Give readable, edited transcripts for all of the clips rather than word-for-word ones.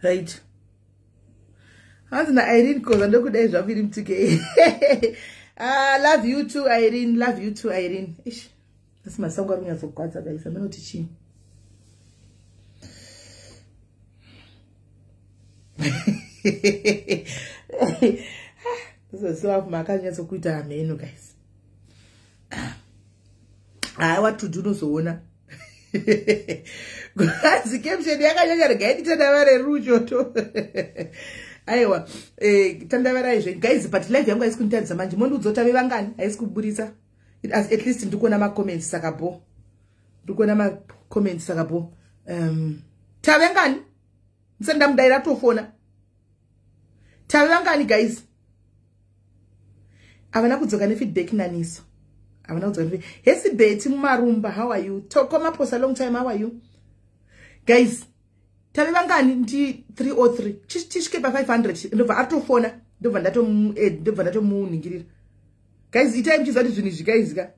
Right, hanzi naIrene Koza, ndokudai zvangu iri mutuke. Ah, love you too, Irene. Love you too, Irene. Ish, asi masango ari kunyatsogwadza, guys. Aminoti chii? Makanyatsokuita hameno, guys. Haiwa, tudu unozoona hanzi caption yakanyanya. Regai nditandavare ruchoto. Aiwa, tandavarai zve, guys, but live yangu haisi kunditaridza manje. Mondiudza kuti ave vangani. Haisi kuburitsa. At least ndikuona macomments, saka bo ndikuona macomments, saka bo tave ngani? Ndisati ndamudaira, tofona. Tave vangani, guys? Havana kudzoka nefeedback naniso, havana kudzoka. Hesi Beti Mumarumba, how are you? Toko Maposa, long time, how are you? Guys, tave vangani? Ndi 303. Tisvike pa500, ndobva atofona, ndobva ndatomuningirira. Guys, itai muchiziva kuti zvinhu izvi, guys ka.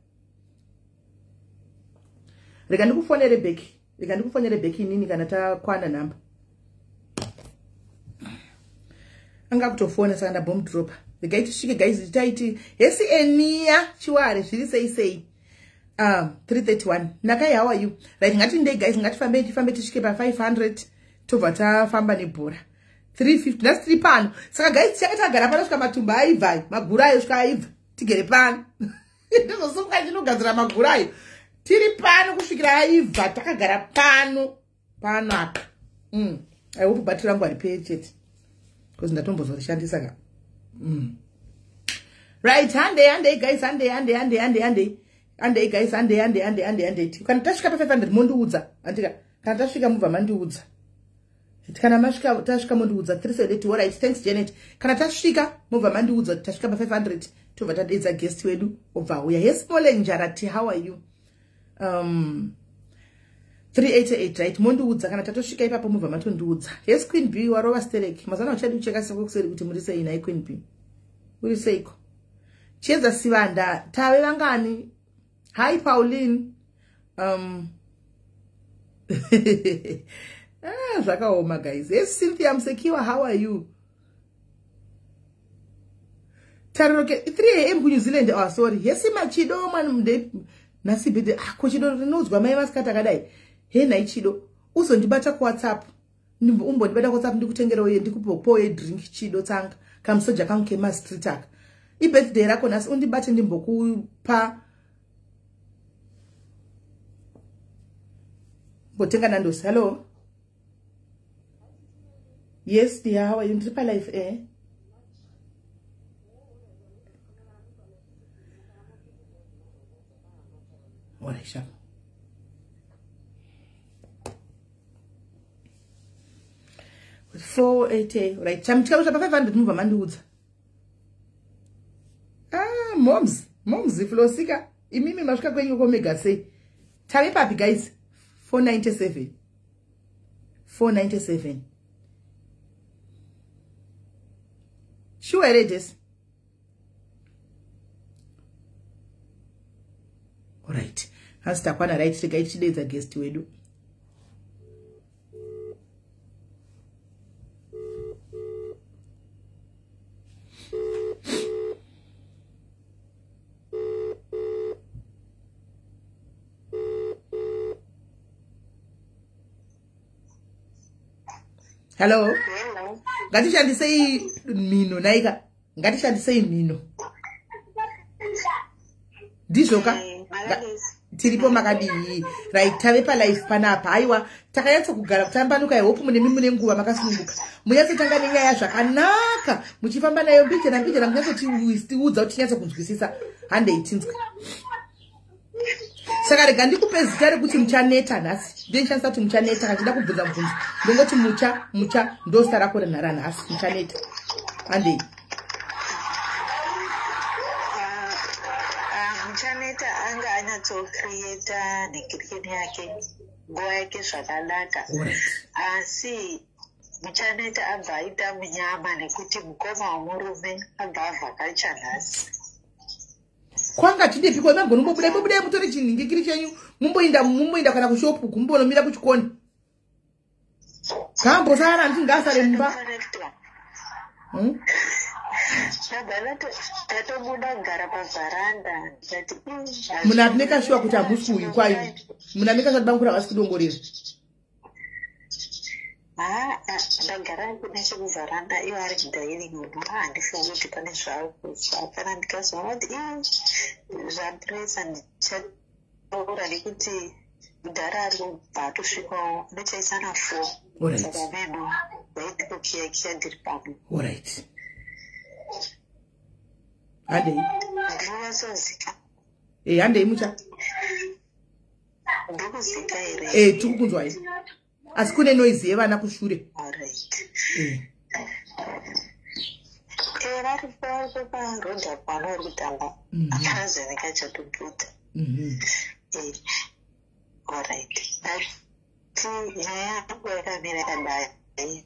Rega ndikufonere back, rega ndikufonere back inini kana takwana nhamba. Anga kutofona, saka ndabomudropa. Regai tisvike, guys. Taiti hesi Enia Chiware, zviri sei sei? 331. Nakai, how are you? Right, ngatindei, guys, ngatifambei, tifambe tisvike pa500, tobva tafamba nebhora. 350 nhasi tiri pano. Saka guys, tichange tagara pano svika matumba aibva, magura ayo svika aibva. Tigere pano, ndizosunga ndinogadzira magura ayo. Tiri pano kusvikira aibva, takagara pano pano apa. I hope bhatiri rangu hariperi chete, because ndatombozorishandisa ka. Right, handei, handei, guys, handei, handei, handei, handei, handei, handei, guys, handei, handei, handei, handei, handei. Kana tasvika pa500 mondiudza, andika? Kana tasvika mubva mandiudza. Kana masvika, tasvika mondiudza. 378, alright, thanks, Janet. Kana tasvika mobva mandiudza kuti tasvika pa500, tobva tadeedza guest wedu, obva auya. Yes, Molenjarati, how are you? 388, right, mondiudza kana tatosvika ipapo, mobva matondiudza. Yes, Queen B, warova sterek mazana. Uchadi kucheka seko kuseri kuti muri sei nai? Queen B, uri seiko? Chiedza Sivanda, tave vangani? Hi, Pauline. Ah, zvakaoma, guys. Yes, Cynthia Musekiwa, how are you? Tariro ke 3 a.m. kuNew Zealand. Oh, sorry. Yesi Machido mani, nhasi bhedhe. Ah, kuchido rinoudzwa mai vasikati akadai. He nhai Chido, uzondibata kuWhatsApp, umbondibata kuWhatsApp, ndikutengerewo, ndikupowo yedrink. Chido tsanga kamusoja kangu kemastreet aka. Ibirthday rako nhasi, undibate ndimbokupa mbotenga Nandos. Hello, yes dear, how are you? Ndiri palive eh. Alright, sharp. 480, right. Chamutika pa 500 mubva mandiudza. Ah, moms, moms Flosika, imimi masvika kwenyu komega sei? Tave papi, guys? 497, 497. Sure here, Jess? Alright, hasi takwana. Right, regai tichideedza guest wedu. Hello. Ngatishandisei mhino naika, ngatishandisei mhino, ndizvoka? Tiripo, makadii? Right, tave palive panapa. Aiwa, takanyatsokugara kutambanuka. I hope munemi mune nguva, makasununguka. Munyatsotanga nenyaya zvakanaka, muchifamba nayo mbijana mbijana, munyatsotiudza kuti tinyatsokunzwisisa. Handei tinzwe. Saka rega ndikupe zita rekuti Muchaneta nhasi. Ndichishandisa kuti Muchaneta kana chida kubvunza mubvunzo, ndongoti Mucha. Mucha ndo zita rako renhara nhasi, Muchaneta. Handei. Muchaneta anga anyatsocreata nhingirikeni yake, nguva yake zvakanaka, asi Muchaneta abva aita munyama nekuti mukoma wemurume abva avhakacha nhasi. Kwanga chidepiko? Magoni mumbobuda, mubudai, mutore chinhingikiri chenyu, mumboinda, mumboinda kana kushopu, kumbonomira kuchikoni. Kambosara nditi ngaasare mumba. Ndatobuda kugara pavharanda ndikati Munhu atineka shuwa kuti hamusi kuuyi kwayo. Munhu aneka shuwa kuti bamukuru havasi kudongorera. Haa, ndagara nechekuvharanda, ivo ari kudining room. Handifungi kuti pane zvaari kuzwa. Kana ndikazoona kuti zvapresa, ndichataura, nekuti mudhara ari kubva atosvikawo, ndochaisana 4. Saka meno vaiti kukiyakiya ndiri pano. Alright, handei. Ndinonyatsozika. Handei mucha. Ndikuzika here? Tiri kukunzwai, asi kune noise yevana kushure. Alright. Varipo, varipo paroad apo, vana vari kutamba. Akazoneka chatobuda. Alright, ndati nyaya yangu yakamira yakadai.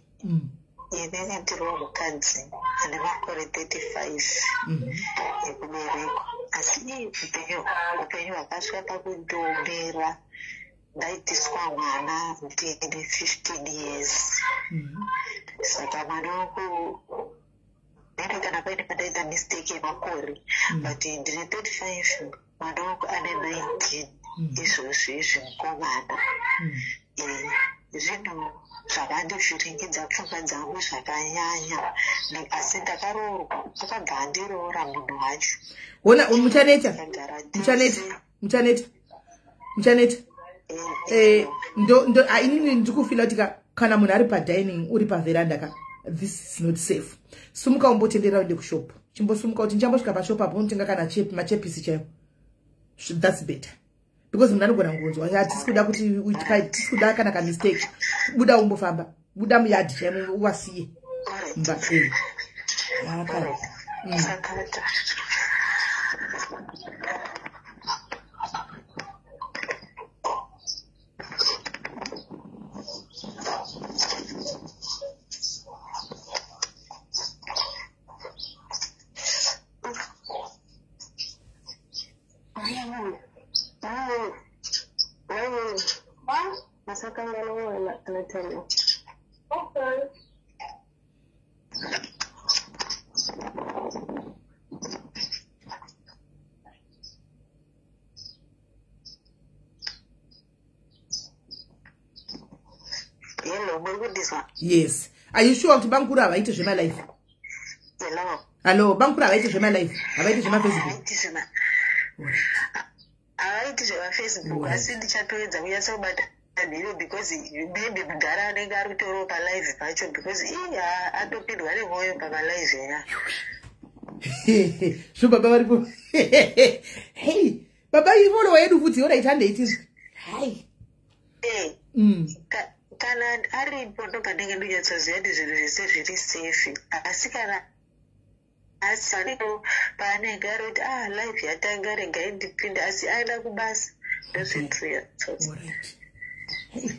Inini ndiriwo mukadzi ane makore 35 ekuberekwa, asi ii upenyu hwakasvika pakundiomera. Ndaitiswa mwana ndine 15 years. Saka mwana wangu maybe kana paine pandaita mistake yemakore, but ndine 35, mwana wangu ane 19 izvozvi izvi, mukomana. Zvinhu zvakandivhiringidza pfungwa dzangu zvakanyanya. Asi ndakaroorwa, akabva andiroora munhu wacho. Hona Muchaneta. Takagara Muchaneta. tese. Muchaneta, Muchaneta. Inini ndiri kufeela kuti kana munhu ari padining, uri pavheranda ka, this is not safe. Sumuka umbotendera uende kushop. Chimbosumuka kuti ndichambosvika pashop apo, unotenga kana machepisi chaiwo. That's better, because munhu anogona kungonzwa. Hatisi kuda kuti tisi kuda kana kamistake. Buda umbofamba, buda muyadhi chaimo, uvasiye mba. Akara. Sakata. Masakangana mwana anotamba. Okay. Hello, muri kundizwa? Yes. Are you sure kuti bamukuru havaiti zvemalive? Hello. Hallo, bamukuru havaiti zvemalive, havaiti zvemafacebook? Havaiti zvemafacebook, asi ndichatoedza kunyatsobata nhiri, because maybe mudhara anenge ari kutorawo palive pacho, because ii atopindwa nemwoyo pamalive ya. Zvo baba varipo. Hei, baba, ifollower yedu futi. Alright, handei hai. Kana aripo ndo pandenge ndonyatsoziva kuti zvinhu zvese zviri safe, asi kana asaripo, paanenge ari kuti ah, live yatanga, regai ndipinde, asi aenda kubasa, ndozvindiriya. Alright. Hey.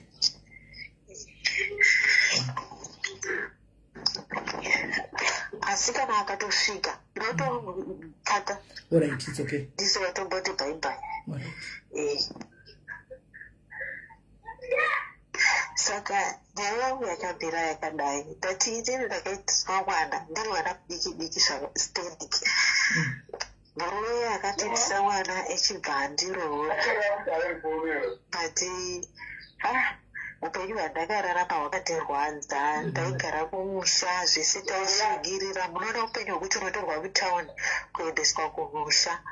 Asi kana akatosvika ndinotokata. Alright, it's okay. Ndiso vatomboti bye bye. Alright. Saka nyaya yangu yakamira yakadai. Ndati inini ndakaitiswa mwana ndiri mwana mudiki diki zvastereki. Murume akatiitisa mwana echibva andiroora, but ah, upenyu hwandakararama hwakatirwadza. Ndaigara kumusha, zvese taishingirira. Munoona upenyu hwekuti unotorwa kutauni kuendeswa kumusha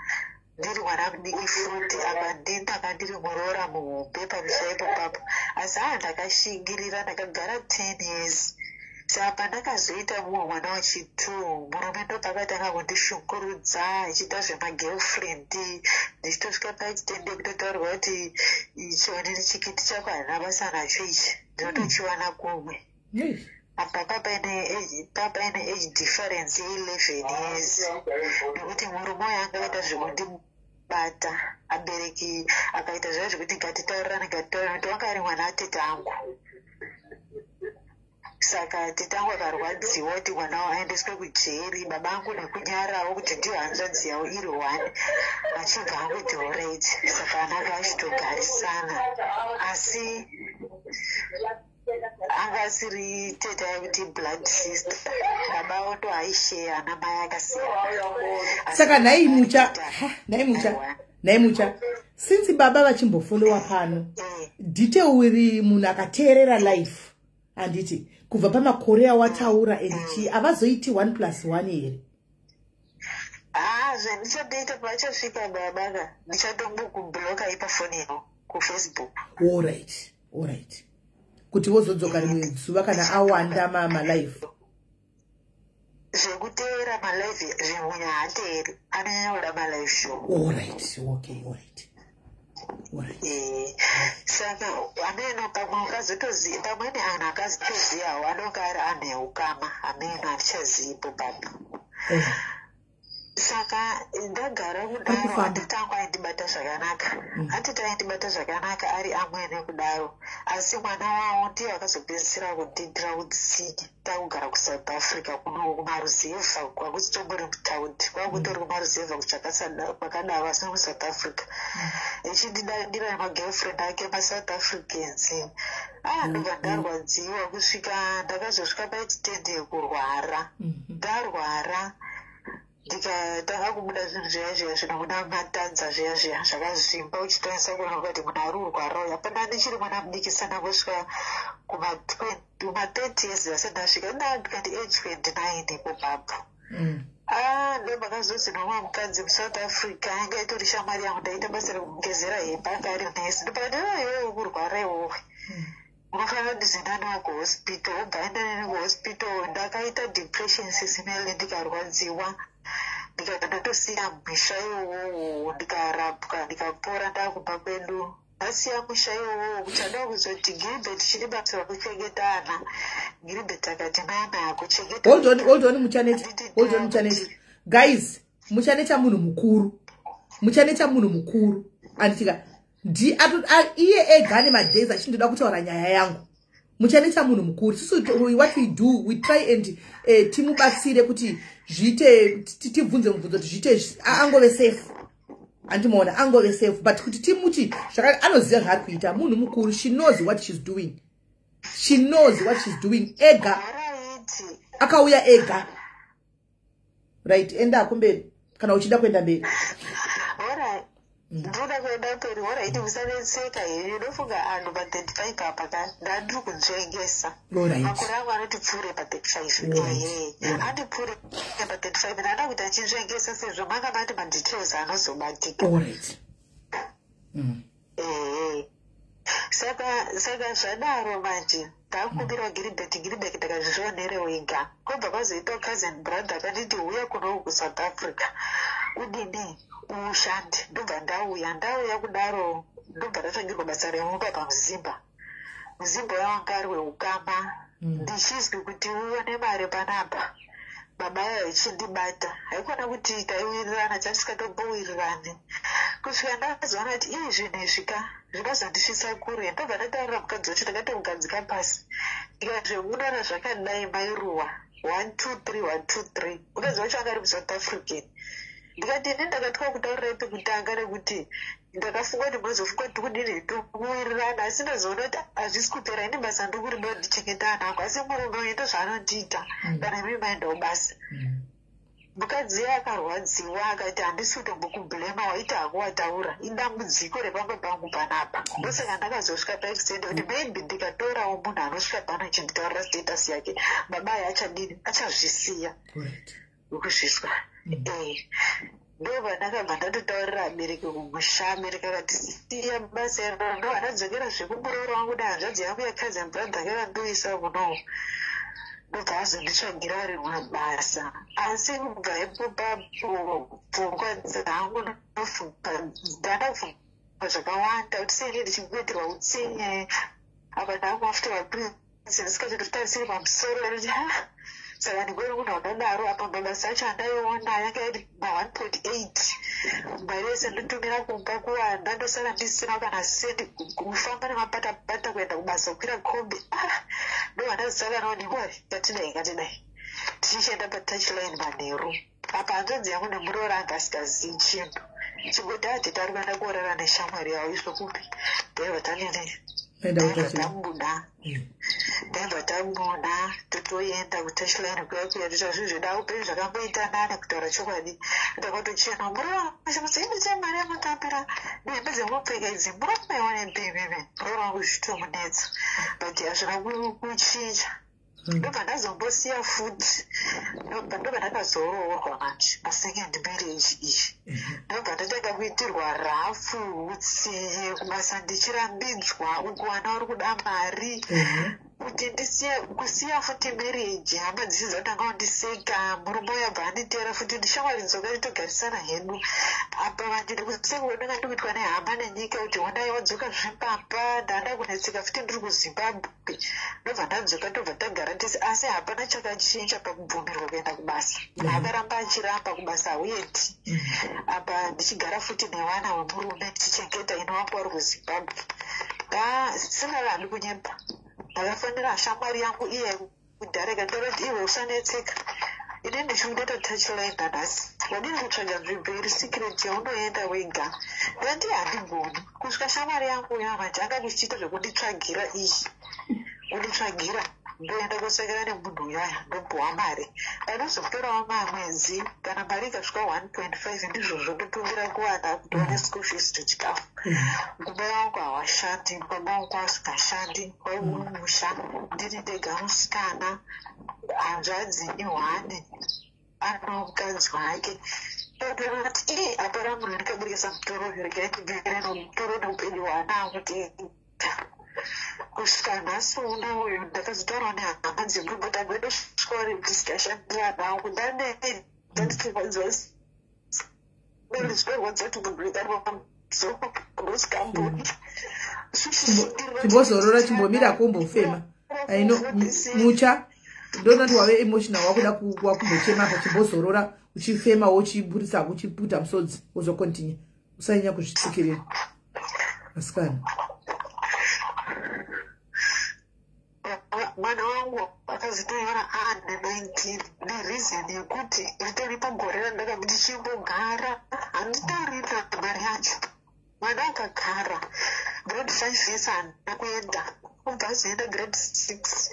ndiri mwana mudiki futi. Apa ndindanga ndiri muroora muhombe pamusha ipopapo, asi haa, ndakashingirira, ndakagara 10 years. Saka pandakazoita mumwe mwana wechi2, murume ndopakatanga kundishungurudza achiita zvemagirlfriend, ndichitosvika paitende kutotaurirwa kuti chionini chikiti chako handina basa nacho ichi, ndinotochiwana kumwe. Apa papaine age difference ye11 years, nekuti murume uyu anga aita zvekundibata, abereki akaita zviya zvekuti ngatitaurirane, ngatitaurirane, kuti wanga ari mwana atete angu. Saka tete angu akarwadziwa kuti mwana wavo aendeswe kujeri. Baba angu nekunyarawo kuti ndiyo hanzvadzi yavo iri one, achibva anguti alright. Saka vana vachitogarisana, asi Anga asiri tete yekuti blood sister, baba avo aisheya ana mai akasiyana. Saka nhai Mucha, nhai Mucha, nhai Mucha, since baba vachimbofollowa pano, detail, munhu akateerera life, handiti, kubva pamakore awataura and chii, havazoiti 1 plus 1 here? Haa, zvendichatoita, pachasvika baba ka, ndichatombokubloka ipafoni yavo kuFacebook. Alright, kuti vozodzoka rimwe zuva kana awanda malive. Zvekuteera malive zvimunya haateeri, anonyanya kuda malive show. Alright, okay, alright. Saka ameno pamwe ukazotoziva, pamweni anhu akazotozivawo anonge ari anhu eukama, ameno handichazivipo papo. Saka ndagara kudaro, atete angu aindibata zvakanaka. Atete aindibata zvakanaka ari amwene kudaro, asi mwana wavo ndiye akazopedzisira kundiitira utsinye. Takugara kuSouth Africa kuno kumaruzevha, kwakusitombori mutaundi, kwakutori kumaruzevha kwakadaro, asi muSouth Africa, echindidadira nemagirlfriend ake maSouth Africans. Ah, ndobva ndarwadziwa kusvika ndakazosvika paextent yekurwara. Ndarwara, ndikatanga kubuda zvinhu zviya zviya zvinobuda matadza zviya zviya zvakazvimba, uchitanisa kuona kuti munhu ari kurwara uyu. Hapana, ndichiri mwana mudiki sana, kusvika kuma30 years asati ndasvika, ndikati age 29 ipopapo. Ah, ndopakazozi nomwe mukadzi muSouth Africa anga itori shamwari yangu, ndaita basa rekumugezera hembe, anga ari nesi. Ndopakati, iwewe kurwara iwowe, unofanira kundizoenda nawo kuhospital. Wobva aenda neni kuhospital. Ndakaita depression sesimele, ndikarwadziwa, ndikabva ndatosiya musha iwowowo. Ndikarapwa, ndikapora, ndakumba kwedu. Ndasiya musha iwowowo, kuchada kuzoti Gilbert chiri basa rekuchengeta ana. Gilbert akati, nana kuchengeta. Hold on, hold on, Muchaneta, hold on, Muchaneta. Guys, Muchaneta munhu mukuru, Muchaneta munhu mukuru, anditika iye ega ane madays achindoda kutaura nyaya yangu. Muchaneta munhu mukuru. Isusu what we do, we try and timubatsire kuti zviite, tibvunze mubvunzo kuti zviite, angove safe, handimaona, angove safe. But kuti timuti anoziva zvaari kuita, munhu mukuru. She knows what she's doing, she knows what she's doing. Ega akauya ega. Right, enda kumberi kana uchida kuenda mberi. Ndoda kuenda mberi. Alright, musanetseka henyu. Ndofunga anhu pa35 apa ka, ndandiri kunzvengesa. Makore angu anoti pfuure pa35, ehe, andipfuure pa35. Ndanda kuti achinzvengesa sezvo manga mati madetails anozobatika. Ehe, saka zvadaro manje, ndakumbirwa Gilbert. Gilbert ndakazvionere wega. Kwobva kwazoita cousin brother akanditi, "Uya kuno kuSouth Africa, udini, ushande." Ndobva ndauya. Ndauya kudaro, ndobva ndatangirwa basa remumba pamuzimba. Muzimba wanga ari weukama. Ndichizwi kuti uone mari panapa, baba aya ichindibata, haikona kuti taiwirirana, tatisikatombowirirani, kusvika ndazoona kuti ii zvinhu izvi ka zvinozondisvitsa kure. Ndobva ndataurira mukadzi wacho, ndakatomugadzika pasi, ndikazvemudana zvakadai, mairuwa, 1 2 3 1 2 3. Mukadzi wacho anga ari muSouth African. Ndikati, ini ndakatwa kutaurirai pekutanga nekuti ndakafunga kuti munozofunga kuti kudini, tokuwirirana, asi ndazoona kuti hazvisi kupera. Ini basa ndokurido, ndichengeta ana angu, asi murume uyu ndozvaanondiita. Kana imi maendawo basa. Mukadzi iye akarwadziwa, akati, "Handisi kutombokubhurema, waita hako wataura, idambudziko repamba pangu panapa." Ndosaka ndakazosvika paextent kuti maybe ndikatorawo munhu anosvika pano achinditaurira status yake, baba aya achadini, achazvisiya wekuzviswa. Ndo pandakabva ndatotaurira abereki kumusha. Abereki akati, "Siya basa iro." Ndo andadzokera zvekumuroora wangu nehanzvadzi yangu yacousin brother kakandiuyisa kunowo. Ndobva azonditsvagira rimwe basa. Asi kubva ipopapo, pfungwa dzangu ndofunga, ndanda kufunga zvakawanda kuti sei ndichingoitirwa utsinye apa, ndakumafuta vaprinsi ndisikatotarisiri pamusoro kuti ha, saka ndingori munhu wakadaro. Apa mabasa acho andaiona yanga iri ma1.8, mari yese ndotumira kumba kuwanda, ndosara ndisina kana sendi, kufamba nemapatapata kuenda kubasa, kukwira kombi. Ah, ndobva ndazosara noni, ngatidai, ngatidai, tichichienda patouchline manheru. Apa hanzvadzi yangu nemuroora anga asingazivi chinhu, chingoti ati tari kuenda kuorara neshamwari yavo. Izvo kupi, ndaibva tanini, ndaibva tabuda. Taibva tamuona, totoenda kutouchline kuya kuya, toita zvinhu zveda upenyu zvakamboita nane. Kutaura chokwadi, ndakatochena muromuseindise mari yamutambira nehembe dzemupfeka idzi, murume bhebhebe, muroora wangu zvichitomunetsa, but hazvina kuchinja. Ndobva ndazombosiya futi, ndobva ndakazoroorwa manje pasecond marriage iyi. Ndobva ndatanga kuitirwa rafu, utsinye kubasa, ndichirambidzwa uku vana vari kuda mari. Kuti ndisiye kusiya futi marriage, hama dzisi dzatanga kundiseka. Murume uyo abva anditeera futi, ndishamwari dzoka, titogarisana hedu apa. Vandiri kuseka kwandanga ndikuitwa nehama nenyika kuti honai wadzoka zvepapa. Ndanda kunetseka futi ndiri kuZimbabwe. Ndobva ndadzoka, ndobva tagara tese, asi hapana chakachinja pakubvumirwa kuenda kubasa. Munhu akaramba achiramba, kubasa hauendi. Apa ndichigara futi nevana vemurume, tichichengeta ino wangu vari kuZimbabwe. Singavanhu kunyepa, ndakafanira shamwari yangu iye kudhara, ikanditaura kuti, "Iwe usanetseka, ini ndichikutoita touchline nanhasi. Wadini kutsvaga nzvimbo iri secret yaunoenda wega?" Ndati handigoni. Kusvika shamwari yangu yamanje anga kuchiita zvekunditsvagira iyi, kunditsvagira, ndoenda kusangana nemunhu uyaya, ndopuhwa mari. Panozotorawo mamwedzi, kana mari ikasvika 1.5, ndizvozvo ndotumira kuvana kuti wane school fees nechikafu. Baba vangu havashandi, baba vangu vasingashandi, waimumusha ndiri ndega musikana. Hanzvadzi ihwani, ano mukadzi wake. Ndoti ii, hapana munhu ndikaburikisa mutoro, regai ndigare nomutoro neupenyu hwanaa kuti kusvika nhasi uno uyu. Ndakazotaurawo nehama dzemurume kuti amboendosvikawo ndisingashandi vanangu, ndandichirwadziwa, zvinorwadza kuti munhu ndosikambondi. Chimbozorora, chimbomira kumbofema. Aino mucha ndonoti wave emotional, wakuda wakumbochema apa. Chimbozorora, uchifema, wochiburisa, uchiputa musodzi, wozocontinue. Usanyanya kuzvitsikirira, asikana. Mwana wangu akazitoiona aane 19 nereason yekuti ritoripo gore randaka ndichimbogara, handitorina mari yacho. Mwana akagara grade 5 yese handina kuenda, ubva azoenda grade 6.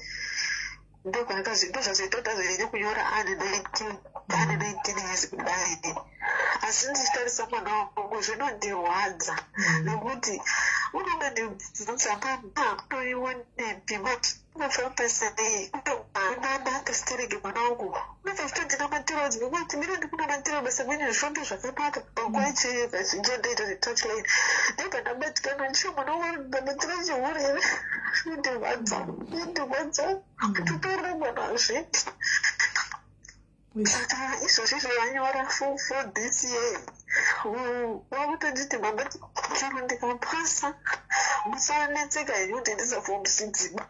Ndozvazoita kuti azoende kunyora aane 19, aane 19 years kudai. Asi ndichitarisa mwana wangu zvinondirwadza, nekuti unonga ndibvunza, "Mama, unoionepi? Unofamba sei?" Unanaka stereki mwana wangu, unobva chitondinamatira kuti mira ndikunamatira basa kwenyu zvifambe zvakanaka. Panguva icheyo kazhinji ndoita zvetouchline, ndobva ndabatikana ndicho mwana wangu ndabatira chihure here? Zvinondirwadza, zvinondirwadza kutotorera mwana hazviti. Saka izvozvi zvavanyora for this year, vakutonditi, "Mama, chero ndikapasa musanetseka henyu kuti ndisa form 6 ba.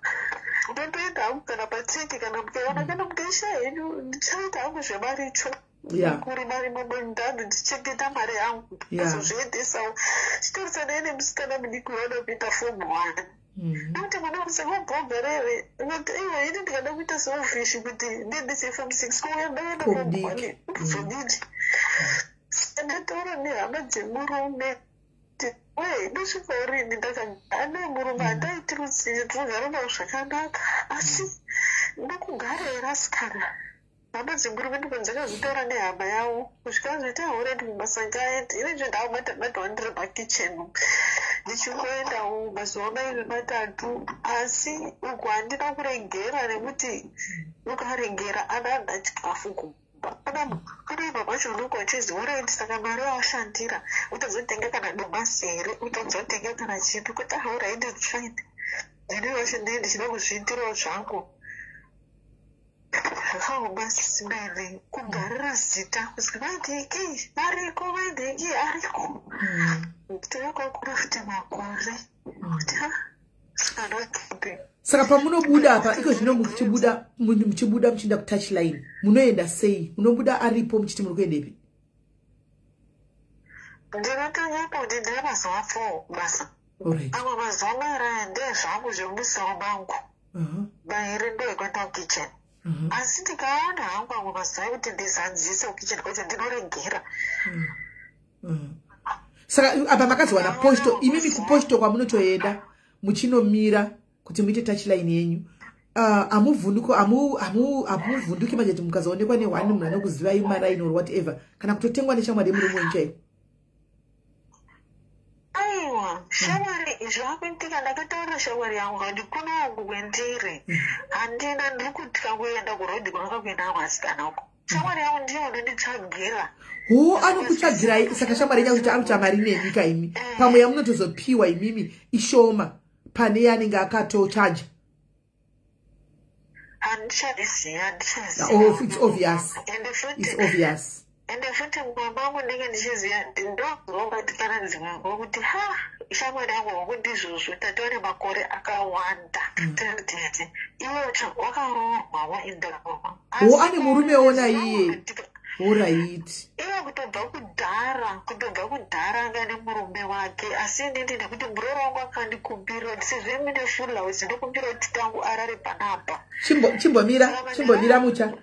Ndotoenda hangu kana pateki, kana mukaona, kana mukaisha henyu, ndichaita hangu zvemaricho, kurima rima mundani, ndichengeta mari yangu." Azozviendesawo chitorisanai nemusikana mudiki waanokuita form 1, nekuti mwana musakabhogarere kuti iwe, ini ndikada kuita selfish kuti ndiendese form 6, kuuya ndaenda form 1, uzodini? Ndataura nehama dzemurume kuti we ndosvika rini ndakagara nemurume, handaiti rutsinye, tinogara navo zvakanaka, asi ndokugara here asikana? Hama dzemurume ndiko dzakazotaura nehama yavo kusvika azoita already mubasa ngaende. Inezve ndakabata batawo ndiri pakicheni, ndichingoendawo mazuva mairi matatu, asi uku handina kuregera, nekuti ukaregera ana chikafu kumba. Ana vacho unonge uchizi alright, saka mari yawashandira utazotenga kana domasi here, utazotenga kana chinhu, kuti alright, it's fine. Ndine vacho ndee ndichida kuzviitirawo zvangu. Zvakaoma simene kugarira zita kuzi vaidiki variko, vaidiki ariko. Tinokakura futi makore kuti Saka pamunobuda apa iko zvino, muchibuda muchienda kutouchline, munoenda sei? Munobuda aripo muchiti muri kuendepi? Ndinotonyepa kuti ndine mazuva 4 basa. Amwe mazuva mairi ndezvangu zvemusoro mangu, mairi ndoekuenda kukitchen. Asi ndikaona hangu amwe mazuva ekuti ndizanzise kukitchen kwacho, ndinoregera. Saka apa makazowana posto imimi, kuposto kwamunotoenda muchinomira kuti muite touchline yenyu. Hamuvhunduko, hamuvhunduki manje kuti mukazoonekwa nehwani, munhu anokuzivai maraini or whatever, kana kutotengwa neshamwari yemurume wenyu chaiyo? Aiwa, shamwari, zvakuitika, ndakataurira shamwari yangu kati kunoku kwendiri handina, ndiri kutya kuenda kurodhi kunonga kuenda vasikana uko. Shamwari yangu ndiyo unonditsvagira. Ho, anokutsvagirai. Saka shamwari yenyu kuti akuita mari nemi imi, pamwe yamunotozopiwa imimi ishoma pane yanenge akatochaja. Handichaziva, handichaziva. Oh, it's obvious. Ende futi It's obvious. Ende futi mumba mangu ndinge ndichiziva, ndozobatikana dzimwe nguva kuti ha, shamwari yangu wangu ndizvozvo, tatova nemakore akawanda tiri iwe wakaroorwa, waendaroorwa. Ho, ane murumewo naiye. Alright. Iye kutobva kudhara anga nemurume wake, asi inini nekuti muroora wangu akandikumbira, sezvo mine full house, ndokumbira kuti tangu arare panapa. Chimbomira, chimbomira, Mucha.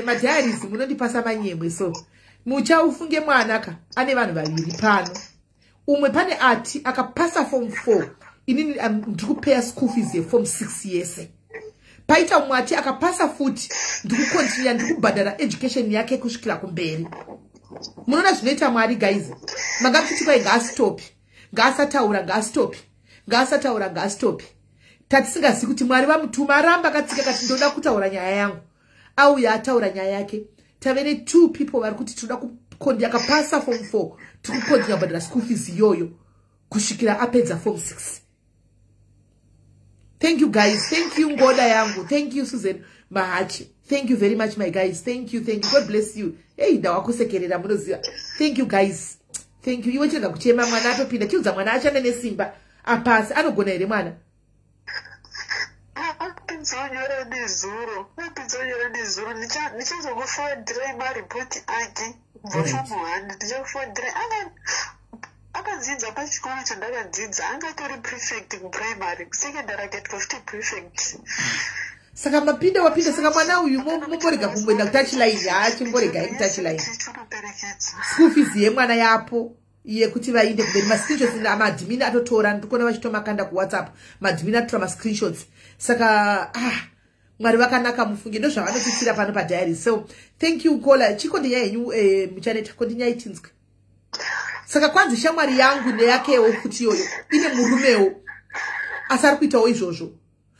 Madiaries, munondipasa manyemwe. So Mucha, ufunge mwana ka ane vanhu vaviri pano. Umwe pane ati akapasa form 4, inini ndiri kupeya school fees yeform 6 yese. Paita umwe ati akapasa futi, ndiri kucontinua, ndiri kubhadhara education yake kusvikira kumberi. Munoona zvinoita Mwari, guys. Manga muchiti kwai ngaastopi, ngaasataura, ngaastopi, ngaasataura, ngaastopi. Tatisingazivi kuti Mwari vamutuma. Aramba akatsika kati ndoda kutaura nyaya yangu. Auya ataura nyaya yake. Tave netwo people vari kuti tinoda kukondi akapasa form 4, tiri kucontinua kubhadhara school fees iyoyo kusvikira apedza form 6. Thank you, guys. Thank you, ngoda yangu. Thank you, Susan Mahachi. Thank you very much, my guys. Thank you, thank you. God bless you. Ei, ndawakusekerera, munoziva. Thank you, guys, thank you. Iwe chirega kuchema, mwana atopinda. Chiudza mwana achane nesimba apasi. Anogona here mwana? Apinzonyora nezuro, apinzonyora nezuro. Ndichazokufowadhirai maripoti ake kubva form 1, ndichakufowadhirai. Akadzidza pachikoro chandakadzidza, angatori prefect kuprimary, kusecondary akaitwa futi prefect. Saka mapinda, wapinda. Saka mwana uyu mumborega kumboenda kutouchline. Haachimboregai kutouchline. School fees yemwana yapo yekuti vainde kumberi. Mascreenshots maadmin atotora, ndikuona vachitomakanda kuWhatsApp. Maadmin atora mascreenshots. Saka ah, Mwari vakanaka, mufunge. Ndo zvavanotiitira pano padiary. So thank you, caller. Chikondinyaya yenyu, Muchaneta, kondinyaya tinzwe. Saka kwanzi shamwari yangu neyakewo futi iyoyo ine murumewo, asi ari kuitawo izvozvo.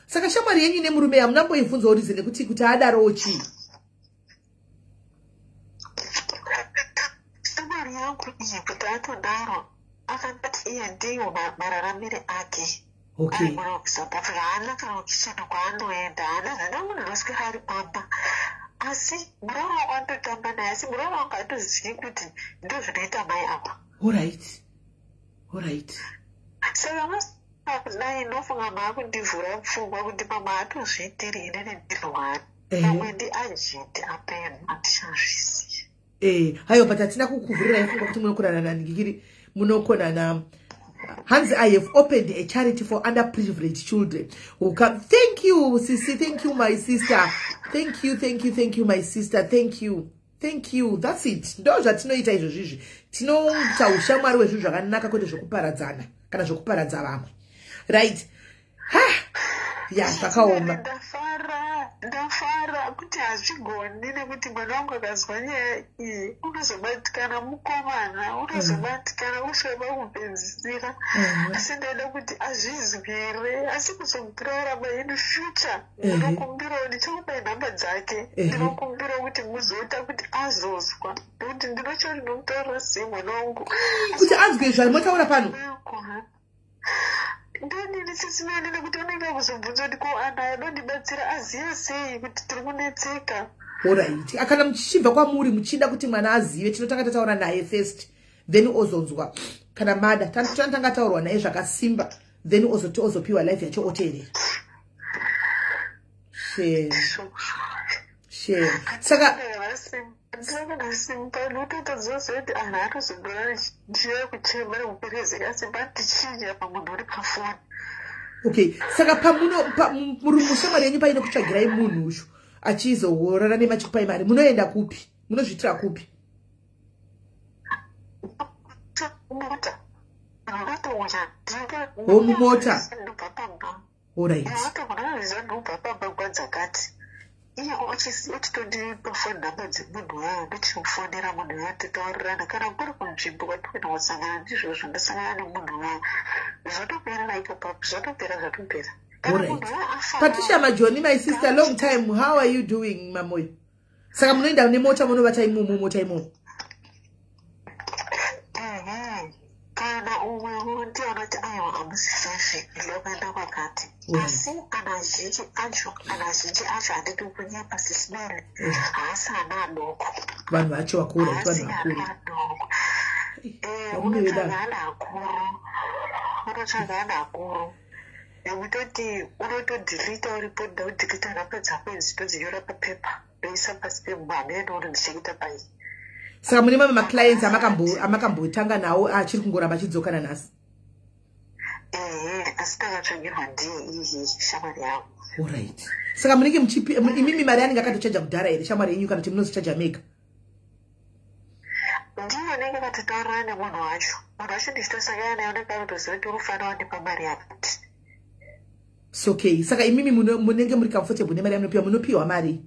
Saka shamwari yenyu ine murume, hamunamboibvunzawo reason nekuti kuti adarowo chii? Shamwari yangu iyi kuti atodaro, akangati iye ndiwo mararamire ake. Ari kuSouth Africa, haana kana kukicheni kwaanoenda, haana zvana, munhu anoswera ari pamba. Asi muroora wangu anototamba naye, asi muroora wangu hatozivi kuti ndo zvinoita mai ava. Alright. Saka kudai ndofunga maakundivhura pfungwa kuti pamwe hatozviitiri inini ndirwari, pamwe ndiagent apeno, handichazvizivi. Haiwa, but hatina kukuvhurirai pfungwa kuti munokonana naningikiri, munokonana. Hanzi, "I have opened a charity for underprivileged children who come." Thank you, sisi. Thank you, my sister. Thank you, thank you, thank you, my sister. Thank you, thank you. That's it. Ndo zvatinoita izvozvizvi. Tinoita ushamwari hwezvinhu zvakanaka, kwete zvokuparadzana kana zvokuparadza vamwe. Right. Ha, ya, zvakaoma. Ndafara, ndafara kuti hazvigoni, nekuti mwana wangu akazwa nyaya iyi unozobatikana, mukomana unozobatikana kusvika pakupedzisira. Asi ndaida kuti azvizwire, asi kuzogurarama in future. Ndinokumbirawo, ndichakupai nhamba dzake. Ndinokumbirawo kuti muzoita kuti azozwa, nekuti ndinochiva ndinomutaurira sei mwana wangu. Kuti anzwe zvamotaura pano. Ndonini sisimene, nekuti unenge kuzobvunza kuti ko ana anondibatsira azive sei kuti tiri kunetseka? Alright, kana muchibva kwamuri muchida kuti mwana azive, tinotanga tataura naye first, then ozonzwa. Kana mada, tinotanga taurwa naye zvakasimba, then ozopiwa life yacho oteerera. Shame, shame. Saka ndakana simba nototadzoziva kuti anhu anozondora ndichiya kuchema nekuperezeka simba ndichinja pamunhu uri pafoni. Okay, saka pamuno muri mushamwari yenyu paine kutsvagirai munhu uyu achizorara nemachikupai mari, munoenda kupi? Munozviitira kupi? Mota, ndinotouya. Ho, mumota. Ndobva pamba. Alright. Watogona kuziva ndobva pamba nguva dzakati, iye ochitondipa phone number dzemunhu wayo, ndochimufonera munhu wayo, totaurirana. Kana kuri kunzvimbo kwatikuenda kusangana, ndizvozvo, ndosangana nemunhu wayo, zvatoperera ipapapo, zvatopera, zvatopera. Kana munhu wayo afara. Patricia Majoni, my sister, long time. How are you doing, Mamoyo? Saka munoenda nemota, munovata imomo, mota imomo? Ehe, kana umwewo ndiye anoti, "Aiwa, hamusi safe, ndokuenda kwakati." Asi ana azhinji acho, handidi kunyepa, sisimeri, haasi ana adoko. Vanhu vacho vakuru, right? Haasi Vanhu vakuru. ana adoko. Varume Unotsvaga vedaro. ana akuru, unotsvaga ana akuru nekutoti unotodhilita uripo. Ndaudhilita nhamba dzako idzi, todzinyora papepa, ndoisa pasi pemhameno, unondichengeta pai. Saka mune mamwe maclients amakambotanga nawo achiri kungoramba achidzoka nanhasi? Ehe, asi ndakatsvagirwa ndiye iyi shamwari yangu. Alright, saka munenge muchipi imimi mari anenge akatochaja kudhara here shamwari yenyu, kana kuti munozochaja mega? Ndiyo unenge katotaurirana nemunhu wacho. Munhu wacho ndichitosangana naye, unenge akutoziva kuti unofanira wandipa mari yakati. So okay, saka imimi munenge muri comfortable nemari yamunopiwa? Munopiwa mari?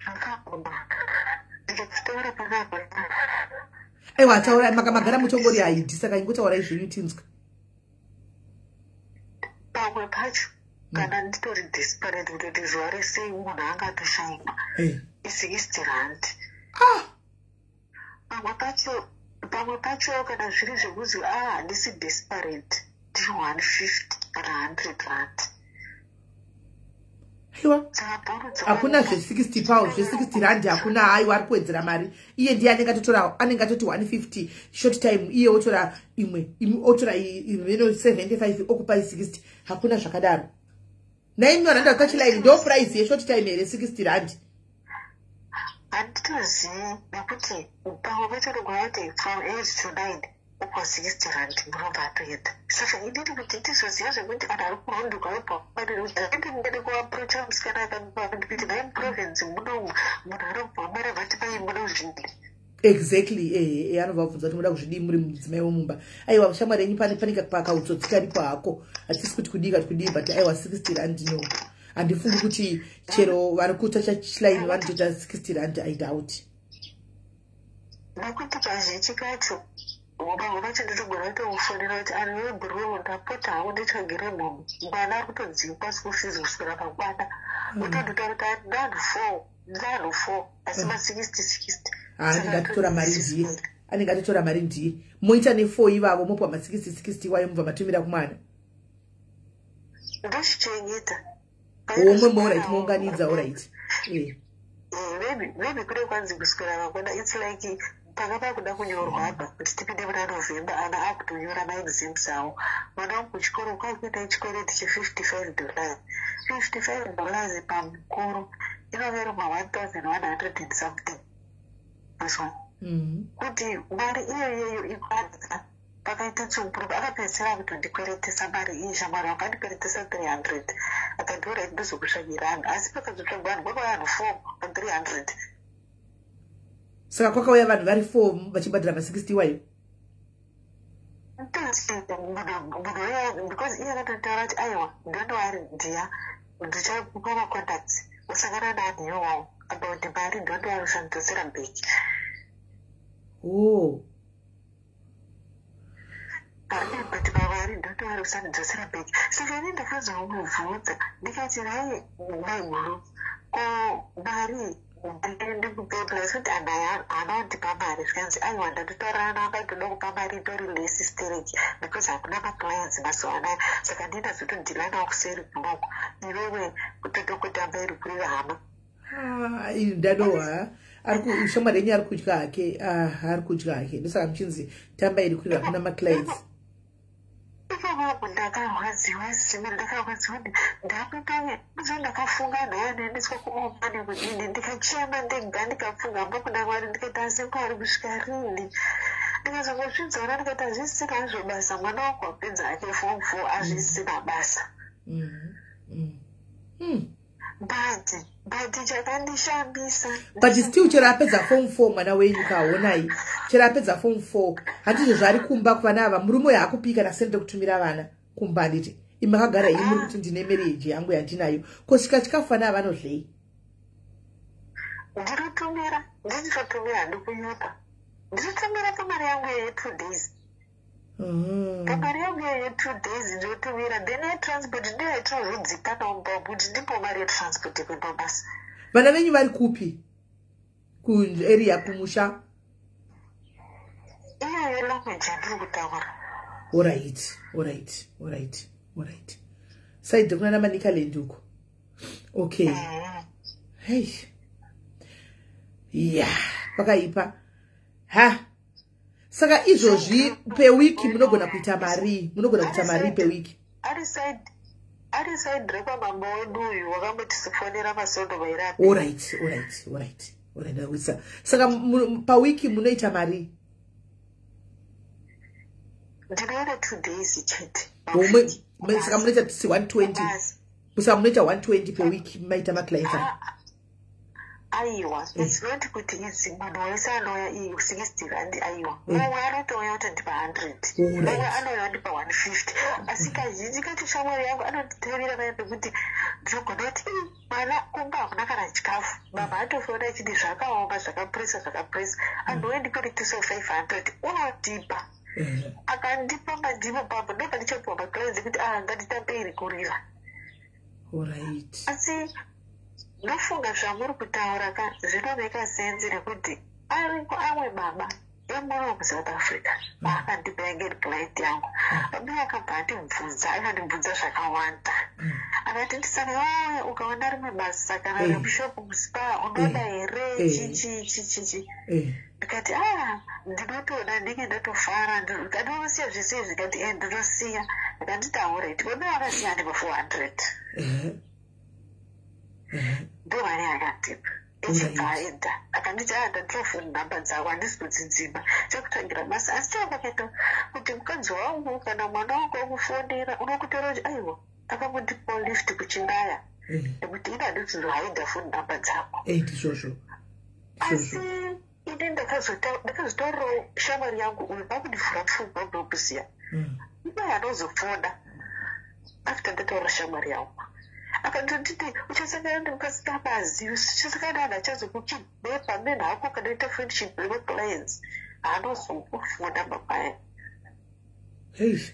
Zvakaguma ndikakutaura panapa. Aiwa, taurai, magara mutongori haidi, saka ingotaurai zvenyu tinzwa. Pamwe pacho kana nditori desperate kutoti zuva rese munhu angatoshaikwa, i60 rand. Ah. Pamwe pacho kana zviri zvekuzi a handisi desperate, ndiri 150 kana 100 rand. Aiwa. Saka bhuru. Hakuna zve60 pound, zve60 rand hakuna. Aiwa, ari kuwedzera mari. Iye ndiye anenge atotora, anenge atoti 150 short time, iye otora imwe, otora imwe 75, okupai 60. Hakuna zvakadaro. Naimi vanhu ndakachilaini, ndo price yeshort time here, 60 rand? Handitozivi, nekuti pamwe pacho ndogona kuti from 8 to 9 upo 60 rand, munobva atoenda. Saka inini kuti ndizoziva zvekuti anhu ari kurunduka webva, ndende kuaprocha musikana akanditi, "Nai, muprovince munomu munhu anobva mari vati pai munozvidi?" Exactly, ehe, anobva abvunza kuti muda kuzvidii muri mudzimai wemumba. Aiwa, shamwari yenyu pane pakautsotsi karipo hako. Hatisi kuti kudii kati kudii, but aiwa, 60 rand, no. Handifungi kuti chero vari kutacha chilaini vanotoita 60 rand. I doubt. Nekuti kazhinji kacho pamwe pacho ndinogona kutomufonera kuti, "Anhu vebhuruwu, ndapota hangu nditsvagire munhu, mwana ari kutodzingwa school fees kuswera mangwana." Utonditaura kuti ndanhu four, ndanhu four, asi ma60 60. Anenge atotora mari ndiye, anenge atotora mari ndiye. Moita nefour ivavo, mopiwa ma60 60 wayo, mubva matumira kumwana. Ndochichengeta. Omwe, alright, mounganidza, alright. Maybe kune kwanzi kuswera mangwana, it's like panga pakuda kunyorwa apa kuti tipinde muna November, ana akutonyora maexams avo. Mwana wangu kuchikoro kwakuita chikwereti che$55. $55 pamukuru inove iri ma1100 and something azwa. Kuti mari iyoyoyo ikwanisa, pakaita tsunguru, akapedzisira kutondikweretesa mari iyi. Shamwari wangu andikweretesa 300, akati, "Alright, ndozokutsvagira vanhu." Asi pakazotsvagwa vanhu, kwakauya vanhu four pa300. Saka kwakauya vanhu vari four vachibhadhara ma60 wayo? Munhu, because iye akatotaura kuti, "Aiwa, ndondoari ndiya, ndichakupa macontacts, usangana naanhu iwawo about mari, ndondoari, usandidzosera back." Oh. But mari ndondoari, usandidzosera back. Saka ini ndakazomubvunza ndikati, "Rai maiguru, ko mari ndikupe plus?" Kuti anhu aya haana kundipa mari. Zvikanzi, "Aiwa, ndatotaurana, akatoda kupa mari itori less stereki because hakuna maclients mazuva anaya, saka ndinazotodhila nawo kuseri kunoku, iwewe kutotokutamba iri kurira hama." Ndadoha, shamwari yenyu ari kudya hake. Ah, ari kudya hake, ndosaka muchinzi tamba iri kurira, hakuna maclients. Ipapapo ndakarwadziwa sime, ndakarwadziwa. Ndakutange uzo ndakafunga nhaya ndaendeswa kuomani kudini, ndikachema ndega, ndikapfugama kuna Mwari, ndikati, "Asi Mwari, kusvika rini?" Ndikazongozvidzora, ndikati, "Hazvisina hazvo basa, mwana wangu wapedza ake form four, hazvisina basa." But chakandishambisa But still, chero apedza Form 4 mwana wenyu, kaonai, chero apedza Form 4, handizvo zvaari kumba kuvana ava? Murume uyo haakupika nasende kutumira vana kumba, handiti? Imakagara ii, muri kuti ndine marriage yangu yandinayo, kosvika chikafu vana ava vanodlei? Ndinotumira, ndinototumira, handikunyepa, ndinotumira pamari yangu ye2 days. Pamari yangu ye2 days ndinotumira, then yetransport ndiyo yatinozodzipa naumba kuti ndipo mari yetransport yekuenda basa. Vana venyu vari kupi, kuarea kumusha? Iyoyo language yandiri kutaura. Alright, side kunana Manicaland uko, okay. Hei, ya, pakaipa ha. Saka izvozvi pewiki munogona kuita mari, munogona kuita mari pewiki? Ari side rekwamambo wedu uyu wakambotisifonera masondo mairapi. Alright, ndawisa. Saka pawiki munoita mari? Ndinoona 2 days chete. Saka munoita si 120? Saka munoita 120 pewiki, maita maclients aya? Aiwa, it's not kuti idzi munhu wese anouya iyi R60, aiwa. Mumwe anotouya kutondipa 100, mumwe anouya kundipa 150, asi kazhinji kacho shamwari yangu anonditaurira paya pekuti ndinogona kuti, "Ii, mwana kumba hakuna kana chikafu, baba atofona achiti zvakaoma, zvakapurisa, zvakapurisa, anhuwe ndikweretiso 500," unondipa. Akandipa mandipo papo ndo pandichapiwa maclients ekuti a ngatitambe iri kurira. Asi ndofunga zvamuri kutaura ka zvinomeka sense, nekuti ariko amwe baba emuno muSouth Africa akandipa, yange iri client yangu. Baba akabva andibvunza, akandibvunza zvakawanda. Akati, "Ndisaka iwewe ukaona rimwe basa kana remushopu muSpar, unoda here?" Chichi chichichi. Ndikati, "A, ndinotoda, ndinge ndatofara." Ndikati, "Unosiya zvese izvi?" Ndikati, "E, ndinosiya." Ndikanditi, "Alright." Baba vakasiya andipa 400. Ndo mari yakandipa. Echibva aenda, akanditi, "A, ndatora phone number dzako, handisi kudzidzima chakutangira basa, asi chawakaita kuti mukadzi wangu kana mwana wangu akufonera unokutora." Kuti aiwa, akangondipawo lift kuchingaya, nekuti ina handiti ndohaidha phone number dzako. Ndizvozvo. Asi ndizvozvo ini ndakazotaurirawo shamwari yangu uyu pakundivhura pfungwa ndokuziya. Iye anozofona after ndataura shamwari yangu, akandotiti, "Uchasangana nemukasitamazi, uchasangana nevanhu achazokukidnepa menhako kanoita friendship nemaclients, haanozokufona mapaya." Hei,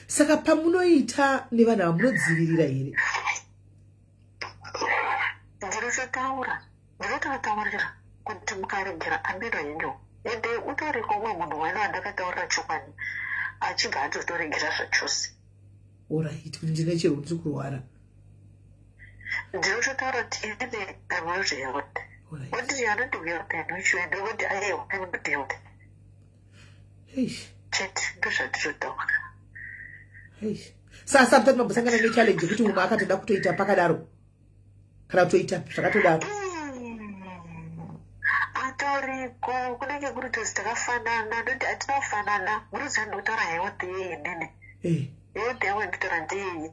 saka pamunoita nevanhu ava munodzivirira here? Ndinototaura, ndinototaurira kuti mukaregera ameno henyu. Ende utoriko umwe munhu wani wandakataurira chokwadi, achibva atotoregera zvachose. Alright, kuti ndine chero ndiri kurwara. Ndinototaura kuti inini I'm not healthy. Kuti you are not healthy, and ndokuti aiwa, I'm not healthy. Chete, ndozvatinotaura. Hei, sasa mutati mambosangana nechallenge yekuti mumwe akatoda kutoita pakadaro kana kutoita zvakatodaro? Atoriko, kunenge kuri tozi takafanana, ndoti hatina kufanana. Muruziva ndinotaura health yei inini? Health yangu ndinotaura ndeyei?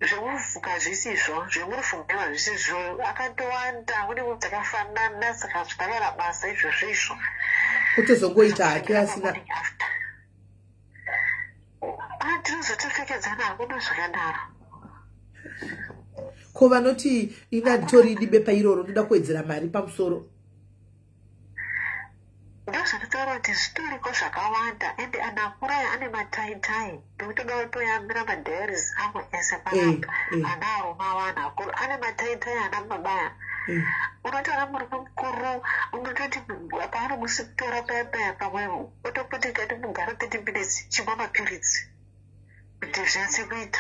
Zvemufuka zvisizvo, zvemurufungewa zvisizvo, akatowanda kune munhu dzakafanana, saka zvinakana basa izvozvo izvo. Kutozongoita hake asina. Tinozotopfekedzana, hakuna zvakadaro. Ko vanoti, "Ini handitoridi bepa iroro, ndoda kuwedzera mari pamusoro"? Ndozvatotaura kuti zvitoriko zvakawanda, ende anhu akura aya ane mataitai, ndikutoda kutoyambira madiaries angu ese panapa. Ana arume avanhu akuru ane mataitai, ana babaya. Unotoona murume mukuru, unototi paanomusitora paya paya, pamwe otopoti kati mugara 30 minutes, chimwa mapiritsi kuti zvinyatse kuita.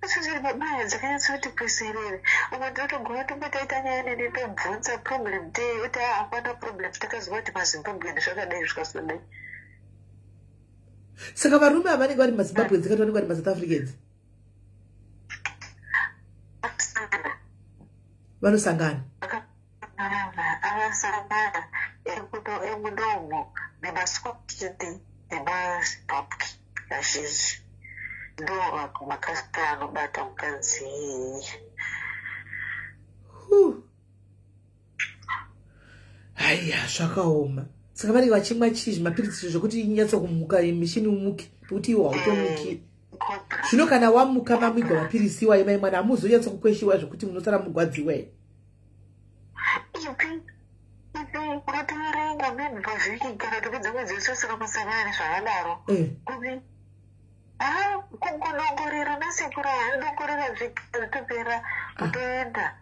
Achozviri babaya dzakanyatsoti kweserere. Umwe ndinotogona tombotaita nyaya neni, ndobvunza problem ndei, oti, "A, hapana problem, takaziva kuti maZimbabwean zvakadai, zvikazodai." Saka varume ava vanenge vari maZimbabweans kati vanenge vari maSouth Africans? Akasangana. Vanosangana. Akasangana emunomo nemaSwatini nemaZimbabwe kazhinji ndo makasita anobata mukadzi iyeye. Haiya, zvakaoma. Saka vanenge vachimwa chii, zvimapiritsi zvokuti inyatsokumuka, mishini umuke, nekuti iwo hautomuki? Zvino kana wamuka, mamwigwa mapirisi iwayo, mai mwana, hamuzonyatsokukweshiwa zvokuti munosara mugwadziwa here? Ipi ipi? Unotoverenga maybe pavhiki kana topedza mwedzi wese usina kusangana nezvakadaro. Kupi? Ha, kungodongorera nasekuru, adongorera, zvitopera, kutoenda.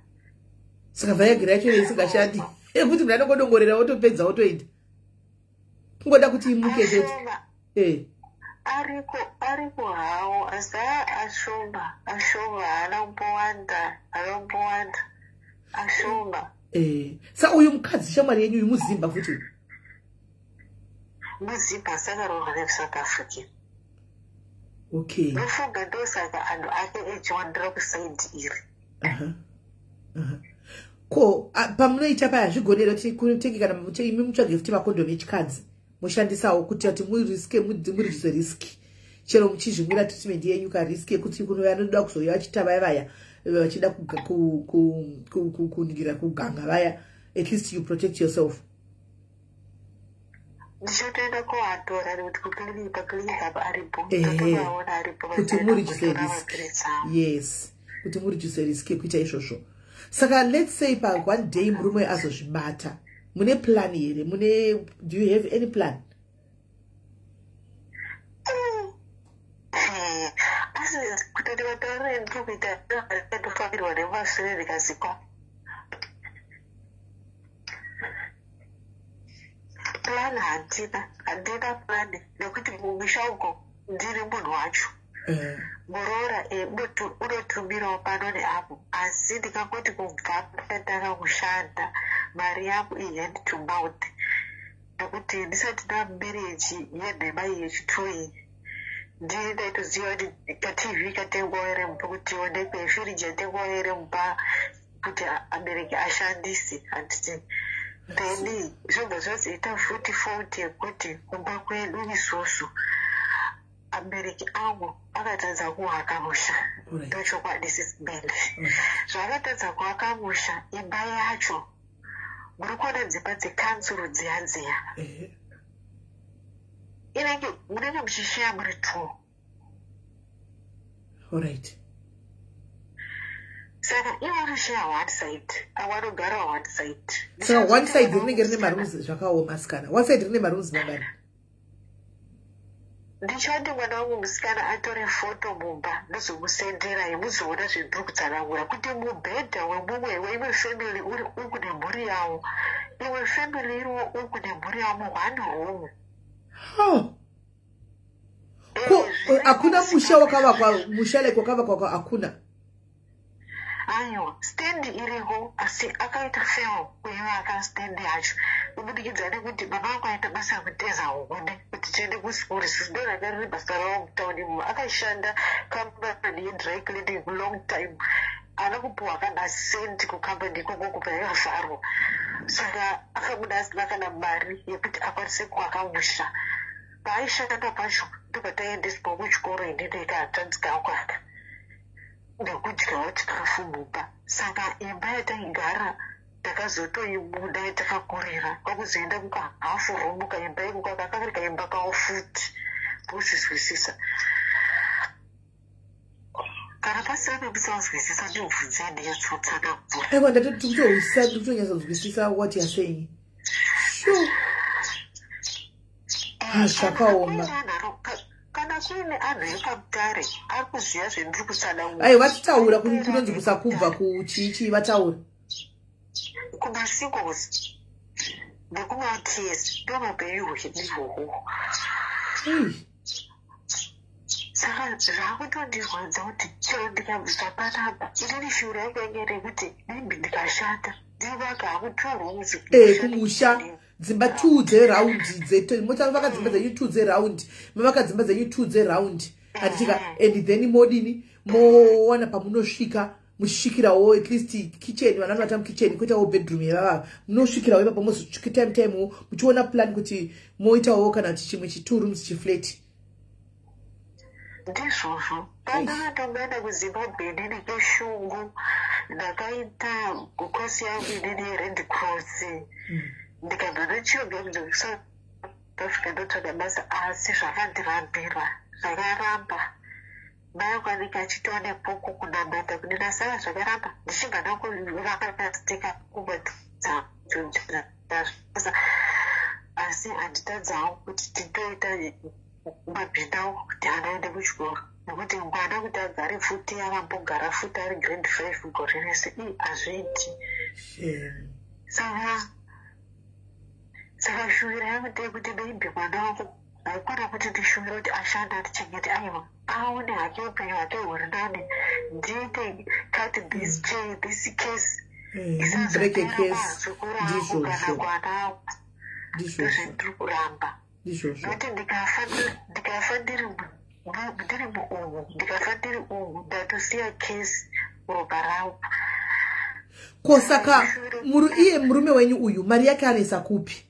Saka Viagra yacho isingashandi yekuti munhu anongodongorera, wotopedza, wotoenda, kungoda kuti imuke chete? Ashoma. Ariko, ariko hawo, asi ashoma, ashoma, haana kumbowanda, haana kumbowanda, ashoma. Sa uyu mukadzi shamwari yenyu uyu muzimba futi? Muzimba, asakaroorwa nekuSouth Africa. Ndofunga ndosaka anhu ake echiwandira kuside iri. Aha. Ko pamunoita paya, hazvigonera kuti kutenge kana imi mutsvage futi makondomu echikadzi, mushandisawo kuti muriske, mureduce risk, chero muchizvimwira treatment yenyu, karisk yekuti kuno vanoda kuzouya vachita vaya vaya vachida kuningira kuganga vaya, at least you protect yourself. Ndichotoenda koatora nekuti kuclinic, paclinic apa aripo. Ehe. Totovaona aripo. Kuti vachienda mureduce kutora risk. mapiritsi avo. Yes, kuti mureduce risk yekuita izvozvo. Saka let's say pa one day murume azozvibata, mune plan here? Mune, do you have any plan? Asi kutoti vataurire, ndikuita ndofambirwa nemashure, ndikazikwa plan handina, handina plan, nekuti mumisha uko ndiri munhu wacho. Muroora unotumirawo pano neapo, asi ndikangoti kubva ndatanga kushanda, mari yangu ihand to mouth, nekuti ndisati ndamumarriage yenhema iyi yechitwo iyi, ndini ndaitoziva kuti kaTV katengwawo here mumba, kuti ionekwe, firiji yatengwawo here mumba kuti abereki ashandise, handiti? Then zvobva zvazoita futi fault yekuti kumba kwedu isusu abereki angu akatadza kuwaka musha. Ndochokwadi, sisibende. Zvaakatadza kuwaka musha, imba yacho, muri kuona dzimba dzekanzuru dziya dziya, inenge munenge muchisheya muri two. Saka ivo vanosheya one side, avo vanogara one side. Saka one side rinenge rine marooms. Zvakaoma, sikana. One side rine marooms mangani? Ndichati mwana wangu musikana atore foto mumba, ndozomusendera yemuzoona zvendiri kutsanangura, kuti mubhedha wemumwe weimwe family uri uku nemhuri yavo, imwe family iriwo uku nemhuri yavo, muone room. Oh. Ko hakuna musha wakavakwa, musha like wakavakwa hakuna? Aiwa, stand iriko, asi akaita fail kuivaka stand yacho kubudikidza nekuti baba vangu aita basa rekuteza huni kuti tiende kusikuru. Isusu ndo ranga riri basa ravo mutauni umu. Akashanda kambani yedry cleaning long time, haana kupiwa kana sendi kukambani ikoko kubva yakavharwa. Saka akabuda asina kana mari yekuti akwanise kuaka musha. Paaishanda pacho ndobva taendeswa kuchikoro inini kahanzvadzi kangu aka, nekudyawo chikafu mumba. Saka imba yataigara takazotoibuda yatakakurira, kwakuzoenda kukahalf room, kaimba ikoko kakari kaimba kawo futi, kuzvizwisisa. Kana pasina pemusanzwisisa, ndibvunzei ndinyatsotsanangura. Aiwa, ndatotikutohwisisa, ndikutonyatsonzwisisa what you are saying. Sure. Ah, zvakaoma. Kana kuine anhu epamutare ari kuziva zvendiri kutsanangura. Ai, vatitaura kunonzi kusakubva kuchichi, vataura. Kumasingles nekumaTS, ndo mapenyu hwedu ihwohwo. Ei. Saka zvakutondirwadza kuti chero ndikabvisa panapa, inini shuro yangu yange rekuti maybe ndikashanda, ndivaka hangu two rooms. Kumusha dzimba two dzeround, motavaka dzimba dzenyu two dzeround, mavaka dzimba dzenyu two dzeround, handitika? And then modini, mowana pamunosvika muchisvikirawo at least kitchen, vana vanovata mukitchen, kuitawo bedroom yevavava, munosvikirawo ipapo, mozosvika time timewo muchiona plan kuti moitawo kana kuti chimwe chi two rooms chiflat. Ndizvozvo. Pandakatomboenda kuZimbabwe inini keshungu, ndakaita kosi yangu inini yeRed Cross, ndikabva ndachiyobva kuSouth Africa, ndotsvaga basa, asi zvakandirambira, zvakaramba. Mai angu anenge achitova nepoko kunamata kudina, saka zvakaramba. Ndichibva ndakuvakakastika kubatidza, asi handitadzawo kuti tindoita mabhindawo kuti ana aende kuchikoro, nekuti mwana kuti agare futi, akambogara futi ari grade 5 gore rese, ii, hazviiti. Saka shuviro yangu ndeyekuti maybe mwana wangu, haikona kuti ndishuvire kuti ashande atichengete, aiwa, aone hake upenyu hwake huri nani. Ndiite cut this chain, this case. Break a case. Ndizvozvo Ndizvozvo. Ndizvozvo. Ndiri kuramba Ndizvozvo. nokuti ndikafa ndiri muumu, ndikafa ndiri umu, ndatosiya case ropa rangu. Ko saka iye murume wenyu uyu, mari yake anoisa kupi?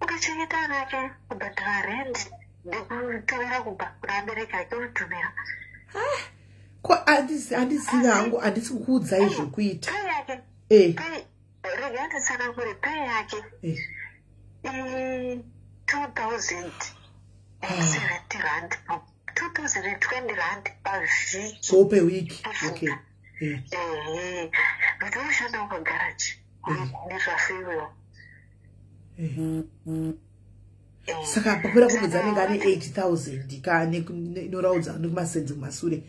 Ukachengeta ana ake, kubhadhara rendi nekutumira kubva kuna abereki ake, unotumira. Ko handizivi hangu, handisi kukuudzai zvekuita. Pay yake, pay, rega nditsanangure, pay yake R2070, R2020 pavhiki. So per week, okay. Ehe, but unoshandawo pagaraji nezvafiwewo. Saka papera kumwedzi anenge ane 8000 ka, inoraudza nekumasenzi kumasure.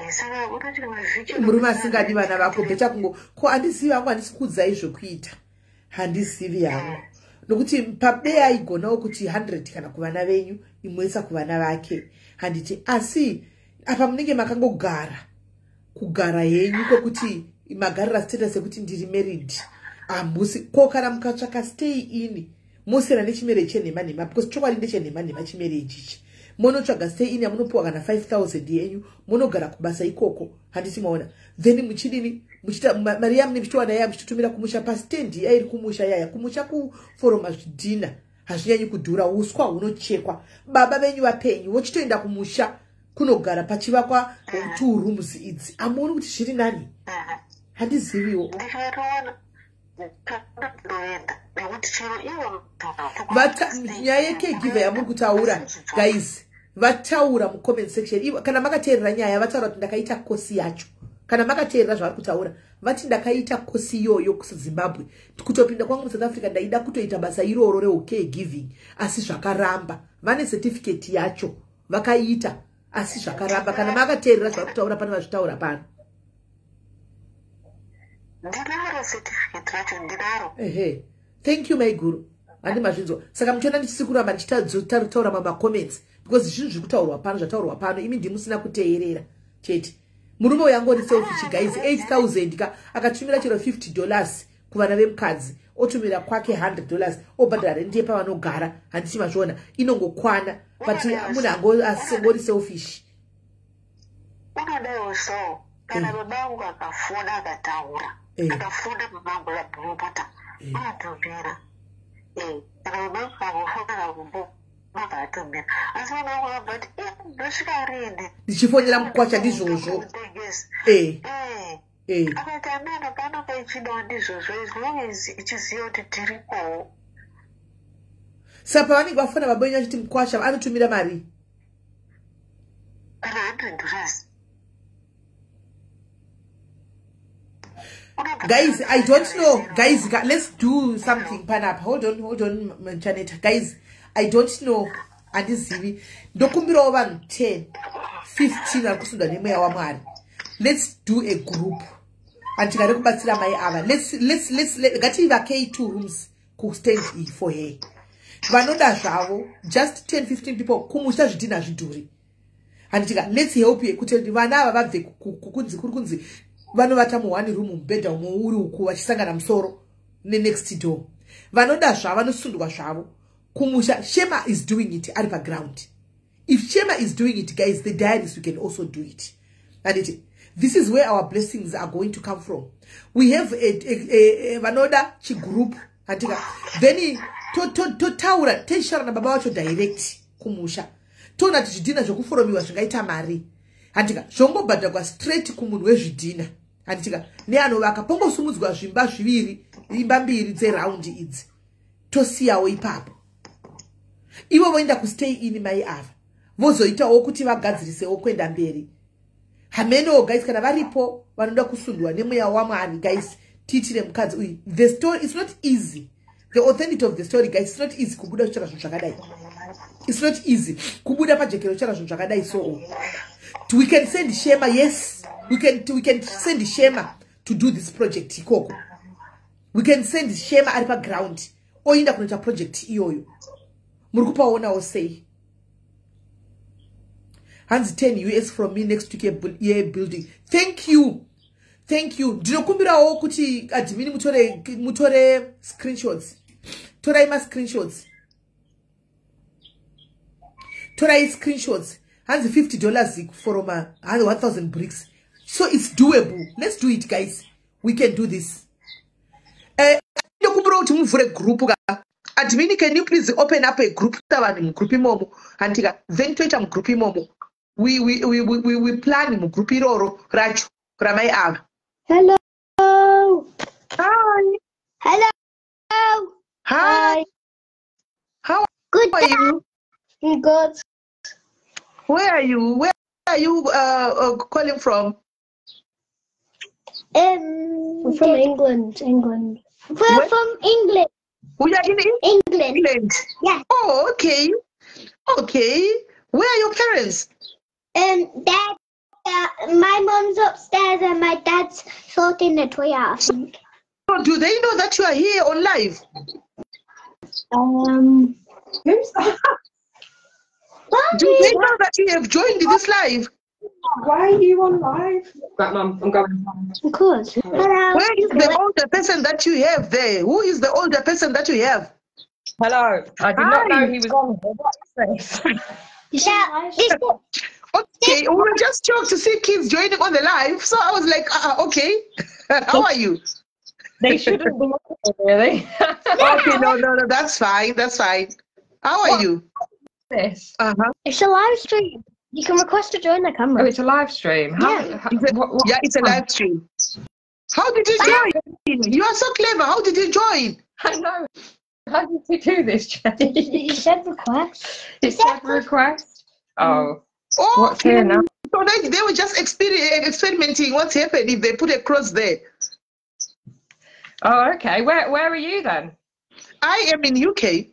Saka unoti mavhiki. Murume asingadi vana vako, better kungo, ko handizivi hangu, handisi kuudzai zvekuita, handizivi hangu, nokuti pabeya aigonawo kuti 100 kana kuvana venyu, imwesa kuvana vake, handiti? Asi apa munenge makangogara kugara henyu, kwekuti magarira status ekuti ndiri married, hamusi. Ko kana mukatsvaka stay in, mosiyana nechimarriage chenhema nhema, because chokwadi ndechenhema nhema chimarriage ichi. Munotsvaga stay in yamunopiwa kana 5000 yenyu, munogara kubasa ikoko, handiti maona? Then muchidini, muchiita mari yamune muchitowana yaya, muchitumira kumusha pastendi yairi kumusha yaya. Kumusha kuforoma zvidhina hazvinyanyi kudhura, uswa hunochekwa. Baba venyu vapenyu, vochitoenda kumusha kunogara pachivakwa two rooms idzi. Amuoni kuti zviri nani? Handiziviwo. Ndikatoona ndoenda, nekuti chero ivo. Nyaya yecaregiver yamuri kutaura, guys, vataura mucomment section. Kana makateerera nyaya, vataura kuti ndakaita kosi yacho. Kana makateerera zvavari kutaura, vati ndakaita kosi iyoyo kuZimbabwe. Kutopinda kwangu muSouth Africa, ndaida kutoita basa iroro recaregiving, asi zvakaramba. Vane certificate yacho, vakaita, asi zvakaramba. Kana makateerera zvavari kutaura pano, vazvitaura pano. Ndinaro certificate racho, ndinaro. Ehe, thank you, maiguru, handi mazvinzwa. Saka muchiona ndichisi kuramba ndichitaura mamacomments, because zvinhu zviri kutaurwa pano, zvataurwa pano, imi ndimusina kuteerera chete. Murume uyu angori selfish, guys. 8000 ka, akatumira chero $50 kuvana vemukadzi, otumira kwake $100, obhadhara rendi yepavanogara, handiti mazviona? Inongokwana, but munhu angori selfish. Unodaiwo so kana baba vangu akafona akataura, akafona baba vangu vabhurupota, unotumira. Kana baba vangu akafona akakumbo, baba atumira, asi baba vangu vabva kuti, "Ndosvika rini?" Ndichifonera mukwacha, ndizvozvo. Kutengesa. Akati ameno pano paichidawo, ndizvozvo, as long as ichiziva kuti tirikowo. Saka pavanenge vafona baba venyu achiti mukwasha, anotumira mari? Kana $100. Guys, I don't know, guys. Let's do something panapa. Hold on, hold on, Chaneta. Guys, I don't know, handizivi. Ndokumbirawo vanhu 10 15 vari kusundwa nemweya waMwari, let's do a group handikari kubatsira mai ava. Ngativakei two rooms kustand e for her. Vanoda zvavo, just 10 15 people. Kumusha zvidhina zvidhuri, handitika? Let's help you kuti vana ava vabve kunzi kuri kunzi vanovata muone room, mubhedha umwe uri uku, vachisangana musoro nenext door. Vanoda zvavo, vanosundwa zvavo kumusha. Shema is doing it ari paground. If Shema is doing it, guys, the diaries, we can also do it, anditi? This is where our blessings are going to come from. We have a vanoda chigroup, handika? Then Totaura tichitaura nababa vacho direct kumusha, toona kuti zvidhina zvokuforomiwa zvingaita mari, handika? Zvongobhadhagwa straight kumunhu wezvidhina, handitika? Neanovaka, pongosumudzwa zvimba zviviri, imba mbiri dzeraundi idzi, tosiyawo ipapo. Ivo voenda kustay in, mai ava vozoitawo kuti vagadzirisewo kuenda mberi. Hamenowo guys, kana varipo vanoda kusundwa nemweya waMwari, guys, tiitire mukadzi uyu. The story, it's not easy, the authenticity of the story, guys. It's not easy kubuda kuchera zvinhu zvakadai. It's not easy kubuda pajekero kuchera zvinhu zvakadai. So we can send Shema. Yes, we can send Shema to do this project ikoko. We can send Shema ari paground, oinda kunoita project iyoyo. Muri kupaonawo sei? Hanzi 10 US from me next week yebuilding. Thank you, thank you. Ndinokumbirawo kuti admin mutore screenshots. Torai mascreenshots, torai screenshots. Hanzi $50 from 1000 bricks, so it's doable. Let's do it, guys. We can do this. Ndokumbira kuti muvhure group ka. Admin, can you please open up a group? Vanhu mugroup imomo, handika? Then toita mugroup imomo, we plan mugroup iroro racho ramai ava. Hello. Hi. Hello. Hi. How Good. are you? Good. Where are you? Where are you calling from? We're from England. England. We're Where? from England. We are in England. England. Yeah. Oh, okay. Where are your parents? Dad. My mum's upstairs and my dad's sorting the toy out, I think. So do they know that you are here on live? Who's that? Do they know that you have joined this live? Why are you on live? Right, Mum, I'm going. Because Hello. Where is the older person that you have there? Who is the older person that you have? Hello. I did not Hi. know he was on here. What is this? Yeah, this Okay, we were just shocked to see kids joining on the live. So I was like, okay. How are you? They shouldn't be on here, really. Okay, no, that's fine. That's fine. How are What? you? This. It's a live stream. You can request to join the Oh, camera. it's a live stream. How, Yeah. how, Is it- what, Yeah, it's a live stream. How did you join? You are so clever. How did you join? I know. How did you do this, Jay? You said request. It said request. Oh, Oh, what's here now? So they were just experimenting what's happened if they put a cross there. Oh, okay. Where are you then? I am in UK.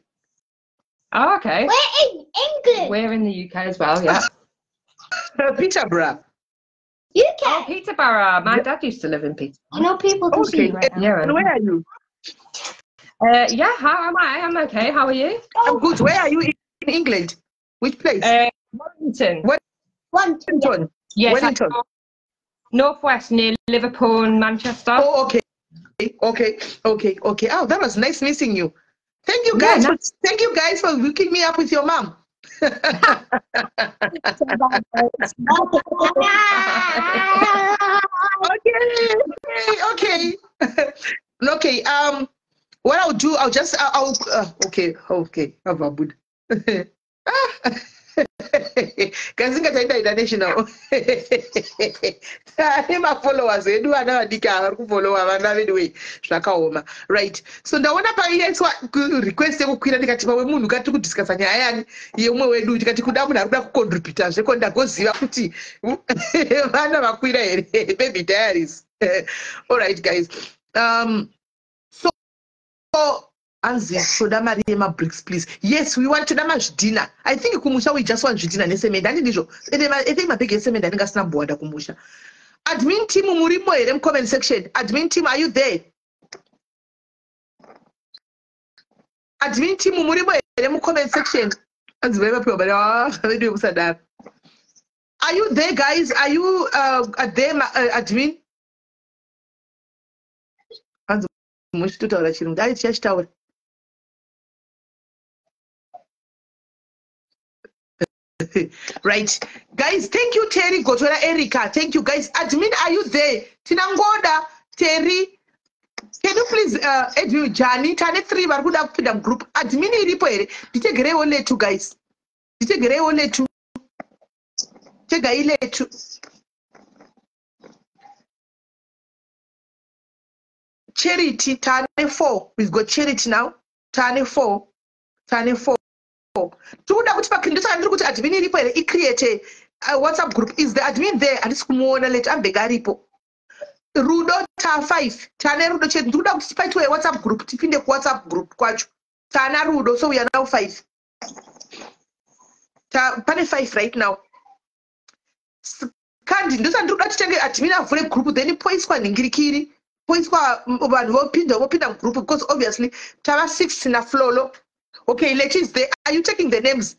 Oh, okay. We're in England. We're in the UK as well, yeah. Peterborough. UK. Oh, Peterborough. My dad used to live in Peterborough. You know people can see you right now. Yeah. And where are you? Yeah, how am I? I'm okay. How are you? I'm good. Where are you in England? Which place? Wellington. One. Wellington. Yes, Wellington. Northwest near Liverpool and Manchester. Oh, okay. Okay. Oh, that was nice meeting you. Thank you guys. Yeah, Thank you guys for hooking me up with your mom. Okay. Okay. What I'll do, I'll just, I'll, okay. Good. Kazinga taita international. Tane mafollowers edu, vana vadiki ava vari kufollowa vana vedu wei, zvakaoma. Right, so ndaona paiiswa request yekukwira, ndikati pamwe munhu kati kudiscussa nyaya yani yeumwe wedu, tikati kuda munhu ari kuda kucontributa zveko. Ndagoziva kuti vana vakwira here. Baby Diaries. Alright guys, so anzi toda mari yemabricks, please. Yes, we want, toda mazvidhina. I think kumusha we just want zvidhina nesemende, handi ndizvo? Ende I think mabhegi esemende anenge asina mbowanda kumusha. Admin team, murimo here mucomment section? Admin team, are you there? Admin team, murimo here mucomment section? Anzi vai vapiwa mari. Ah, vedu vekusadaro. Are you there, guys? Are you there, admin? Hanzi muchitotaura chirungu ai, tichachitaura. Right guys, thank you, Terry Gotora, Erica, thank you guys. Admin, are you there? Tinangoda Terry. Can you please add Jani? Tane 3 vari kuda kupinda mugroup. Admin iripo here? Nditegereiwo letu, guys. Nditegereiwo letu. Tegai letu. Charity, tane 4. We've got Charity now. Tane 4. Tane 4. Tikuda kuti pakindosaka ndiri kuti admin iripo here icreate a WhatsApp group. Is the admin there? Handisi kumuona letu, ambega aripo. Rudo ta 5. Tane Rudo chete. Ndikuda kuti paitwe WhatsApp group, tipinde kuWhatsApp group kwacho. Tana Rudo, so we are now 5. Pane 5 right now. Kandi ndosaka ndiri kuda titenge admin avhure group, then poiswa nhingirikiri. Poiswa vanhu vopinda mugroup, because obviously tava 6 na Flolo. Okay, Letu is there. Are you taking the names?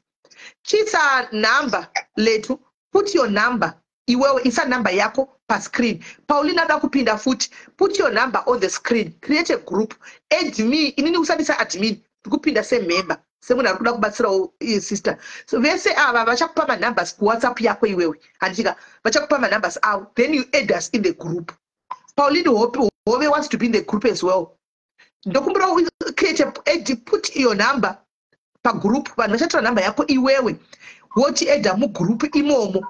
Chisa number, Letu. Put your number. Iwewe isa number yako pa screen. Paulina ada kupinda futi. Put your number on the screen. Create a group. Add me. Inini usandisa admin. Ndikupinda semember. Semunhu ari kuda kubatsirawo sister. So vese ava vachakupa manumbers kuWhatsApp yako iwewe. Handika vachakupa manumbers avo. Then you add us in the group. Pauline Hove wants to be in the group as well. Ndokumbira create a, add, put your number pagroup. Vanhu vachatora number yako iwewe. Woti adda mugroup imomo.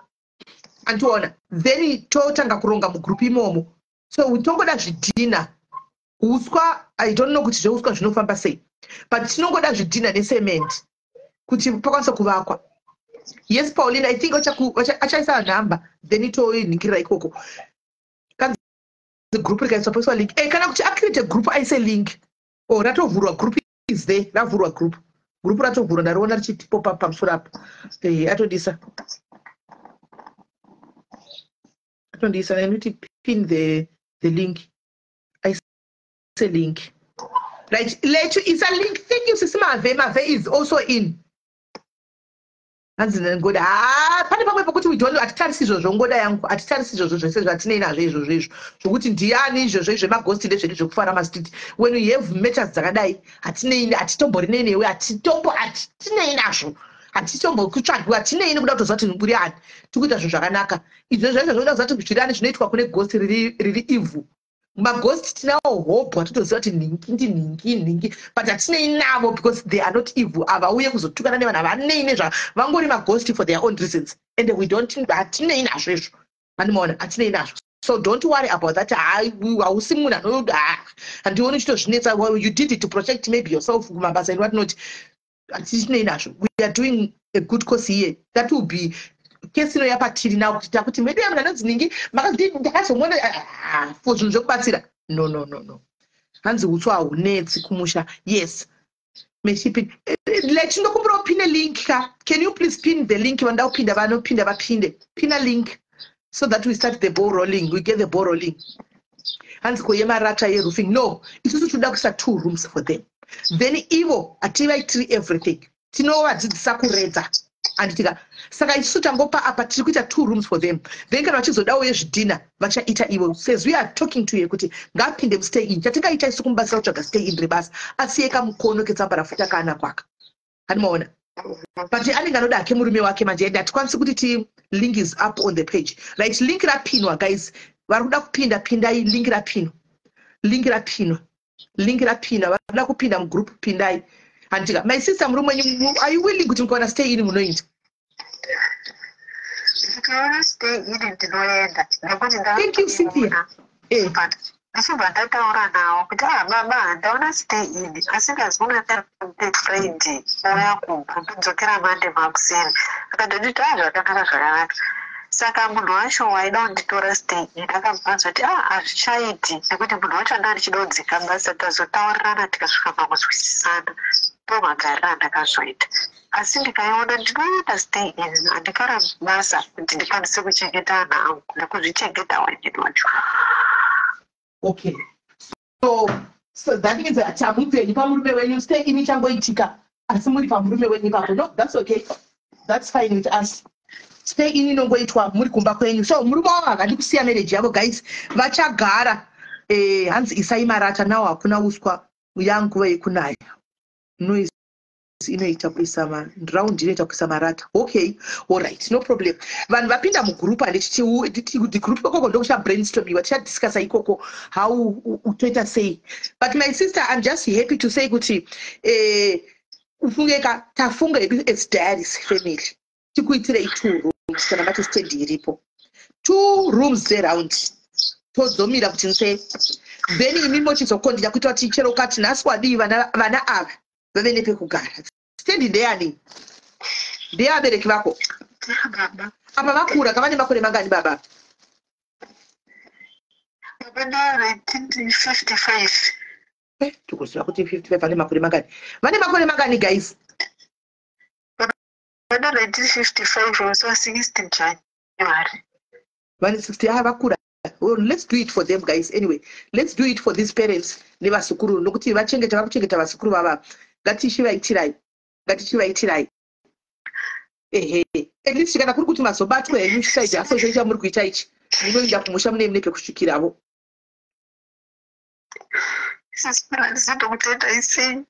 Andiona. Then totanga kuronga mugroup imomo. So tongoda zvidhina. Uswa, I don't know kuti zveuswa zvinofamba sei. But tinongoda zvidhina necement kuti pakwanise kuvakwa. Yes, Paulina, I think achaisa number, then toinhingirira ikoko. Kanzi group rikaiswa poiswa link. Kana kuti acreate group aise link. Oh, ratovhurwa group is there. Ravhurwa group. Group ratovhurwa, ndariona richitipopa pamusoro apo. Atodisa. Atondisa, I need to pin the link. I say link. Right, Letu is a link. Thank you, Sisi Mave. Mave is also in. Hanzi ngoda. Pane pamwe pokuti we don't atitarisi izvozvo ngoda yangu. Atitarisi izvozvo zvese zvatinei nazvo izvozvo izvo. Zvokuti ndiani izvozvo izvo maghost ndezvedu zvekufara mastreet. When we have matters dzakadai, hatinei hatitomborinei newe, hatinei nazvo. Hatitombokutsvagiwa, hatinei nekuda kutoziva kuti uri ani. Tiri kuita zvinhu zvakanaka. Izvo zvese zvokuda kuziva kuti zviri ani zvinoitwa kune ghost riri evil. Maghost tinawo hope hatitoziva kuti nhingi ndinhingi nhingi, but hatinei navo because they are not evil. Havauye kuzotukana nevanhu, havanei nezva, vangori maghost for their own reasons, and we don't, hatinei nazvo izvo. Handimaona, hatinei nazvo. So don't worry about that. Hausi munhu handioni uchitozvinetsa. You did it to protect maybe yourself kumabasa and what not. Hatichinei nazvo. We are doing a good cause here. That will be kesi ino yapatiri now kuti takuti medu yamunhu anonzi ningi ndakazomuona for zvinhu zvekubatsira. No, no, no, no. Hanzi utswa haunetsi kumusha. Yes. Meshipin. Lechi ndokumbira upine link ka. Can you please pin the link? Vanoda kupinda vanopinda vapinde. Pin a link so that we start the ball rolling. We get the ball rolling. Hanzi ko yemarata yeroofing. No. Isusu toda kuisa 2 rooms for them. Then ivo hativaitiri everything. Tinovadzidzisa kuredza. Anditika. Saka isusu tangopa apa tiri kuita 2 rooms for them. Then kana vachizodawo yezvidhina vachaita ivo. Says we are talking to you kuti ngapinde mustay in. Chatingaita isu kumubatsira kutsvaga stay in rebasa. Asiye kamukono ketsamba rafuta kana kwaka. Handimaona. But anenge anoda hake murume wake manje. And hatikwanisi kuti ti link is up on the page. Right, link rapinwa guys. Vari kuda kupinda pindai, link rapinwa. Link rapinwa. Link rapinwa. Vari kuda kupinda mugroup pindai. Handika. My sister murume wenyu, are you willing kuti mukawana stay in munoita? Ndikaona stay in ndinoenda. Nekuti Thank you, Cynthia. Ndichibva ndataura nawo kuti baba ndaona stay in asi ndazoona friend ouya kumba ndodzokera mande makuseni. Akandonditi zvakanaka zvakanaka. Saka munhu wacho waida kunditora stay in akabva azoti hazvichaiti nekuti munhu wacho anga ndichida kudzika basa. Tazotaurirana tikasvika pakunzwisisana ndomagariro andakazoita. Asi ndikaiona ndinoenda stay in, handikara basa kuti ndikwanise kuchengeta ana angu nekuzvichengeta wanyini wacho. Okay. So that means that hamubveni pamurume wenyu, stay in ichangoitika asi muri pamurume wenyu ipapo. No, that's okay. That's fine with us. Stay in inongoitwa muri kumba kwenyu. So murume wavo havadi kusiya marriage yavo guys. Vachagara hanzi isai marata nawo hakuna uswa yanguva yekunaya. Noise Inoita kuisa round, inoita kuisa marata. Okay, alright, no problem. Vanhu vapinda mugroup, handiti? Group ikoko ndokuchabrainstormiwa, tichadiscussa ikoko how toita sei. But my sister, I'm just happy to say kuti ufungeka, tafunga hedu as Diaries family, tikuitirei two rooms. Kana mati stand iripo, two rooms dzeround, todzomira kuti nse, then imi mochizokondinya kuita kuti chero ukati nhasi wadii, vana ava vave nepekugara. Stand ndeyani? Ndeyevabereki vako? Baba. Apa vakura, kava nemakore mangani baba? Baba nda 1955. Tikuziva kuti 55 vane makore mangani? Vane makore mangani, guys? Vana 1955, musi wa 16 January. Vane 60. Ah, vakura. Well, let's do it for them, guys. Anyway, let's do it for these parents nevasukuru, nokuti vachengeta, vari kuchengeta vasukuru vava. Ngatichivaitirai, ngatichivaitirai. Ehe, at least kana kuri kuti mazobatwa henyu, chisaidi aso chamuri kuita ichi, munoenda kumusha, mune pekusvikiravo. Ndokutendai sei?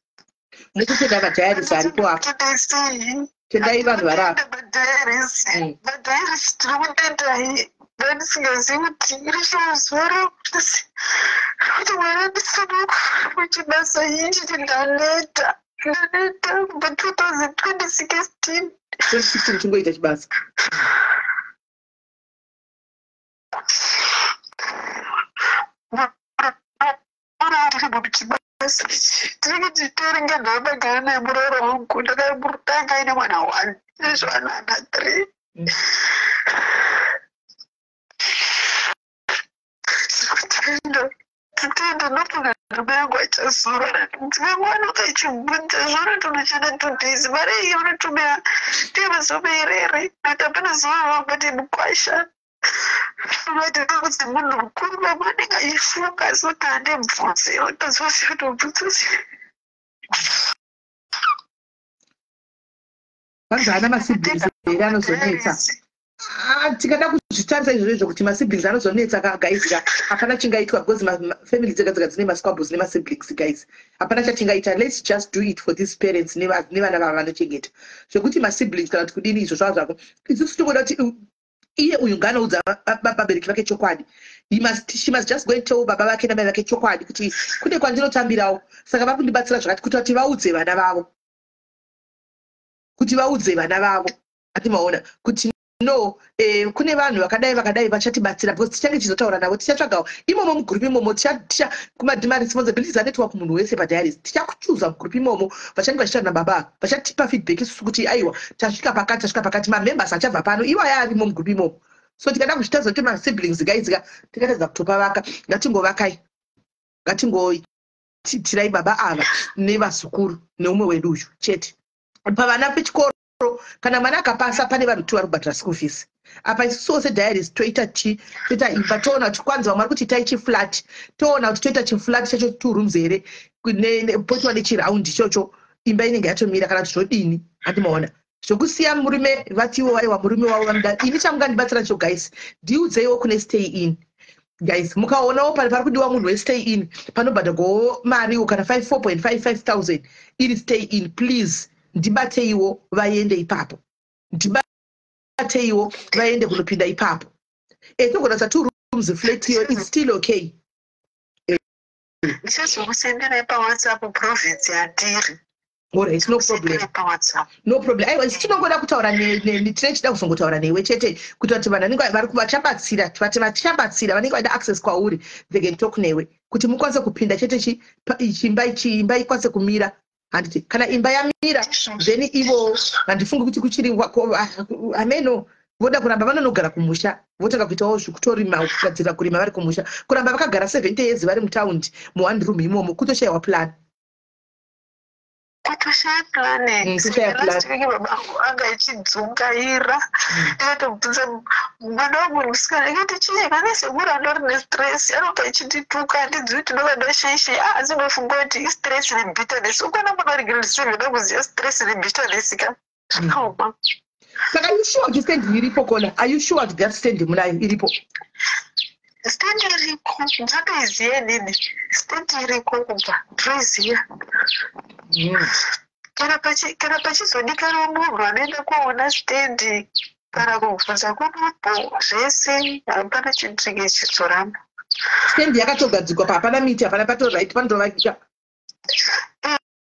Mukutenda maDiaries aripo apa. Ndokutendai sei? Tendai vanhu vari apa. MaDiaries, maDiaries, tiri kutendai. Ndandisingazivi kuti rishuwa zuva rekuti mwana ndisina kuchibasa ichi. Ndaneta, ndaneta kubva 2016. 2016 chingoita chibasa. Ndiri muchibasa, tinenge tichitoerenga ndavagara naye muroora wangu. Ndakamurutanga aine mwana one, izvo ana 3. Kutenda, kutenda. Ndofunga ndume yangu achazorora. Mudzimai wangu akachibvunza zvoro, tonoshanda 2 days, mari iyi unotumira ndeyemazuva maerere, nokuti hapana zuva vangati mukwasha vati kuti munhu mukuru. Baba anenge achifunga, asi kuti handibvunze, otozosiya kutobvunza. Vanzi haana masiblings here anozonetsa? Ah, tikada kuzvitarisa izvozvo izvo kuti masiblings anozonetsa ka, guys ka, hapana chingaitwa, because family dzega dzega dzine masquabbles nemasiblings, guys. Hapana chatingaita. Let's just do it for these parents nevana vava vanochengeta. Zvekuti masiblings kana kuti kudini, izvo zvava zvako. Isusu tingoda kuti iye uyu ngaanoudza vabereki vake chokwadi. She must just go and tell baba vake namai vake chokwadi kuti kune kwandinotambirawo, saka vari kundibatsira zvakati, kuti vaudze vana vavo, kuti vaudze vana vavo ati maona kuti no, kune vanhu vakadai vakadai vachatibatsira, because tichange tichizotaura navo. Tichatsvagawo imomo mugroup imomo, maresponsibilities anoitwa kumunhu wese paDiaries. Tichakuchuza mugroup imomo vachange vachitaura nababa, vachatipa feedback isusu kuti aiwa, tasvika pakati, tasvika pakati. Mamembers achabva pano iwaya arimo mugroup imomo. So tikada kuzvitaridza kuti masiblings, guys ka, tingatadza kutopavaka. Ngatingovakai, ngatingoitirai baba ava nevazukuru neumwe wedu uyu chete. Pavana pechikoro, kana mwana akapasa, pane vanhu tu vari kubhadhara school fees apa. Isusuwo seDiaries toita chi toita imba, toona kuti kwanzi vamwe vari kuti itai chiflat, toona kuti toita chiflat chacho two rooms here, poitwa nechiround ichocho, imba inenge yatomira, kana kuti zvodini? Handimaona zvokusiya murume, vatiwo vaiwa murume wavo vanoda. Ini chamungandibatsira cho, guys, ndiudzeiwo kune stay in. Guys, mukaonawo pari kudiwa munhu westay in, panobhadhagwawo mariwo kana 4.55 thousand iri stay in, please ndibateiwo vaende ipapo, ndibateiwo vaende kunopinda ipapo. Togona sa two rooms flat iyo, it's still okay. Ndichazokusenderai paWhatsApp province yandiri. Alright, no problem. Kusenderai paWhatsApp. No problem. Aiwa, isu tinongoda kutaura tine chida kuzongotaura newe chete, kuitira kuti vanhu vanenge vari vachabatsira, vati vachabatsira vanenge vaida access kwauri, they can talk newe kuti mukwanise kupinda chete. Chimba ichi, imba ikwanise kumira, handiti? Kana imba yamira, then ivo handifungi kuti kuchiri ameno voda kuramba vanonogara kumusha, votanga kuitawo zvekutorima, kugadzirira kurima vari kumusha. Kuramba vakagara 70 years vari mutaundi muone room imomo, kutoshayiwa plan. Kutoshaya plan. Kutoshaya plan. Last week baba angu anga achidzungaira. Ndikatobvunza mwana wangu musikana, ikati chii kana sekuru andori nestress, anobva achindituka, handizivi kuti ndova ndoshaishei. Asi ndofunga kuti istress nebitterness. Ukona mwana uri grade 7 akuziva stress nebitterness ka, zvakaoma. Saka are you sure kuti stand iripo kona? Are you sure kuti that stand munayo, iripo? Stand iriko, ndatoiziva inini. Stand iriko kubva, ndinoiziva. Kana pachizodikanwa munhu anoenda kuoona stendi kana kubvunza kunopo zvese, hapana chinhu chinge chichizoramba. Stendi yakatogadzikwa pa, hapana miti, hapana, patoright, panotovakika.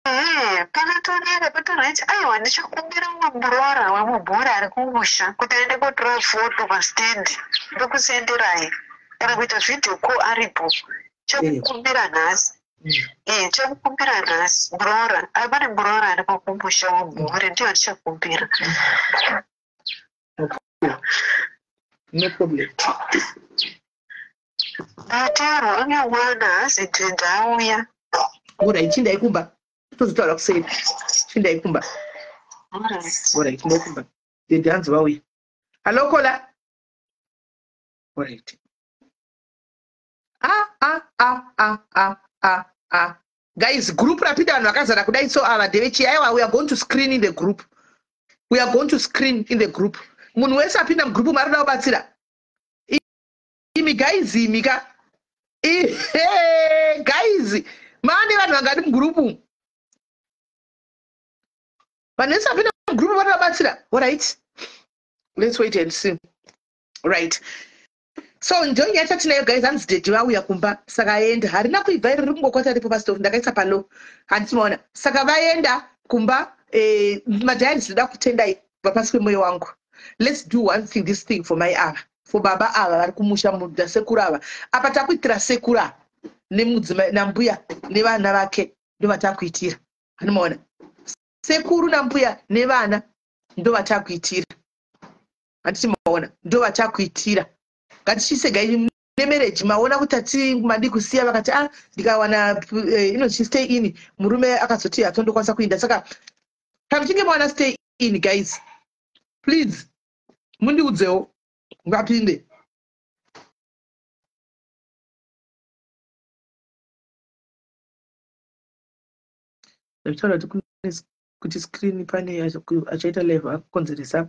Ehe, pakatonaka, patoright. Aiwa, ndichakumbira umwe muroora wemubhora ari kumusha kuti aende kotora foto pastendi, ndokusenderai kana kuita video call aripo. Chakukumbira nhasi. Chakukumbira nhasi muroora, pane muroora aripo kumusha wemubhore, ndiyo ndichakumbira. No problem. Ndataro ane mwana hazi dhedha auya. Alright, chindai kumba, tozotaura kuseri. Chindai kumba. Alright, chindai kumba. Dhedha hanzi vauya. Hallo caller. Alright. Ah ah ah ah ah ah ah. Guys, group rapinda vanhu vakazara kudai so ava ndevechi? Aiwa, we are going to screen in the group. We are going to screen in the group. Munhu wese apinda mugroup marida kubatsira. Imi guys, imi ka. Ihe, guys, maane vanhu vangadi mugroup. Vanhu vese vapinda mugroup varida kubatsira. Alright. Let's wait and see. Right. So ndonyaya chatinayo guys, hanzi daddy vauya kumba, saka aenda. Harina kuibva iri, riri kungokwata ripo pasitofu, ndakaisa palo. Handiti maona. Saka vaenda kumba, madiaries ndoda kutendai kubva pasi pemwoyo wangu. Let's do one thing, this thing for my ava. For baba ava vari kumusha mudza sekuru ava. Apa takuitira sekuru ava nemudzimai nambuya nevana vake ndovatakuitira. Hanimaona. Sekuru nambuya nevana ndovatakuitira. Handiti maona, ndovatakuitira. Ngatichisegai nemarriage, maona kuti ati madi kusiya, vakati ah, ndikawana inonzi stay in, murume akazoti hatondokwanisa kuinda. Saka kana muchinge mawana stay in, guys, please mundiudzewo ngapinde. Ndataura kuti kuti screen pane achaita live akukonzeresa.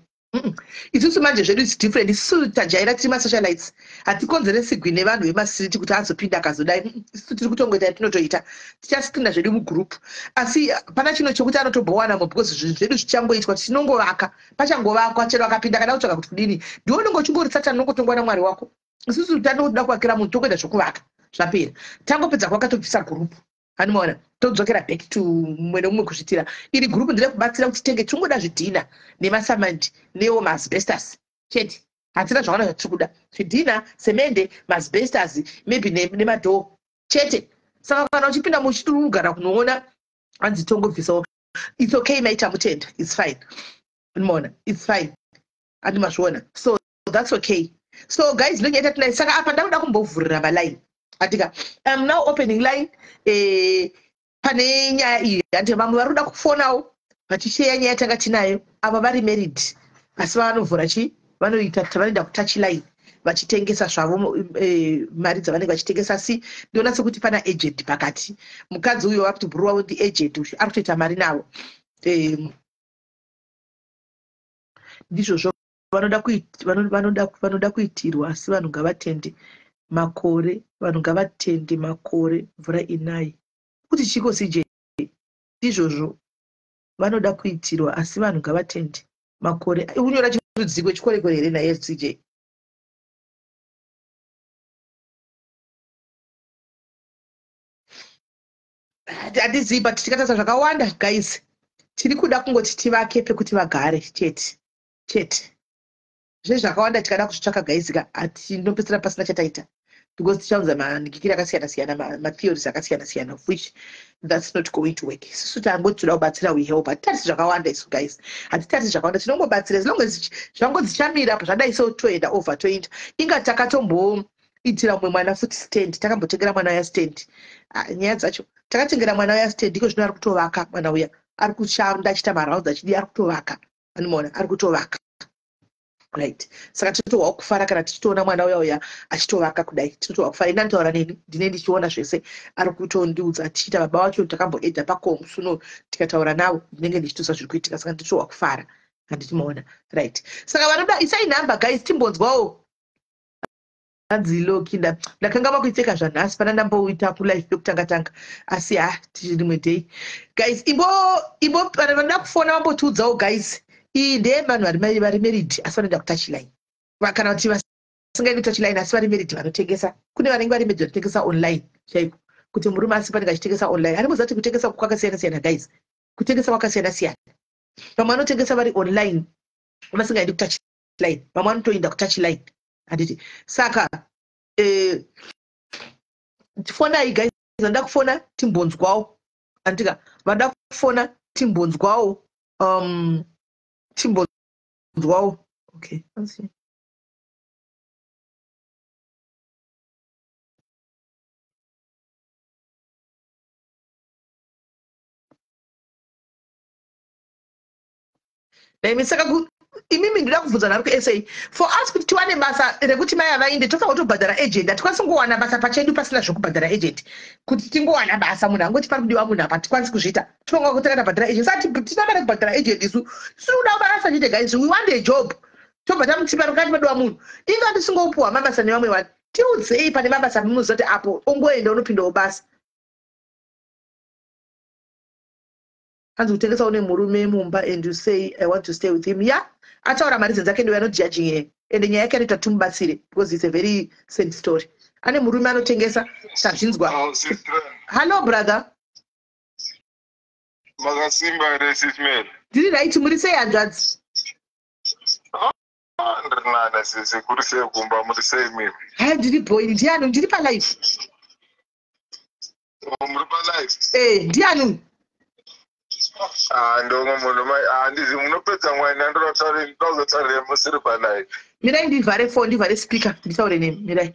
Isusu manje zvedu is different. Isusu tajaira, tiri masocialites, hatikonzeresigwi nevanhu vemasiriti kuti azopinda akazodai. Isusu tiri kutongoita yatinotoita, tichascreena zvedu mugroup, asi pana chino chokuti anotombowanamo because zvinhu zvedu zvichangoitwa, tinongovaka, pachangovakwa. Chero akapinda kada kutsvaga kuti kudini, ndiwe unenge uchingori Satani, unongotongwa namwari wako. Isusu tanoda kuvakira munhu, tokuenda zvokuvaka, zvapera, tangopedza kuvaka tobvisa group. Hanimaona, todzokera back to mumwe nemumwe kuzvitira. Iri group nderekubatsira kuti tenge tingoda zvidhina nemasamandi newo maasbestos chete. Hatina zvakawanda zvatiri kuda, zvidhina, semende, maasbestos, maybe nemadhoo chete. Saka kana uchipinda muchituru kugara kunoona hanzi tongobvisawo, it's okay. Maita mutenda, it's fine. Maona, it's fine, handi mazviona? So that's okay. So guys, ndonyaita tinai. Saka apa ndakuda kumbovhurira maline andika. I'm now opening line, pane nyaya iyi, handi vamwe vari kuda kufonawo vachisheya nyaya tanga tinayo. Ava vari married asi vanovhura chi vanoita, vanoenda kutouch line vachitengesa zvavo, mari dzavanenge vachitengesa. Asi ndiona sekuti pana agent pakati. Mukadzi uyo vakuti bhuru wavo ndi agent uyu ari kutoita mari navo. Ndizvozvo vanoda kuitirwa, asi vanhu ngavatende makore, vanhu ngavatende makore mvura inai kuti chiko CJ. Ndizvozvo vanoda kuitirwa, asi vanhu ngavatende makore. Kunyora chirudziko chikorekore here naye CJ? Handizivi, but tikatarisa zvakawanda guys, tiri kuda kungoti tivake pekuti vagare chete chete. Zvezvakawanda tikada kuzvitsvaka guys ka, hatinopedzisira pasina chataita because tichaunza manhikikiri akasiyana siyana, matheories akasiyana siyana, of which that's not going to work. Isusu tangoti toda kubatsira, we help. Hatitarisi zvakawanda isu guys, hatitarisi zvakawanda, tinongobatsira as long as zvango dzichamira apo zvadai so, toenda over, toenda. Inga takatomboitira mumwe mwana futi stand, takambotengera mwana uya stand. Ah, nyaya dzacho, takatengera mwana uya stand, iko zvino ari kutovaka. Mwana uya ari kushanda achiita marounds achidi, ari kutovaka. Anomaona ari kutovaka, right? Saka tinotohwa kufara kana tichitoona mwana uya uya achitovaka kudai, tinotohwa kufara. Ina nditaura neni, ndine ndichiona zvese ari kutondiudza tichiita. Baba vacho takamboedha pakomusuno tikataura navo, ndinenge ndichitoziva zviri kuitika, saka nditohwa kufara. Handiti maona? Right, saka vanoda isai nhamba guys, timbonzwawo. Hanzi Loki, ndakanga vakuipfeka zvanhasi pana ndamboita kulive pekutanga tanga, asi ha, tiri rimwe day, guys. Imbo vanoda kufona vambotiudzawo, guys. Iyi ndeyevanhu vari married asi vanoenda kutouchline, kana kuti vasingaendi kutouchline asi vari married vanotengesa. Kune vanenge vari married vanotengesa online chaiko, kuti murume asi panenge achitengesa online. Handimuziva kuti kutengesa kwakasiyana siyana, guys. Kutengesa kwakasiyana siyana. Vamwe vanotengesa vari online vasingaendi kutouchline, vamwe vanotoenda kutouchline, handiti? Saka fonai, guys. Vanoda kufona timbonzwawo, andika? Vanoda kufona timbonzwawo, timbonzwawo. Okay, let's see. Naimi, saka imimi ndinoda kubvunza nhari kuSA, for us kuti tiwane basa rekuti mai avainde, tofanira kutobhadhara agent? Hatikwanisi kungowana basa pachedu pasina zvokubhadhara agent. Kuti tingowana basa, munhu angoti pari kudiwa munhu apa, hatikwanisi kuzviita. Tinonga kutanga tabhadhara agent. Saka tina mari yekubhadhara agent? Isu tiri kuda basa chete, guys. We want a job. Tobva tamuti pari kati padiwa munhu. Inga tisingopuwa mabasa nevamwe vanhu. Tiudzei pane mabasa munoziva kuti apo ongoenda unopindawo basa. Hanzi kutengesa une murume mumba and you say, "I want to stay with him." Ya, ataura mareasons ake. We are not judging her, ende nyaya yake anoita tumubatsire because it's a very sad story. Ane murume anotengesa, tazvinzwa. Oh, sister. Hello, brother. Makasimba here, Sis Mary? Ndiri right. Muri sei, hanzvadzi? Ah, ndiri nana, sisi. Kuri sei kumba? Muri sei mimi? Hai, ndiri boy. Ndiani? Ndiri palive. Oh, muri palive? Eh, ndiani? Ah, ndomwe munhu mai. Ah, ndizi munopedza mwana, ndoda kuzotaurira musiri palive. Mirai ndivhare phone, ndivhare speaker, nditaure nemi. Mirai.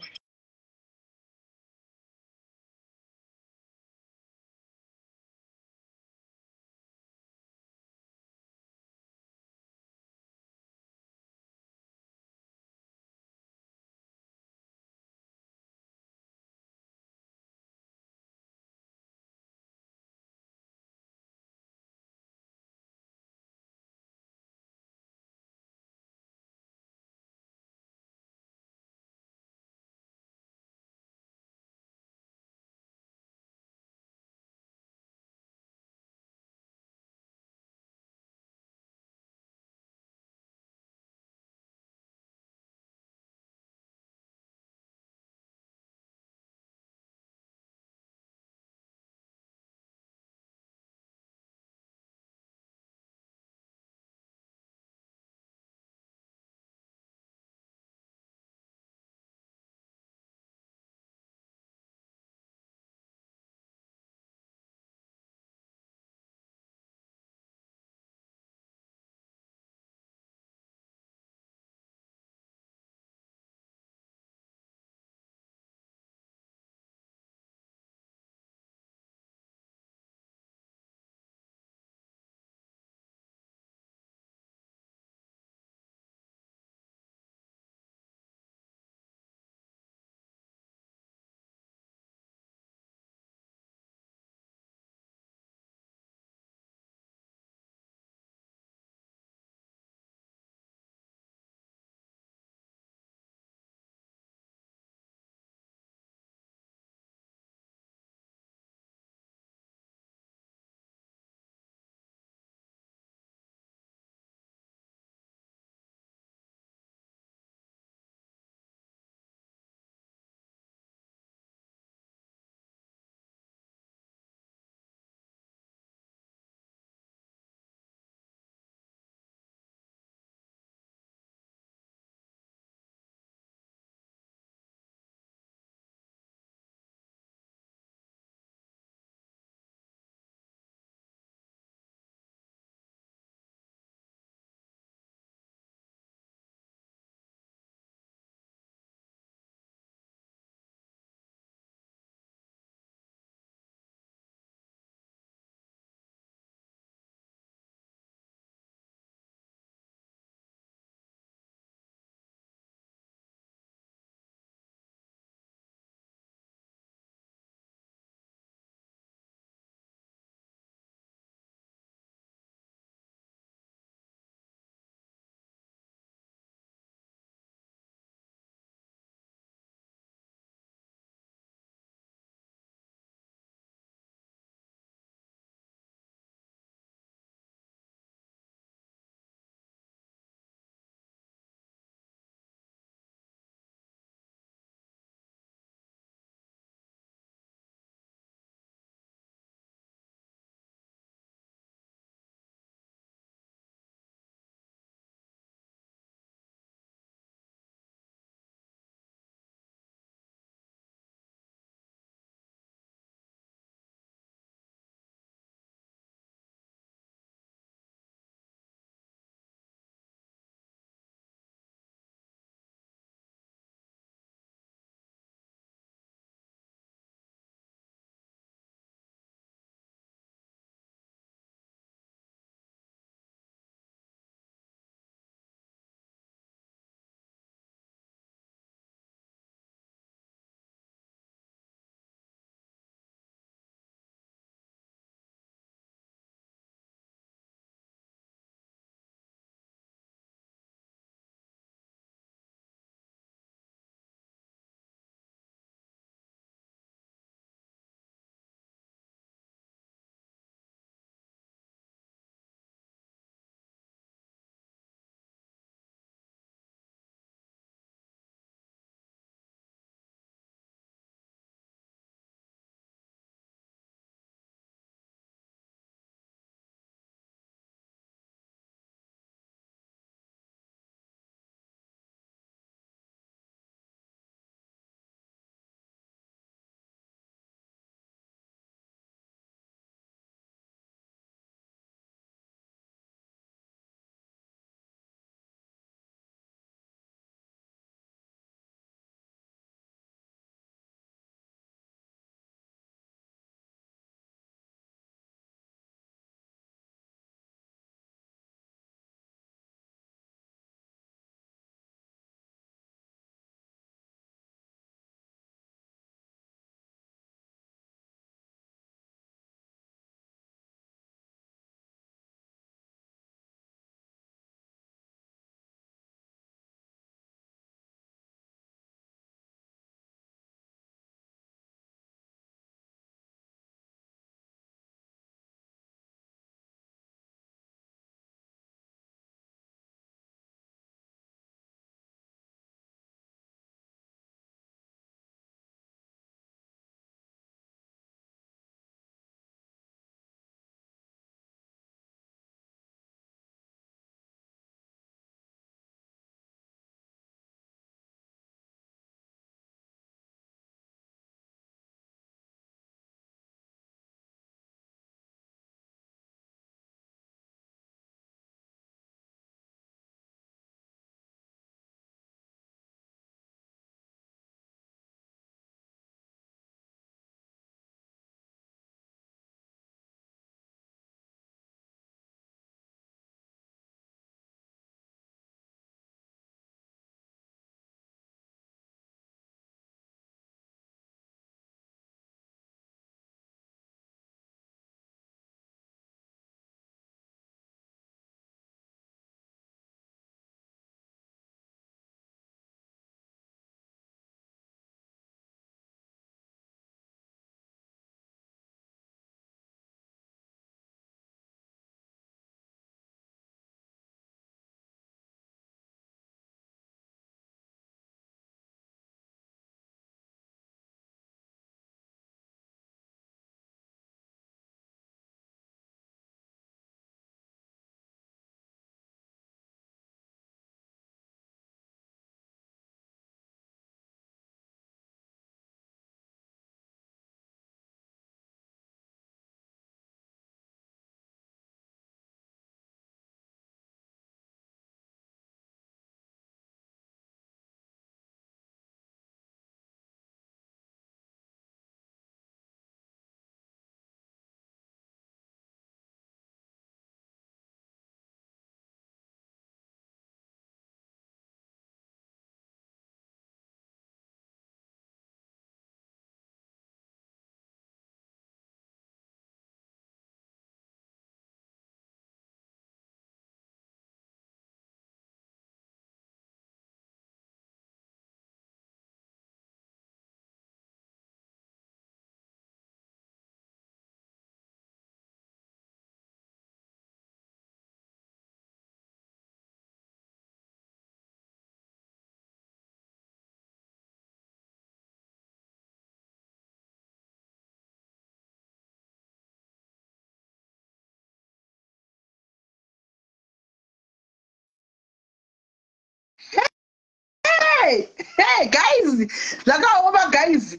Hey, hey, guys, zvakaoma, guys.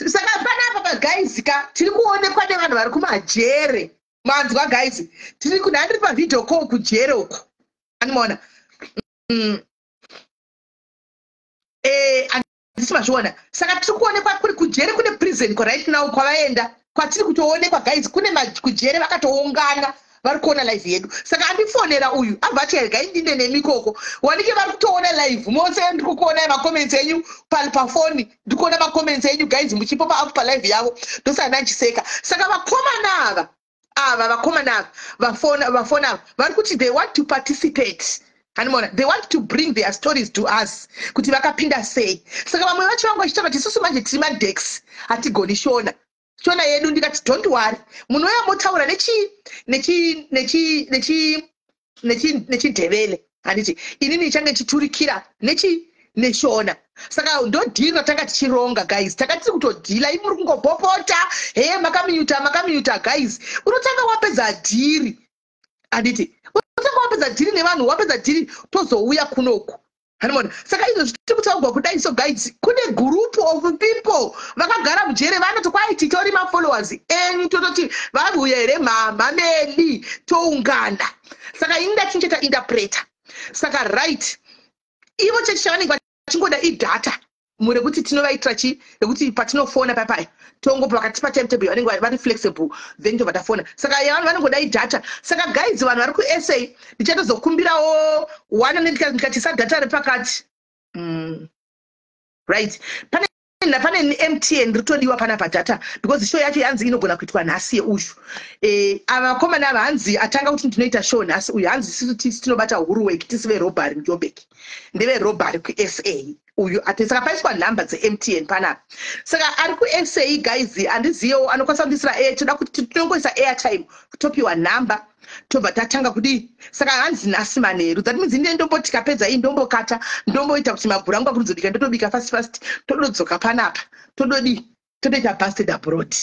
Saka panapa paguys ka, tiri kuonekwa nevanhu vari kumajere. Manzwa, guys? Tiri kunhandiri pavideo call kujere uku, animaona? Handisi mazviona? Saka tiri kuonekwa kuri kujere, kune prison right now kwavaenda, kwatiri kutoonekwa, guys. Kune kujere vakatoungana, vari kuona live yedu. Saka andifonera uyu, abva ati, "Regai ndinde nemi ikoko." Wanike vari kutoona live mose. Ndiri kukuonai macomments enyu pafoni, ndiri kuona macomments enyu, guys, muchipopa up palive yavo. Ndosaka ndachiseka. Saka vakomana ava, vakomana ava vafona ava, vari kuti they want to participate. Hanimona, they want to bring their stories to us, kuti vakapinda sei. Saka vamwe vacho vangu vachitaura kuti isusu manje tiri madex, hatigoni Shona, Shona yedu. Ndikati, "Don't worry, munouya motaura nechi nechi nechi nechi nechi nechiNdebele, handiti? Inini ichange ndichiturikira neShona." Saka ndo deal ratanga tichironga, guys. Taka tiri kutodeala. Imi muri kungopopota, he, makamuta, makamuta. Guys, unotanga wapedza deal, handiti? Unotanga wapedza deal nevanhu, wapedza deal, tozouya kunoku, hanimona? Saka izvo zvitiri kutaurwa kudai so, guys, kune group of people vakagara mujere, vanoti kwai titori mafollowers enyu, tototi vavuya here mhamha medi, toungana. Saka ini ndachincheta interpreter. Saka right, ivo chechi chavanenge vachingoda idata murekuti tinovaitira chi rekuti patinofona papai, tongopa vakatipa timetable, vanenge vari flexible, then tobva tafona. Saka yavanhu vanongoda idata. Saka guys, vanhu vari kuSA, ndichatozokumbirawo one ndikatisa data repakati. Right, pane MTN ritodiwa panapa data, because show yacho yanzi inogona kuitwa nhasi yeushu. Ava vakomana ava, hanzi atanga kuti ndinoita show nhasi uyu, hanzi sisu tisi tinobata huruwek, tisi verobbery muJobek, ndeverobbery kuSA uyu ati. Saka paiswa nhamba dzeMTN panapa. Saka ari kuSA, guys, handiziyewo anokwanisa kundisira air, toda kuti tinongoisa airtime, topiwa nhamba, tobva tatanga kudii. Saka hanzi nhasi manheru. That means ine ndombo, tikapedza iyi ndombokata, ndomboita kuti mabhuru angu akurudzobika, ndotobika fast fast, tododzoka panapa, tododii, totoita Busted Abroad.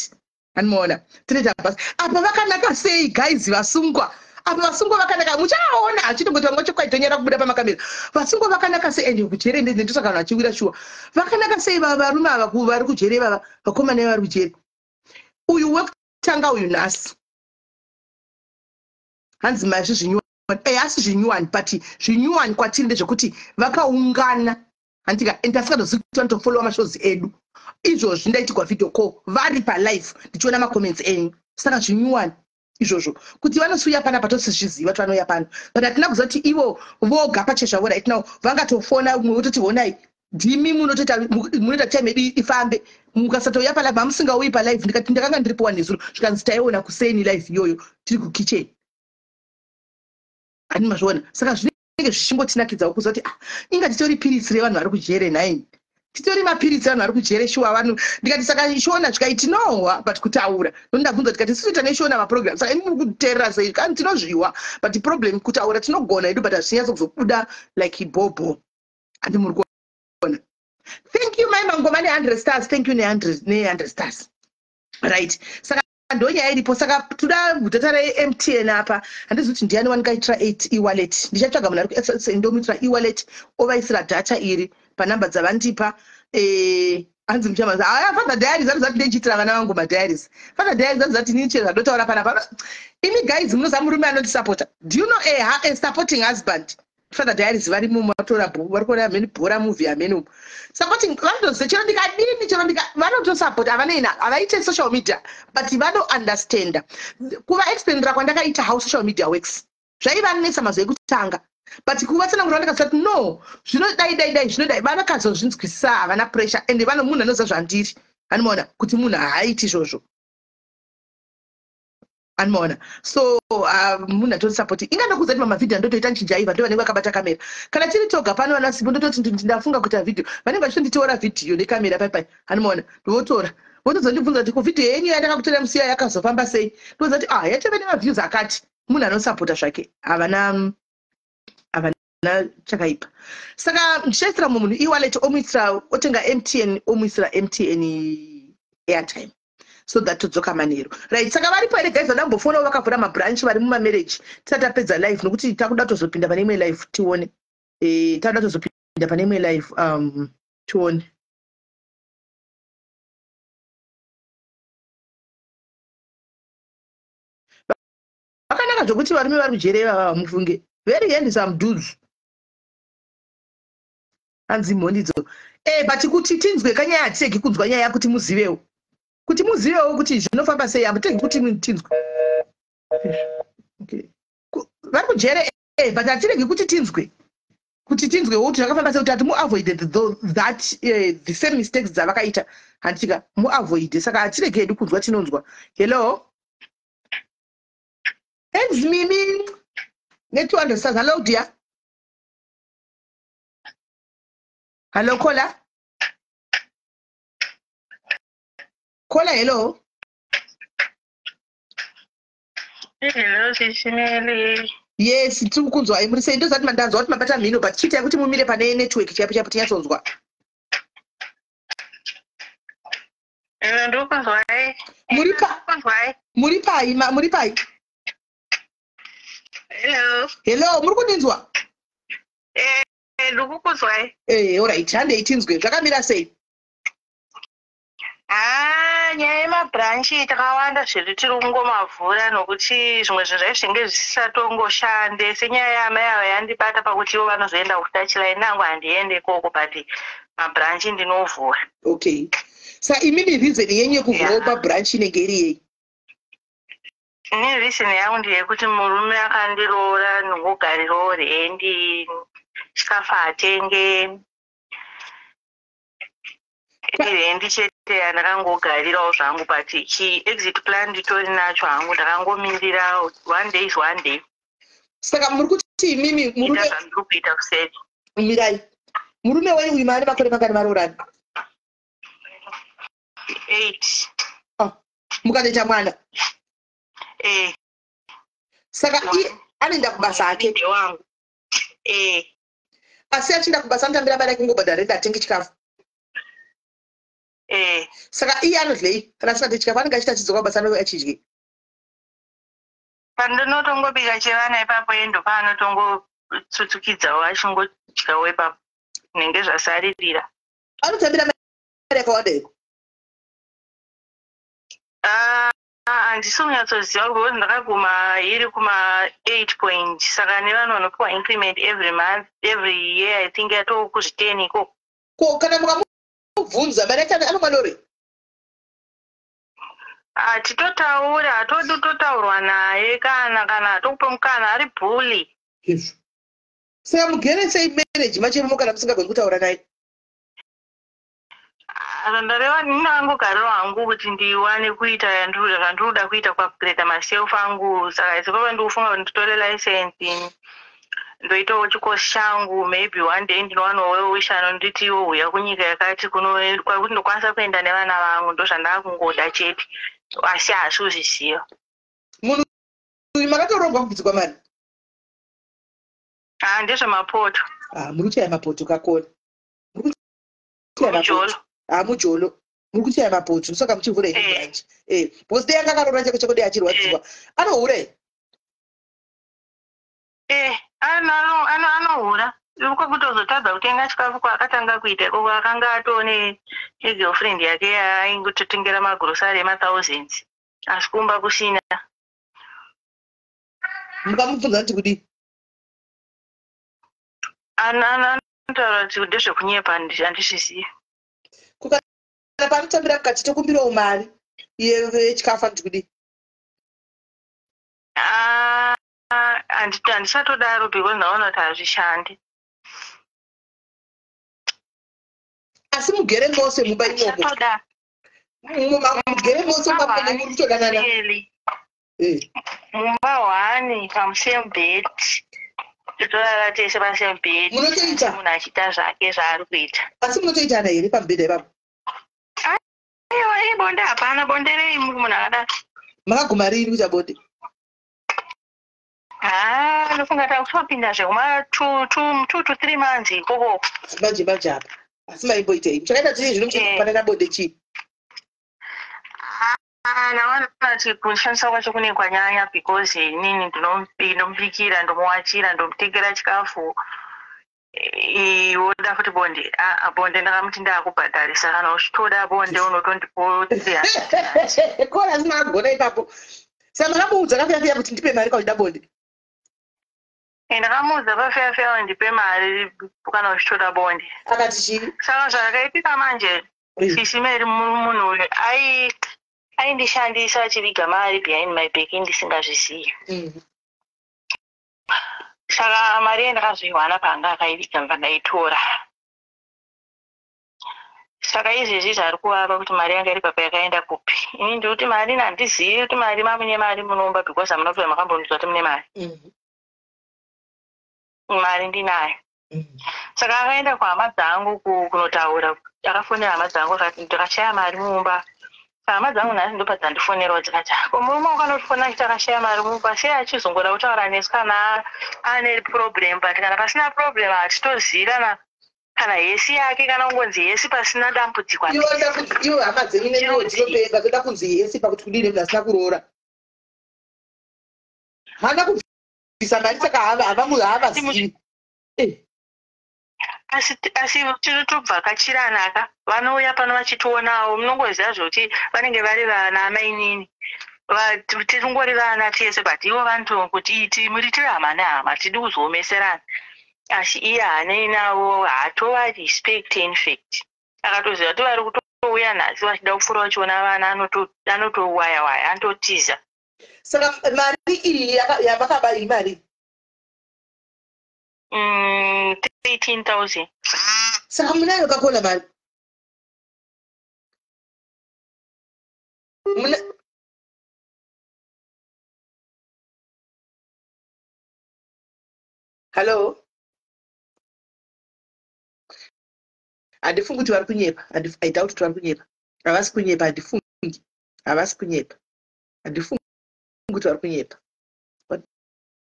Anomaona totoita bust apa. Vakanaka sei, guys, vasungwa apa? Vasungwa vakanaka, muchaona achitongoti vamwe vacho kwaitonyara kubuda pamakamera. Vasungwa vakanaka sei? Ende kujere ndosaka vanhu vachiwira shuwa. Vakanaka sei varume ava vari kujere, vava vakomana vari kujere? Uyu wekutanga uyu nhasi, hanzi mazvi zvinyuwani. Asi zvinyuwani, but zvinyuwani kwatiri ndezvekuti vakaungana, handika? And tasingazozivi kuti vanotofollowa mashows edu. Izvozvi ndaitigwa video call, vari palive, ndichiona macomments enyu. Saka zvinyuwani izvozvo kuti vanosiuya panapa, tosizviziva kuti vanouya pano, but hatina kuziva kuti ivo voga pachezvavo right now vangatofona mumwe wototi, "Honai, ndimi munotoita, munoita time yedu ifambe. Mukasatouya palive, hamusingauyi palive." Ndikati, "Ndakanga ndiripo wanezuro." Zvikanzi, "Taiona kuseni live iyoyo tiri kukitchen." Hani mazviona? Saka zvinenge zvichingotinakidzawo kuziva kuti, ah, inga titori piritsi revanhu vari kujere nhaini, titori mapiritsi evanhu vari kujere shuwa. Vanhu, ndikati, "Saka Shona?" Zvikaiti, "Nowa, but kutaura." Nondabvunza tikati, "Isusu tane Shona maprogram, saka imi muri kuteerera sei?" Kani tinozviwa, but problem kutaura tinogona hedu, but hazvinyatso kuzobuda like bhobho. Handi muri kuona? Thank you, mai Mangoma, ne100 stars. Thank you ne100 stars. Right, saka ndonyaya iripo. Saka toda data reMTN apa. Handizi kuti ndiani wandingaitira 8 ewallet. Ndichatsvaga munhu ari kuSA, ndomuitira ewallet, ovaisira data iri panhamba dzavandipa. Hanzi muchama, aya Father Diaries anozati ndechiitira vana vangu madiaries. Father Diaries anozati nini chero zvandotaura panapa. Imi guys, munoziva murume anondisapota? Do you know a supporting husband? Father Diaries varimo, matora vari kuona hameni bhora movie hameni umu. Supporting, vanotoziva chero ndikadini, chero vanotosapota. Havanei, havaite social media, but vanounderstanda kuvaexplainira kwandakaita how social media works. Zvaivanetsa mazuva ekutanga, but kuvatsanangura ndakazati, "No, zvinodai dai dai, zvinodai," vanakazozvinzwisisa. Havana pressure, and vano munhu anoziva zvandiri. Anomaona kuti munhu haaiti izvozvo, anomaona? So munhu atosapoti. Inga ndokuudza kuti mamavhidhio andotoita ndichijaivha, ndo vanenge vakabata kamera. Kana tiri toga pano, vana sipo, ndototi, "Ndafunga kuita vhidhio," vanenge vachitonditora vhidhiyo nekamera paipai, anomaona? Ndovotora, votozondibvunza kuti, "Kuvhidhiyo yenyu yandakakutora musiya yakazofamba sei?" Ndoudza kuti, "Ah, yatove nemaviews akati." Munhu anosapota zvake, havana chakaipa. Saka ndichaisira mumwe munhu ewallet, omuisira, otenga MTN, omuisira MTN airtime, so that todzoka manheru. Right, saka varipo here, guys, vada kumbofonawo vakavhura mabranch, vari mumamarriage, tisati tapedza live, nokuti takuda tozopinda pane imwe live tione. Takuda tozopinda. Kupinda pane imwe live, tione. Vakanaka zvokuti varume vari kujere ivava, mufunge. Very handsome dudes. Hanzi mhondidzo. But kuti tinzwe kanyaya, hatiregi kunzwa nyaya kuti muzivewo. Kuti muzivewo kuti zvinofamba sei, hamutiregi kuti tinzwe. Okay. Vari kujere, but hatiregi kuti tinzwe. Kuti tinzwewo kuti zvakafamba sei, kuti hati muavoid that the same mistakes dzavakaita, handitika muavoid. Saka hatiregi hedu kunzwa, tinonzwa. Hello, hands Mimi ne-200 stars. Hello dear, hello caller, caller, hello. Hello, Sishineli. Yes, tiri kukunzwai. Muri sei? Ndozati mandanzwa kuti mabata mhino, but chiitai kuti mumire pane network chaipo chaipo tinyatsonzwa. Hello, ndirikunzwai. Muri pa Ndirikunzwai. Muri pai? Muri pai? Hello. Hello, muri kundinzwa? Eh, ndikukunzwai. Alright, handei tinzwe zvakamira sei. Ah, nyaya yemabranch takawanda zvedu tiri kungomavhura, nokuti zvimwe zvinhu zvacho zvinenge zvisisatongoshande, senyaya yaamai ava yandibata pakuti ivo vanozoenda kutachila, inangu handiende ikoko, but mabranch ndinovhura. Okay, sa imimi reason yenyu yekuvhurawo pabranch inenge iri yei? Ini reason yangu ndeyekuti murume akandiroora ndingogarirawo rendi, chikafu hatenge, rendi chete yandakangogarirawo zvangu, but chi exit plan nditori nacho hangu, ndakangomirira one day is one day. Saka muri kuti imimi ita murume zvandiri kuita kuseti. Mirai, murume wenyu uyu maane makore mangani maroorani? 8. Ah, mukatoita mwana? Eh. Saka iye anoenda kubasa ake? Wangu, eh. Asi achienda kubasa anotambira mari yake, kungobhadhara rent, atenge chikafu? Eh. Saka iye anodyei kana asingatei chikafu? Anenge achiita achidzoka kubasa, anenge achidyi? Pandinotongobika chevana ipapo, endo paanotongotsutukidzawo achingodyawo ipapo zvinenge zvasaririra. Anotambira mari yakawanda here? Ah, handisi kunyatsoziva because ndakaguma iri kuma 8 point, saka nevanhu vanopiwa increment every month, every year, I think yatoo kuzvi10 ikoko. Ko kana mukamubvunza mari yacho, anomwa dore? Hatitotauri, hatodi kutotaurwa naye, kana hatokupa mukana, ari bully. Izvo, saka mugere sei marriage machirimo kana musingagoni kutaura naye? Ndareva ndinangogariro hangu kuti ndiwane kuita zvandinoda kuita, kuupgrade myself angu. Saka isipapa ndikufunga kuti nditore license, ndoitawo chikosi changu, maybe one day ndinowanawo well-wisher anonditiwo huya kunyika yakati kwakuti ndokwanisa kuenda nevana vangu. Ndo zvandakungoda chete, asi haasi kuzviziva. Munhu uyu makatorongwa kubviswa mari? Ah, ndezvemapoto. Ah, muri kuchaya mapoto kakona, muri kuchaya Mujolo. mapoto. Ah, mujolo, muri kuchaya mapoto, saka muchivhura ine branch, because dei anga akaroora chako chako, dei achirwadziwa. Anohura here? Eh, anohura. Uko kutozotadza kutenga chikafu kwaakatanga kuita ikoko, akanga atone negirlfriend yake yaaingototengera magrosari emathousands, asi kumba kusina. Mukamubvunza kuti kudii? Anotaura kuti ndezvekunyepa, handizvizivi. Kana paanotambira mukati, tokumbirawo mari yechikafu, anoti kudii? Ah, handisatodaro because ndaona kuti hazvishandi. Asi mugere mose mumba imomo? Handisatodaro. Mugere mose mumba mene, muri kutodanana? Really. Mumba one, pamusame bed, totorara tese pasame bed. Munotoita? Munhu achiita zvake zvaari kuita. Asi munotoitana here pamubhedha ipapo? Aiwa, bonde hapana, bonde rei munhu akadaro? Makaguma rini kuita bonde? Ha, ndofunga takutopinda zvekuma 2 to 3 months ikoko. Manje manje apa, asi maimboitei? Muchakaita chii zvino? Muchapanana bonde chii? Ah, ndaona kuti kushandisa kwacho kune kwanyanya, because inini ndinomubikira, ndomuwachira, ndomutengera chikafu. Woda futi bonde. Aa, bonde ndakamuti ndakubhadharisa, kana uchitoda bonde unotondipo 300. Kora asina agona ipapo. Saka makamuudza kafeya kuti ndipe mari kauchida bonde? Ndakamuudza pafeya, ndipe mari kana uchitoda bonde. Akati chii? Saka zvakaitika manje, sisi Mary, munhu uyu aindishandisa achiviga mari behind my back ndisingazvizivi. Saka mari yandakazoiwana paanga akaiviga, mva ndaitora. Saka izvezvi zvari kuvava kuti mari yanga iri papa yakaenda kupi. Ini ndikuti mari handizivi kuti mari mamune mari munomba, because hamuna kuva makambonzwa kuti mune mari. Mari ndinayo. Saka akaenda kuhama dzangu kunotaura, akafonera hama dzangu akati ndakashaya mari mumba. Saka hama dzangu nhasi ndopadzandifonerawo dzikati, "Ko murume wakanotifona achiti akashaya mari mumba, sei achizongoda kutaura nesu kana ane problem? But kana pasina problem hatitozivi kana hesi yake, kana kungonzi hesi pasina dambudziko." Iwe oda kunzi, iwe hama dzenyu neniwo dzinopenga, toda kunzi hesi pakuti kudini? Munhu asina kuroora haana kubvisa mari, saka havazivi. Asi tinotobvakachiranaka, vanouya pano vachitionawo, munongoziva zvokuti vanenge vari vana amainini. Tingori vana tese, but ivo vanotokuti iti muri tiri hama nehama, tidi kuzoomeserana. Asi iye haanei navo, haatova respect. In fact akatoziva kuti vari kutouya nhasi vachida kupfuura vachiona vana, anotowaya waya, anototiza. Saka mari iyi yamakaba iyi mari? 13,000. Saka munayo kakona mari? Muna hallo? Handifungi kuti vari kunyepa. I doubt kuti vari kunyepa. Havasi kunyepa, handifungi. Havasi kunyepa, handifungi kuti vari kunyepa.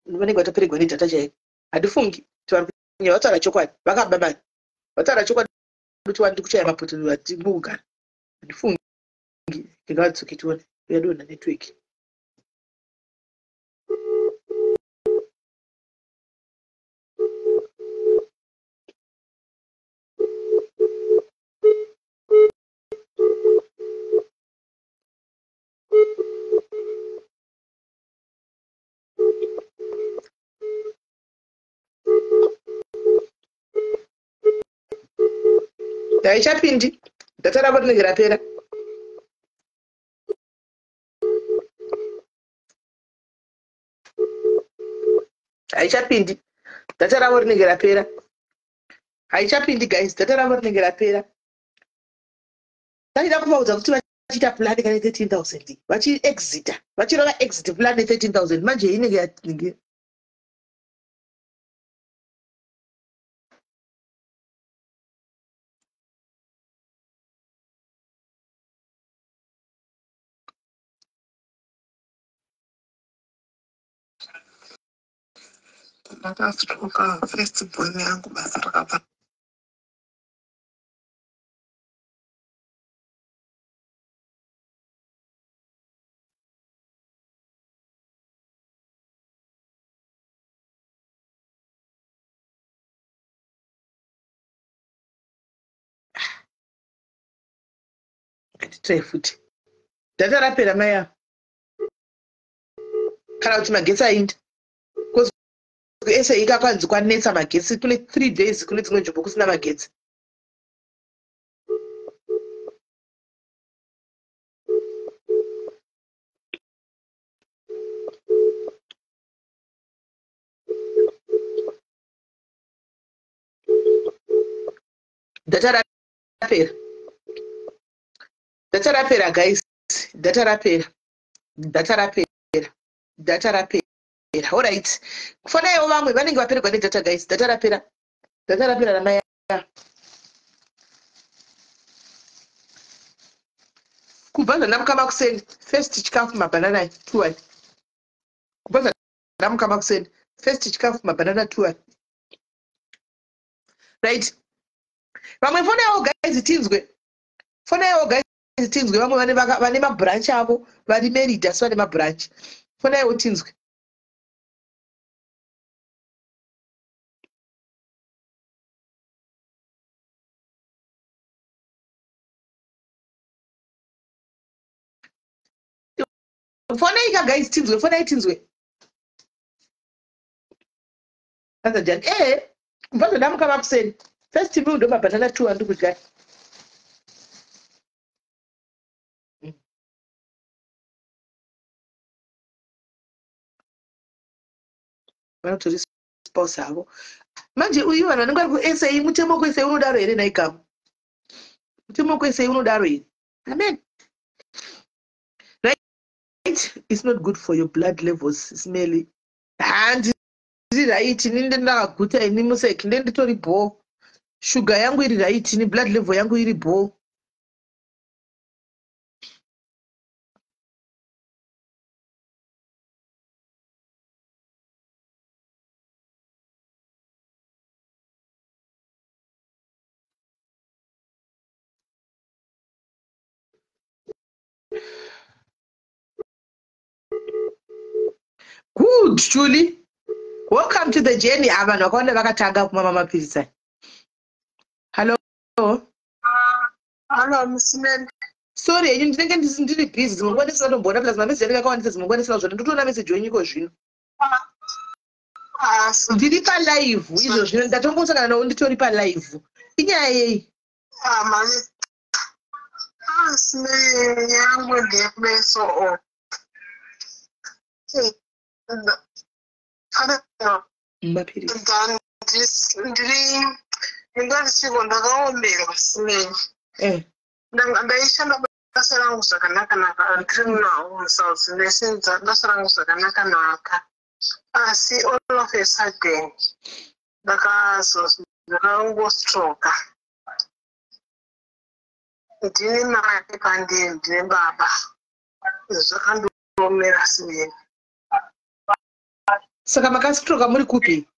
Vanenge vatoperegwa nedata chaiko. Handifungi kuti vari kunyepa, vataura chokwadi. Vakaba mari, vataura chokwadi kuti wandi kuchaya mapoto vatimugara. Handifungi. Ndingavadzoke tione yadonha network. Haichapindi, data ravo rinenge rapera. Haichapindi, data ravo rinenge rapera. Haichapindi guys, data ravo rinenge rapera. Taida kuvaudza kuti vachiita plan kane 13,000, vachiexita, vachirova exit plan ne13,000. Manje inenge yatinge Ndakastroka first born yangu, basa rakabva. Ngatitrai futi. Data rapera mai ava, kana kuti magetsi ainda ese. Ikakwanzi kwanetsa magetsi, kune 3 days kune dzimwe nzvimbo kusina magetsi. Data rapera, data rapera guys, data rapera, data rapera, data rapera. Alright, kufanaiwo vamwe vanenge vaperegwa nedata guys. Data rapera, data rapera ramai. Kubva zvandamuka makuseni, first chikafu mabhanana two. Kubva zvandamuka makuseni, first chikafu mabhanana two. Right, vamwe fonaiwo guys tinzwe, fonaiwo guys tinzwe. Vamwe vane mabrunch avo, vari married asi vane mabrunch, fonaiwo tinzwe. Fonai ka guys tinzwe, fonai tinzwe. Azajani kubva zvandamuka makuseni. First meal ndo mabhanana 2 andiri kudya. Vanotori spouse havo. Manje uyu vanhu vanenge vari kuSA, mutemo kuSA unodaro here nhai Gamu? Mutemo kuSA unodaro here? Amen. Right? It's not good for your blood levels, smelly. Handiri right, ini ndakaguta ini museki, ndenditori bho. Sugar yangu iri right, ini blood level yangu iri bho. Good, Julie. Welcome to the journey. Vanhu vakawanda vakatanga kumwa mapirisi aya. Hello. Hello, Miss Mary. Sorry, henyu ndinenge ndiri busy. Dzimwe nguva ndisina tomboona, plus mameseji anenge akawandisa, dzimwe nguva ndisina kuzviona. Ndotoona meseji wenyu iko zvino. Ndiri palive izvo zvino, ndatongosangana nawo nditori palive. Inyaya yei? Miss Mary yangu ndeyekumeso. Mapirisi. Ndiri ndingarisiko ndakaomerwa simeni. Ndaishanda basa rangu zvakanaka-naka ndiri munawo muSouth, ndaisenza basa rangu zvakanaka-naka, asi all of a sudden ndakangostroka. Ndine mai pandiri, ndine baba, zvakandiomera simeni. Saka makastroka muri kupi?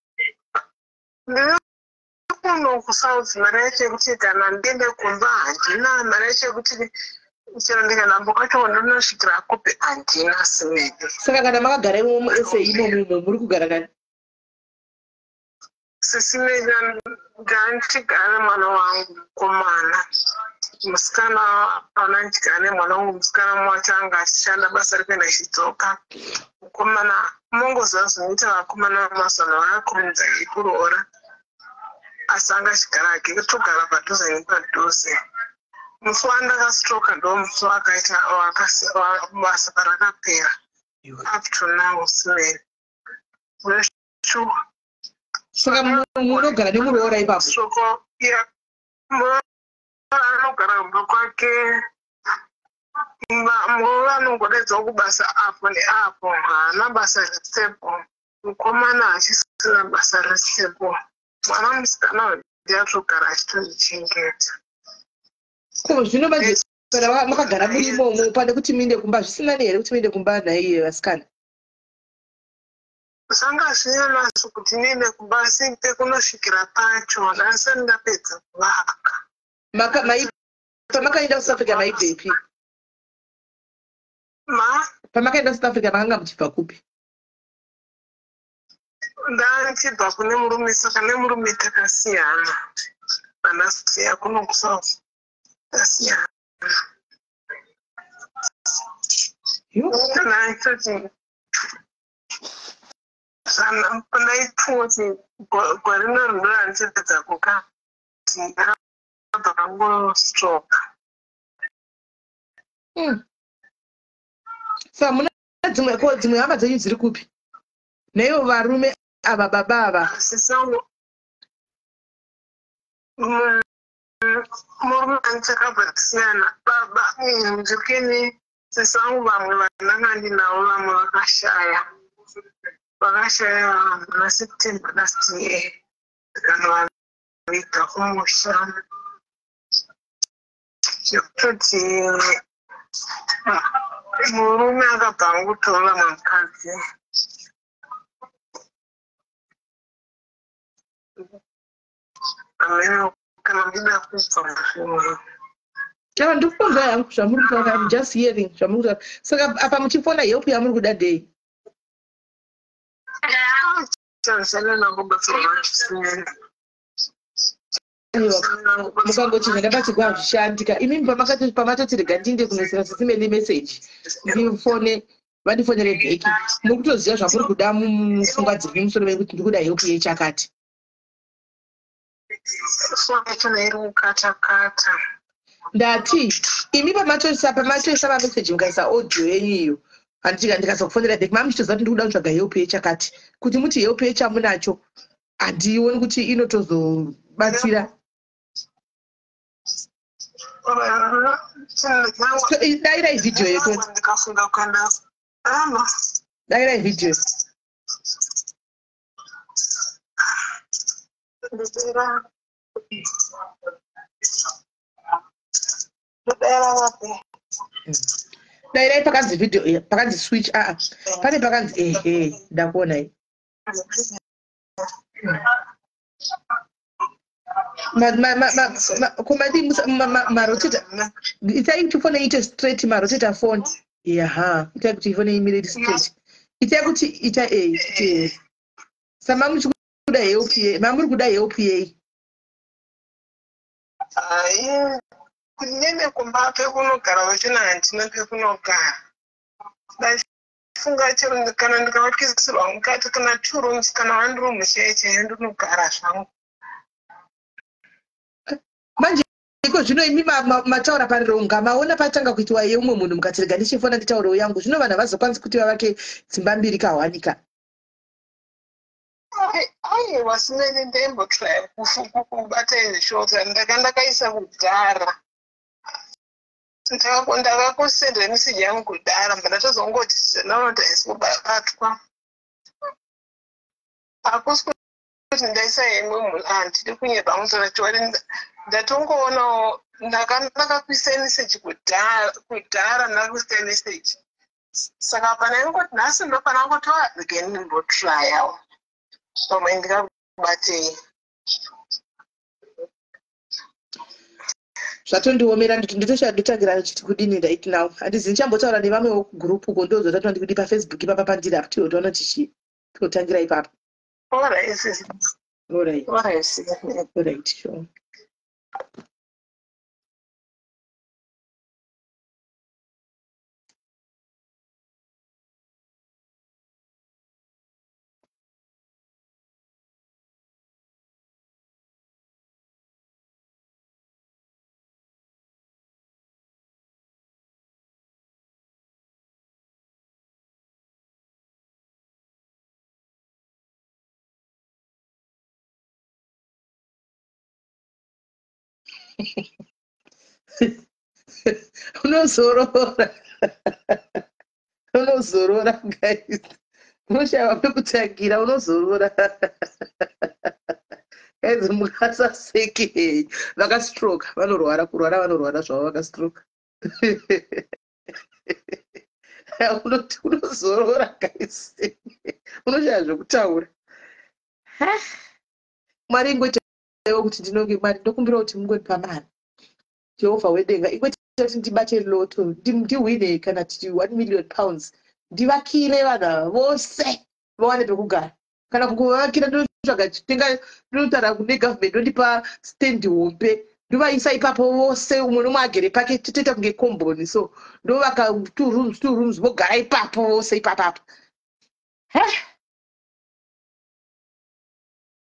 Ndiri kuno kuSouth. Mari yacho yekuti kana ndiende kumba handina, mari yacho yekuti chero ndikanambo kwacho ndonosvikira kupi handina simeni. Saka kana makagara imomo muSA imomo imo muri kugara nani? Sisimeni, ndandichigara nemwana wangu mukomana, musikana hapana. Ndichigara nemwana wangu musikana, mumwe wacho anga achishanda basa rekuenda achidzoka. Mukomana mongoziva zvinoita vakomana vamazano, vakakurumidza kuroora, asi anga achigara hake, togara padhuze nepadhuze. Musi wandakastroka ndo musi wakaita basa parakapera up to now simeni. Sure. Saka munogara nemuroora ipapo? Soko ya muroora anogara kumba kwake. Muroora anongodaidzwa kubasa apo neapo, haana basa restable. Mukomana achisina basa restable. Mwana musikana ndiye atogara achitozvichengeta. Ko zvino manje kana makagara muri imomo, pane kuti muinde kumba, zvisina here kuti muinde kumba nhaiye vasikana? Zvanga zvine nazvo kuti ndiende kumba, asi pekunosvikira pacho ndasati ndapedza kuvaka. Pamakaenda kuSouth Africa maibvepi? Ma? Pamakaenda kuSouth Africa makanga muchibva kupi? Ndandichibva kune murume, saka nemurume takasiyana. Andasiya kuno kuSouth, tasiyana. Yo. Kana zvana ndaipfuti gore rino rino randichipedza kuka ndakabva kangostroka. Saka muna dzimwe, ko dzimwe hama dzenyu dziri kupi naivo varume ava, baba ava? Sisangu murume andichakabva tisiyana, baba ndikini sisangu, vamwe vandanga ndinavo, vamwe vakashaya muna September last year, tikanovaviga kumusha, zvekutoti murume akabva angotora mumwe mukadzi. Ameno kana ndida kubva zvimwe. Ava ndikukonzwa hangu zvamuri kutaura. I'm just hearing zvamuri kutaura. Saka apa muchifona, help yamuri kuda ndei? Chanzana kubatsirwa zvisinei. Aiwa, mukangoti zvandabati hazvishandika. Imimi pamatoti rega ndiinde kunoisira sisimeni message, ndifone. Vandifonere back. Muri kutoziva zvamuri kuda mupfungwa dziri mumusoro menyu kuti ndikuda help yechakati. Foni yacho iri kukatakata. Ndati imi pamatoisa mameseji mukaisa audio yenyu iyo, handika ndikazokufonera back mamuchitoziva kuti ndikuda kutsvaga help yechakati. Kuti muti help yechamunacho, handioni kuti inotozobatsira. So, dairai vhidhiyo yetu. Ndikafunga kuenda ano. Dairai vhidhiyo. Ndodera vapi? Dairai pakanzi video, pakanzi switch. Aa, pane pakanzi, ehe, ndakuonai. Komadi maroteta, itai kuti fone iite straight, maroteta phone. Yaha, itai kuti ifone imire iri straight. Itai kuti ita e sama muchikuda help ye, mamuri kuda help yei? Hai, kunene kumba pekunogara vachina handina pekunogara. Ndachifunga chero kana ndikavakisirwa mukati, kana two rooms kana one room chaiyo chaiyo, ndinogara zvangu. Manje iko zvino imi mataura parironga, maona patanga kuitiwa yeumwe munhu, mukati rega ndichifona nditaurewo yangu. Zvino vanhu havazokwanisi kuti vavake dzimba mbiri kahwanika. Aiwa, sinene ndaimbotraya kubata izvishota ndaka ndakaisa kudhara. Ndakakusendera meseji yangu kudhara, mba ndatozongoti naona haisi kubatwa. Hakusi kuti ndaisa imwe munhu, handidi kunyepa mutora chiwari. Ndatongoonawo ndakakuisai meseji kudhara kudhara, ndakakuisai meseji, saka pana ingoti nhasi ndofana kungoti rege ndimbotrayawo, pamwe ndingakubatei. Zvatondiomera, nditotangira chiti kudini right now handizi. Ndichambotaura nevamwewo kugurupu uko, ndozotatwa ndikudi paFacebook ipapa pandiri apo, tigotoona tichi totangira ipapo. Alright, sis. Alright. Alright, sis. Alright, sure. Unozorora, unozorora guys, unoshaiwa pekutangira. Unozorora guys, mukasaseke. Vakastroke vanorwara, kurwara vanorwara zvavo vakastroke. Unoti unozorora guys, unoshaya zvekutaura. Mwari ingoitaiwo kuti ndinonge, Mwari ndokumbira kuti mungondipa mari. Jehovha wedenga, ingoita kuti ndibate lotto, ndihwine kana titi £1 million, ndivakire vanhu ava vose vawane pekugara. Kana kukuvakira, ndotsvaga chitenga, ndinotaura kune government, ndondipa stand hombe, ndovaisa ipapo vose, umwe nomwe agere pake, totoita kunge komboni. So ndovaka two rooms, two rooms, vogara ipapo vose ipapapo.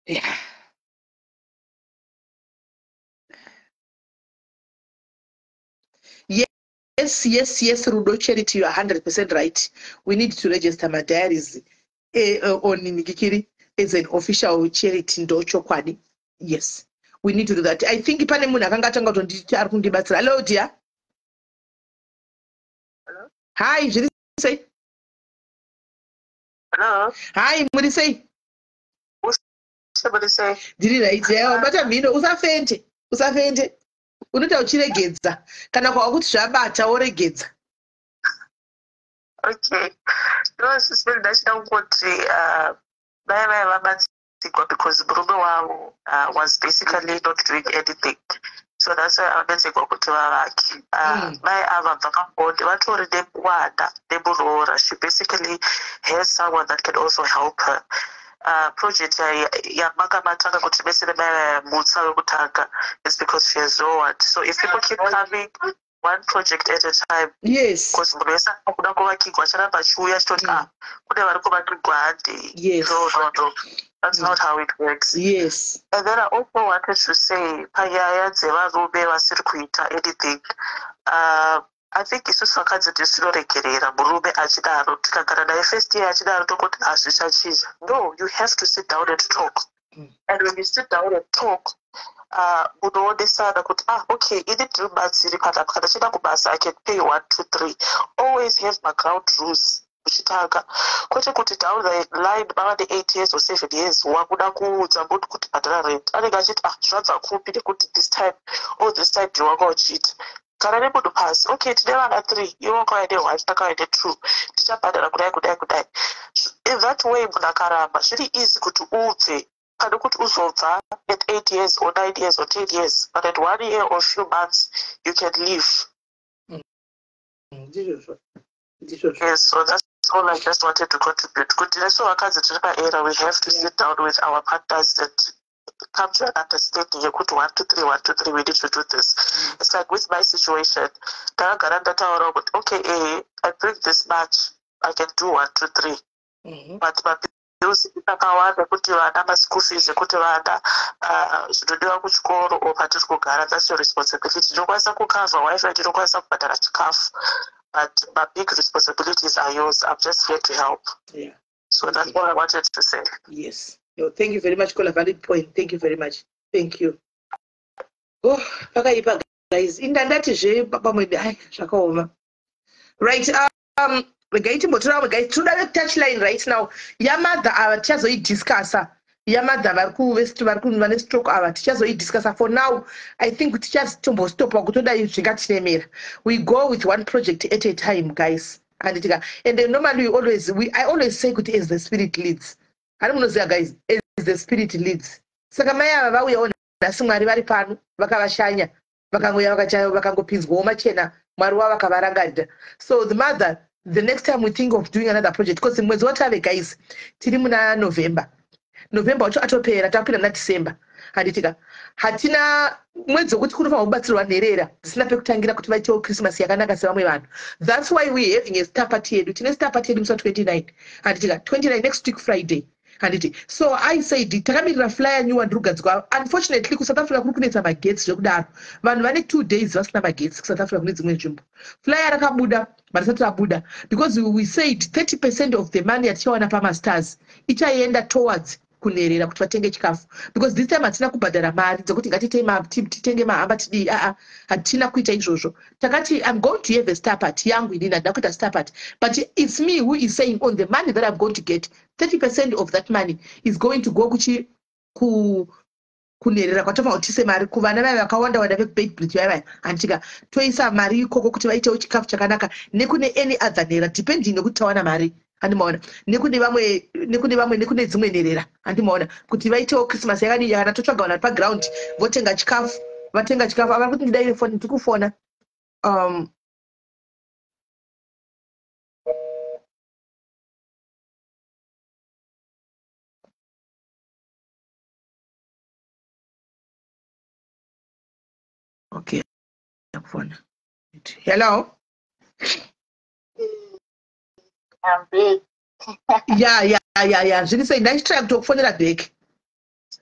Yeah. Yes, Rudo Charity, you are 100% right. We need to register my diaries on Nikikiri as an official charity. Ndochokwadi. Yes, we need to do that. I think pane munhu akanga atanga kutonditi ari kundibatsira. Hello, dear. Hello? Hi, zviri sei? Hello? Hi, muri sei? Somebody say, Ndiri right. Yawa, bata mhino, usafende. Usafende. Unoita uchiregedza. Kana kwawa kuti zvabata woregedza. Okay. No, sisi ndachida kungoti vai vai vabatsirwa because murume wavo was basically not doing anything. So that's why vabatsirwa kuti vavake. Mai ava bva pabonde vatori nemwana nemuroora. She basically has someone that can also help her. Project yamakamatanga kuti mese nemai mutsa wekutanga is because she has no one. So if people keep coming, One project at a time. Yes. Because munhu wese akuda kuvakigwa acharamba achiuya achitoti, ah, kune vari kuvakigwa, handei. Yes. No, no, no, that's not how it works. Yes. And then I also wanted to say, panyaya dzevarume vasiri kuita anything, I think isusu vakadzi tisinoregerera murume achidaro. Tikagara naye first year achidaro, tokoti hazvichachinja. No, you have to sit down and talk. And when you sit down and talk, munoonesana kuti, ah, okay, ini ndiri mubatsiri panapa. Kana chienda kubasa, I can pay one two three. Always have maground rules uchitanga, kwete kuti down the line mava ne8 years or 7 years, wakuda kuudza munhu kuti bhadhara rent. Anenge achiti, ah, zvabva kupi? Nekuti this time, all this time ndiwanga uchiita. Gara nemunhu pasi. Okay, tine vana three, iwe wakauya ne1, takauya ne2, tichabhadhara kudai, kudai, kudai. In that way, munhu akaramba, zviri easy kuti ubve pane kuti uzobva at 8 years or 9 years or 10 years. But at one year or few months, you can leave. Ndizvozvo, ndizvozvo. Yes, so that's all I just wanted to contribute, kuti nesu vakadzi tiri paera, we have to sit down with our partners and come to an understanding yekuti one two three, one two three, we need to do this. It's like with my situation, ndakagara ndataurawo kuti, okay, I bring this much, I can do one two three, but mabills akawanda, kuti vana maschool fees, ekuti vana zvinodiwa kuchikoro or patiri kugara, that's your responsibility. Ndinokwanisa kucover WiFi, ndinokwanisa kubhadhara chikafu, but my big responsibilities are yours. I'm just here to help. So that's all I wanted to say. Yes, no, thank you very much, caller. Valid point. Thank you very much. Thank you. Oh, pakaipa, guys. Indandatizve pamwe, ai, zvakaoma. Right, regai timbotora vamwe, guys. Tinoda touchline right now. Yamadha ava tichazoidiscussa, yamadha vari vane stroke ava tichazoidiscussa. For now, I think tichatombostopa kutodai zvingatiremera. We go with one project at a time, guys, handitika? And then normally we always we, I always say kuti as the spirit leads. Hani munoziva, guys, as the spirit leads. Saka mai ava vauyawo nhasi, Mwari vari pano vakavashanya, vakangoya vakangopinzwawo machena, Mwari wavo vakavarangarira. So the mother, the next time we think of doing another project, because mwedzi watave, guys, tiri muna November. November wacho atopera, takupinda muna December, handitika? Hatina mwedzi wekuti kunofanira kubatsirwa nherera dzisina pekutangira kuti vaitewo Christmas yakanaka sevamwe vanhu. That's why we having a star party yedu. Tine star party yedu musi wa29, handitika? 29, next week Friday, handiti? So I said takamirira flyer new wandiri kugadzikwa. Unfortunately, kuSouth Africa kuri kunetsa magetsi zvekudaro. Vanhu vane 2 days vasina magetsi kuSouth Africa, kune dzimwe nzvimbo. Flyer rakabuda, marisati rabuda, because we said 30% of the money yatichawana pamastars ichaenda towards kunherera kuti vatenge chikafu, because this time hatina kubhadhara mari dzekuti ngatitenge mahamba tidii. Aa, hatina kuita izvozvo. Takati I'm going to have a star party yangu. Inini handina kuita star party, but it's me who is saying on the money that I'm going to get, 30% of that money is going to go kuchi ku kunherera kwatofanira kuti tiise mari kuvana vaya vakawanda wanda vekuBeitbridge vaya vaya, handitika? Toisa mari ikoko kuti vaitewo chikafu chakanaka, nekune any other nherera, depending nekuti tawana mari, handimaona? Nekune vamwe, nekune vamwe, nekune dzimwe nherera, handimaona, kuti vaitewo Christmas yakadii, yakana. Totsvaga vanhu vari paground votenga chikafu, vatenga chikafu. Avari kuti ndidaire foni, ndiri kufona. Okay, akufona. Hello? I'm back. Ya, zviri sei? Ndachitry kutokufonera back.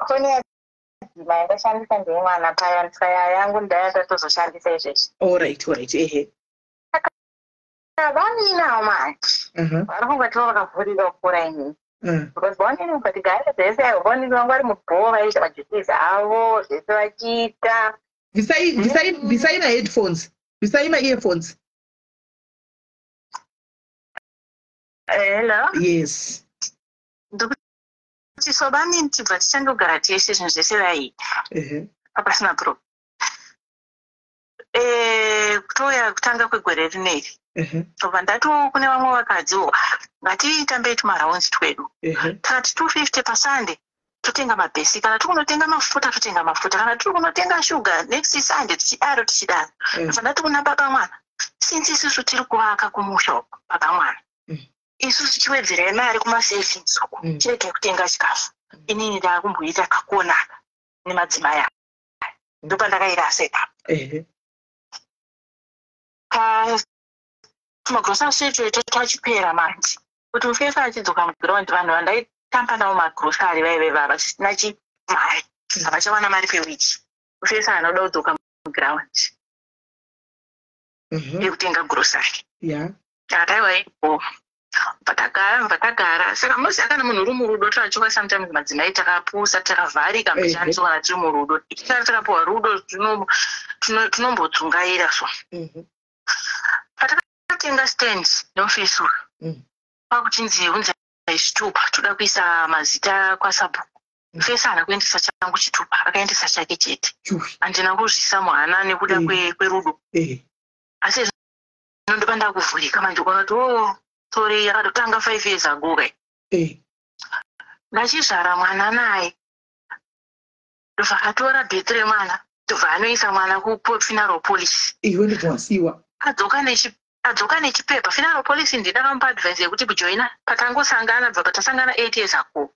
Foni yadzima, ndashandisa ndemwana paya, saka yangu ndaya ndatozoshandisa izvezvi. Alright, ehe. Vaninawo manje vari kungativo vakavhurira kupfuura inini, because vaonini ukati gare zvese, vaonini vangu vari mubhoo, vaiita majuices avo zvese vachiita. Bvisai, bvisai, bvisai maheadphones, bvisai maearphones. Hello? Yes. Ndikuti so vanini tibva tichandogara tese, zvinhu zvese vaiita papasina problem. Kutouya kutanga kwegore rineri, tobva ndatiwo kune vamwe vakadziwo, ngatitambei tumarounds twedu. Takati 250 paSunday totenga mabhesi, kana tiri kunotenga mafuta totenga mafuta, kana tiri kunotenga shuga next Sunday, tichidaro tichidaro. Tobva ndati kuna baba mwana, since isusu tiri kuvaka kumusha uku, baba mwana, isusu tichiwedzerai mari kumasavings uku, chiregai kutenga chikafu. Inini ndaakumboita kakonaka nemadzimai aya. Ndopandakairasa ipapo. Tumagrocery twetu twachipera manje. Kuti mufefe achidzoka muground, vanhu vandaitamba navo magrocery vaive vavasina chimari, havachawana mari pewiki. Mufefe anoda kudzoka muground yekutenga grocery. Takataiwa ipo patagara patagara. Saka munoziva, kana munhu uri murudo, tvachoka sometimes madzimai takapusa, takavharika mbichanso. Kana tiri murudo, tisati takapiwa rudo, tinombodzungaira. So patakatenga stand nemufesi uyu, kwakuchinzi unzai zvitupa, toda kuisa mazita kwasabhuku. Mufesi haana kuendesa changu chitupa, akaendesa chake chete. Handina kuzvisa muhana nekuda kwerudo, asi zvino ndopa ndakuvhurika manje kuona kuti o sorry, yakatotanga 5 years ago kai. Ndachizvara mwana naye, ndobva atora birth remwana, ndobva anoisa mwana kufuneral policy. Iwe ndobva wasiwa. Adzoka nechipepa funeral policy. Ndindakamupa advice yekuti kujoina patangosangana, bva patasangana 8 years ago.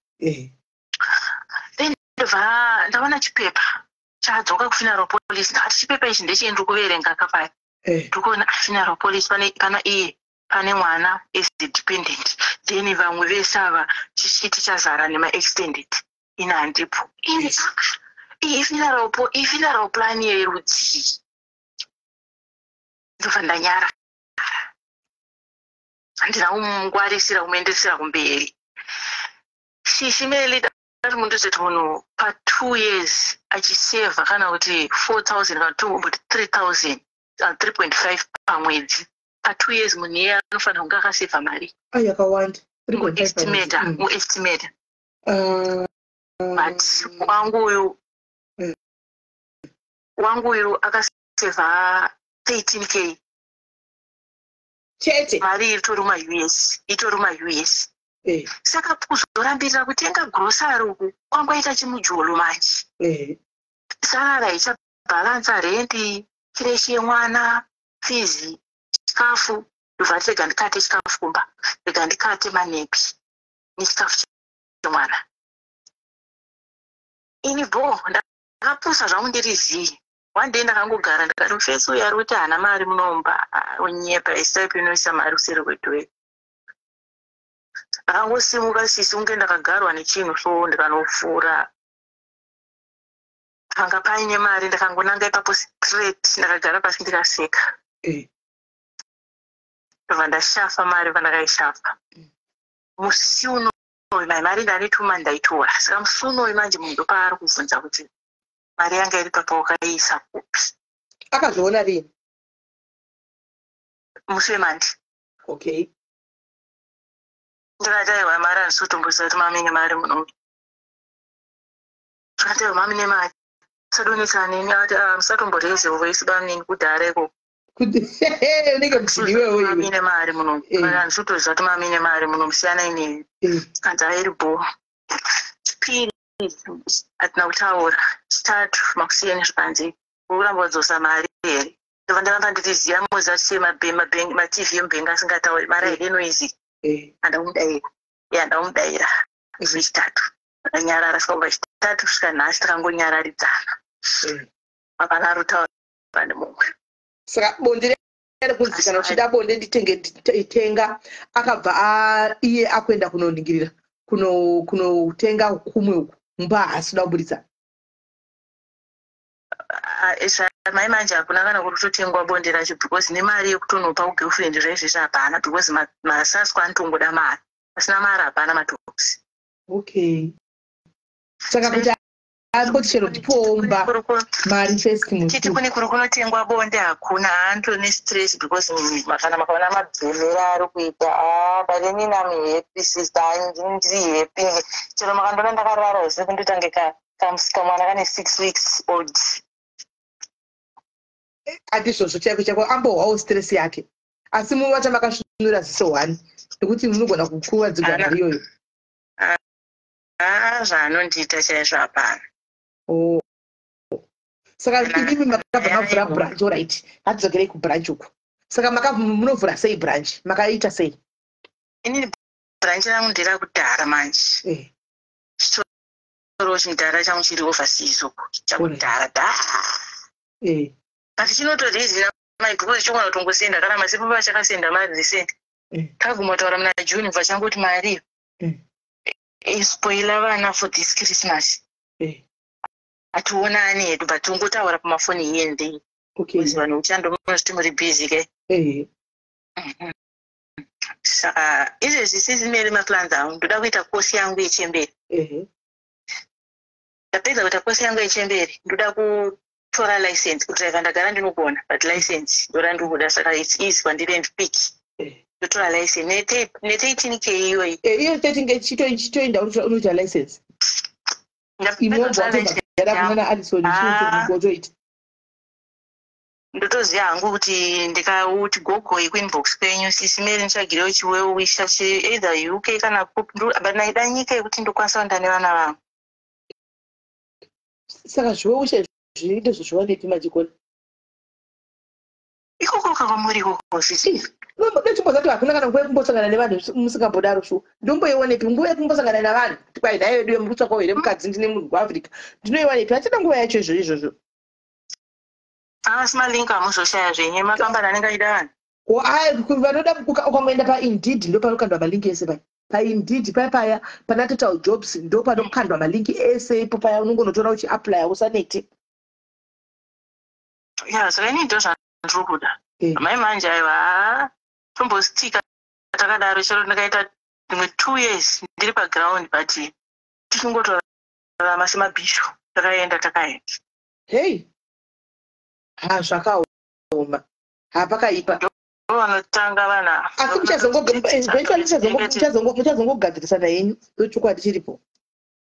Then ndobva ndaona chipepa chadzoka kufuneral policy. Ndakati chipepa ichi ndechei? Ndiri kuverenga kapaya, ndikuona funeral policy pana iye, pane mwana as dependent, then vamwe vese ava chishiti chazara nemaextended, ini handipo. Ini iyi ifuneral plan yerudzii? Ndobva ndanyarara, handina kumungwarisira kumuendesera kumberi. Sisi Melly, ari mundozoti munhu pa2 years achisevha kana kuti 4000 kana tomboti 3000, 3.5 pamwedzi, pa2 years munhu iyeye anofanira kunge akasevha mari Yakawanda. Muestimata, muestimata. But wangu uyu, wangu uyu akasevha 13K. Chete? Mari itori maUS, itori maUS. Saka kuzorambirira kutenga grocery uku kwangoita chimujolo manje. Salary haichabhalansa rendi, creche yemwana, fees, chikafu. Ndobva ati rega ndikate chikafu kumba, rega ndikate manepi nechikafu chemwana. Ini bho, ndakapusa zvangu, ndiri zii. One day ndakangogara, ndikati mufesi uyu ari kuti haana mari munomba, onyepa. Isaipi inoisa mari kuseri kwedhwei. Ndakangosimuka sisi, kunge ndakagarwa nechinhu. So ndikanofura panga paine mari, ndakangonanga ipapo straight, ndakagara pasi, ndikaseka. Ndobva ndashafa mari. Pandakaishafa musi unoyu, mai mari ndanetuma ndaitora. Saka musi unoyu manje munhu ndopaari kubvunza kuti mari yanga iri papa wakaiisa kupi? Akazviona rini? Musi weMonday. Ndikati aiwa, mari handisi kutomboziva kuti mamine mari muno. Ndikati aiwa, mamine mari, musadonetsana neni. Akati, "Ah, musatomboreze voice bamnini kudhara ikoko." Unenge muchiniwewo iwe. Mamine mari muno, handisi kutoziva kuti mamine mari muno, musiyana ineni. Kanzi airi bho. Chipiri hatina kutaura. Chitatu makusiyeni, zvikanzi uramba wadzosa mari here? Ndobva ndaramba ndiriziya moziva sei maTV emubhengi asingatauri mari haide noise. Handamudayira, handamudayira. Zvechitatu akanyarara. Saka kubva chitatu kusvika nhasi takangonyararidzana, hapana rutaura nemumwe. Saka bonde rari kunzi kana uchida bonde nditenge, tenga. Akabva iye akuenda kunoningirira kunotenga kumwe uku, mumba haasi kuda kuburitsa. Mai manje hakuna kana kuri kutotengwa bonde racho, because nemari yekutonopa kugirlfriend zvaizvezvi hapana, because masaswa anotongoda mari, asina mari hapana matoksi. Okay, saka kuti amboti chero ndipomba mari first. Titi kune kuri kunotengwa bonde hakuna, haandone stress, because kana makaona mabhemera ari kuita, but inini am happy, sister, ndiri happy. Chero makandona ndakarara usiku, ndotange kamwana kane 6 weeks old. Handizvozvo chaiko chaiko, ambohwawo stress yake, asi muvata makasvinura ziso one nekuti munogona kukuvadzirwa mari iyoyo. Haa, zvaanondiita chaizvo hapana. Oh. Saka imimi makabva mavhura branch, alright, ngatidzokerei kubranch uku. Saka munovhura sei branch? Makaita sei? Inini branch rangu nderakudhara manje. Chitoro chimudhara changu chiri overseas uku, chakudhara dhaa. But chinotorizina. mai because chogona kutongosenda kana masipo pachakasenda mari recent. Takaguma kutaura muna June bva changoti mari ispoila vana for this Christmas. Hationani hedu but tongotaura pamafoni here and there. Because vanhu uchando munozviti muri busy ke. Saka izvezvi sisimeri maplans angu ndoda kuita kosi yangu yechemberi. Ndapedza kuita kosi yangu yechemberi ndoda kutora license kudriver ndagara ndinogona but license ndora ndiri kuda saka it's easy kwandiri and quick. Ndotora license ne13 k iyoyi. Iyo 13 k chitoenda unoita license. Ndapedza Imobva kutora license watobhadhara yangu. kunana Alison Ah. wotoita. Ndotoziva hangu kuti ndikauti gogoi kuinbox kwenyu sisi Mary nditsvagirewo chiwewisha either UK kana kupi but ndaida nyika yekuti ndokwanisa kuenda nevana vangu. Saka zviwewisha izvi ndozozviwanepi manje kona? Ikoko kakwamuri ikoko sisi. Ndochimbozati hakuna kana nguva yekumbosangana nevanhu musingambodaro shuwa. Ndomboiwanepi nguva yekumbosangana navanhu? Kuti kwai nhai vedu muri kutsvakawo here mukadzi ndine munhu kuAfrica. Ndinoiwanepi? Hatina nguva yacho izvo izvozvo. Asi malink amuzoshaya zvenyu makambani anenge achida vanhu. Vanoda ukangoenda paIndeed ndo panokandwa malinki ese paya. PaIndeed paya paya pana Total Jobs ndo panokandwa malinki ese ipo paya unongonotora uchiaplya usanete. Ya saka inini ndo zvandiri kuda. Mai manje aiwa tombostika takadaro chero ndakaita rimwe 2 years ndiri paground but tichingotorarama semabhishu takaenda takaenda. Hei. Ha zvakaoma. Ha pakaipa. Vanotanga vana. Asi eventually muchazongogadzirisana henyu ndochokwadi chiripo.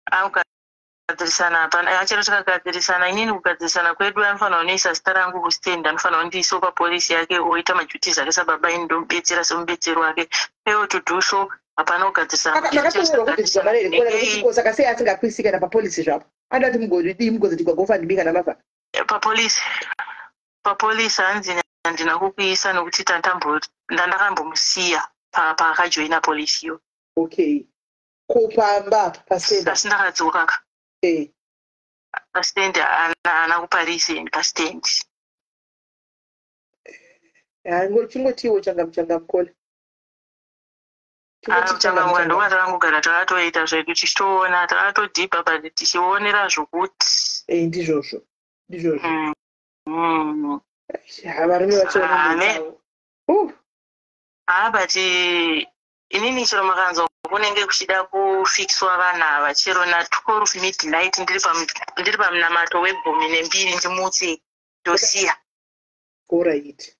Akugadzirisana hapana chero tikagadzirisana inini kugadzirisana kwedu anofanira kunoisa zita rangu kustand anofanira kundiisawo papolisi yake oita maduties ake sababa ini ndomubetsera semubetseri wake fail to do so hapana kugadzirisana. Makatonyorwa kubviswa mari here kuona kuti saka sei asingakuisi kana papolisi zvapo? Anoda kuti mugodii mugozoti gwagofandimi kana mafa. Papolisi hanzi handina kukuisa nokuti ndandakambomusiya paakajoina polisi iyo. Okay. Ko pamba apa pastand? Asi ndakadzoka ka. Pastand haana kuparisi pastand. Chingotiwo changamu changamu kola. Changamuka ndoka takangogara takatoita zvedu tichitoona takatodhibha but tichionera zvokuti. Ndizvozvo. Ndizvozvo. Varume vacho vanonetsawo. Ha but inini chero makanzwa kunenge kuchida kufikiswa vanhu ava chero na12 midnight ndiri pamunamato we12 ndimutse ndosiya. Alright.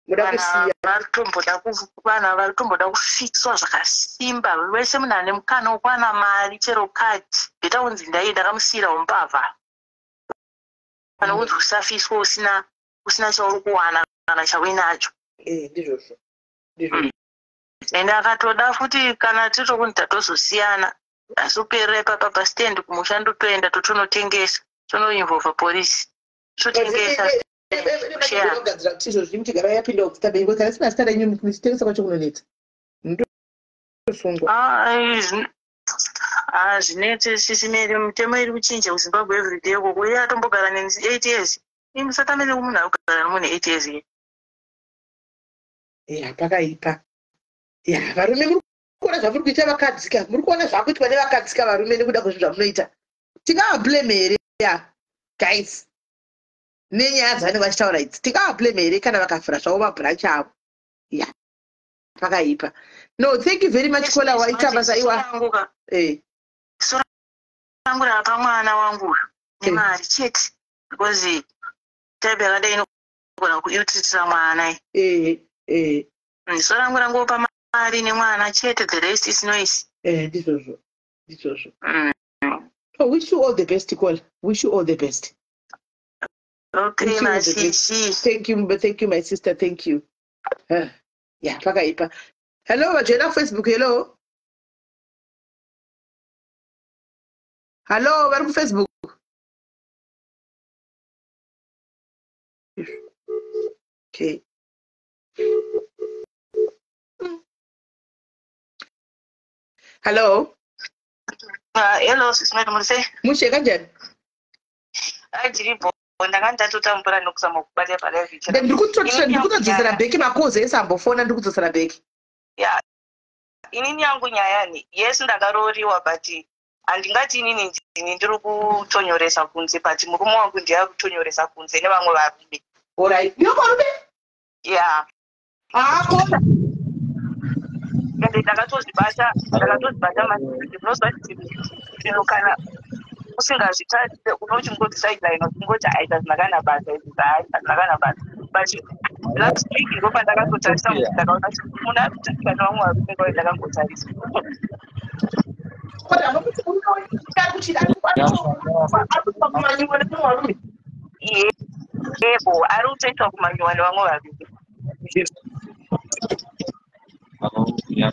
Muda kusiya. Vanhu vari kutomboda kufikiswa zvakasimba wese munhu ane mukana wekuwana mari chero kadhi bheta kunzi ndai ndakamusiyira umbavha kana kunzi usafiswa usina chauri kuwana kana chauinacho. Ndizvozvo. Ndizvozvo. Ende akatoda futi kana titokunzi tatozosiyana asi uperera ipapa pastand kumusha ndotoenda totonotengesa tonoinvolva polisi totengesa. Gadzira kuti izvozvi muchigara yapinda kuzita benyu kana isina zita renyu muchitengesa kwacho kunonetsa. Ndosungwa. Zvinetse sisi Mary mitemo iri kuchinja kuZimbabwe everyday ukoko iye atombogara neni 8 years. Imi musatamire kumunhu ari kugara nemunhu 8 years ke. Ya pakaipa. Ya varume muri kuona zvamuri kuita vakadzi ka muri kuona zvakuitwa nevakadzi ka varume nekuda kwezvinhu zvamunoita. Tingavablame here ya guys nenyaya dzavanenge vachitaura idzi tingavablame here kana vakavhura zvavo mabranch avo. Ya pakaipa. No thank you very much kola waita basa iwa. Soro rangu rapa mwana wangu nemari chete because type yakadai inogona kuiutitira mwana. Soro rangu rangopa mari nemwana chete the rest is noise. Ndizvozvo. Ndizvozvo. Oh, wish you all the best Kola. Wish you all the best. Okay, Wish you all the best. masisi. Thank you my sister, thank you. Yeah, pakaipa. Hello, vajoina Facebook, hello. Hello, vari kuFacebook. Okay. Hello. Hello, sisi Mary muri sei? Mushe kanjani? Ndiripo. Ndanga ndatotambura nokuzama kubata palive. Ndiri kutodzosera bheki makozi ese ambofona, ndiri kudzosera bheki. Ya, inini yangu nyayani, yes, ndakarooriwa, but handingati inini ndini ndiri kutonyoresa kunze, but murume wangu ndiye ari kutonyoresa kunze nevamwe varume. Alright, ndiyo varume? Ya. Haakona. Ende ndakatozvibata maningi. Unozwa kuti zvinhu kana usingazvitarise unochingoti sideline, uchingoti aita zvinakana basa izvi, hazvina kana basa. But last week ndo pandakatotarisa kuti ndakaona kuti munhu ari kutarisa nevamwe varume kwai ndakangotarisa. Kodwa nokuti murume ari kuchida ari kumanyiwa nevamwe varume. Yebo, ari kutoitwa kumanyiwa nevamwe varume.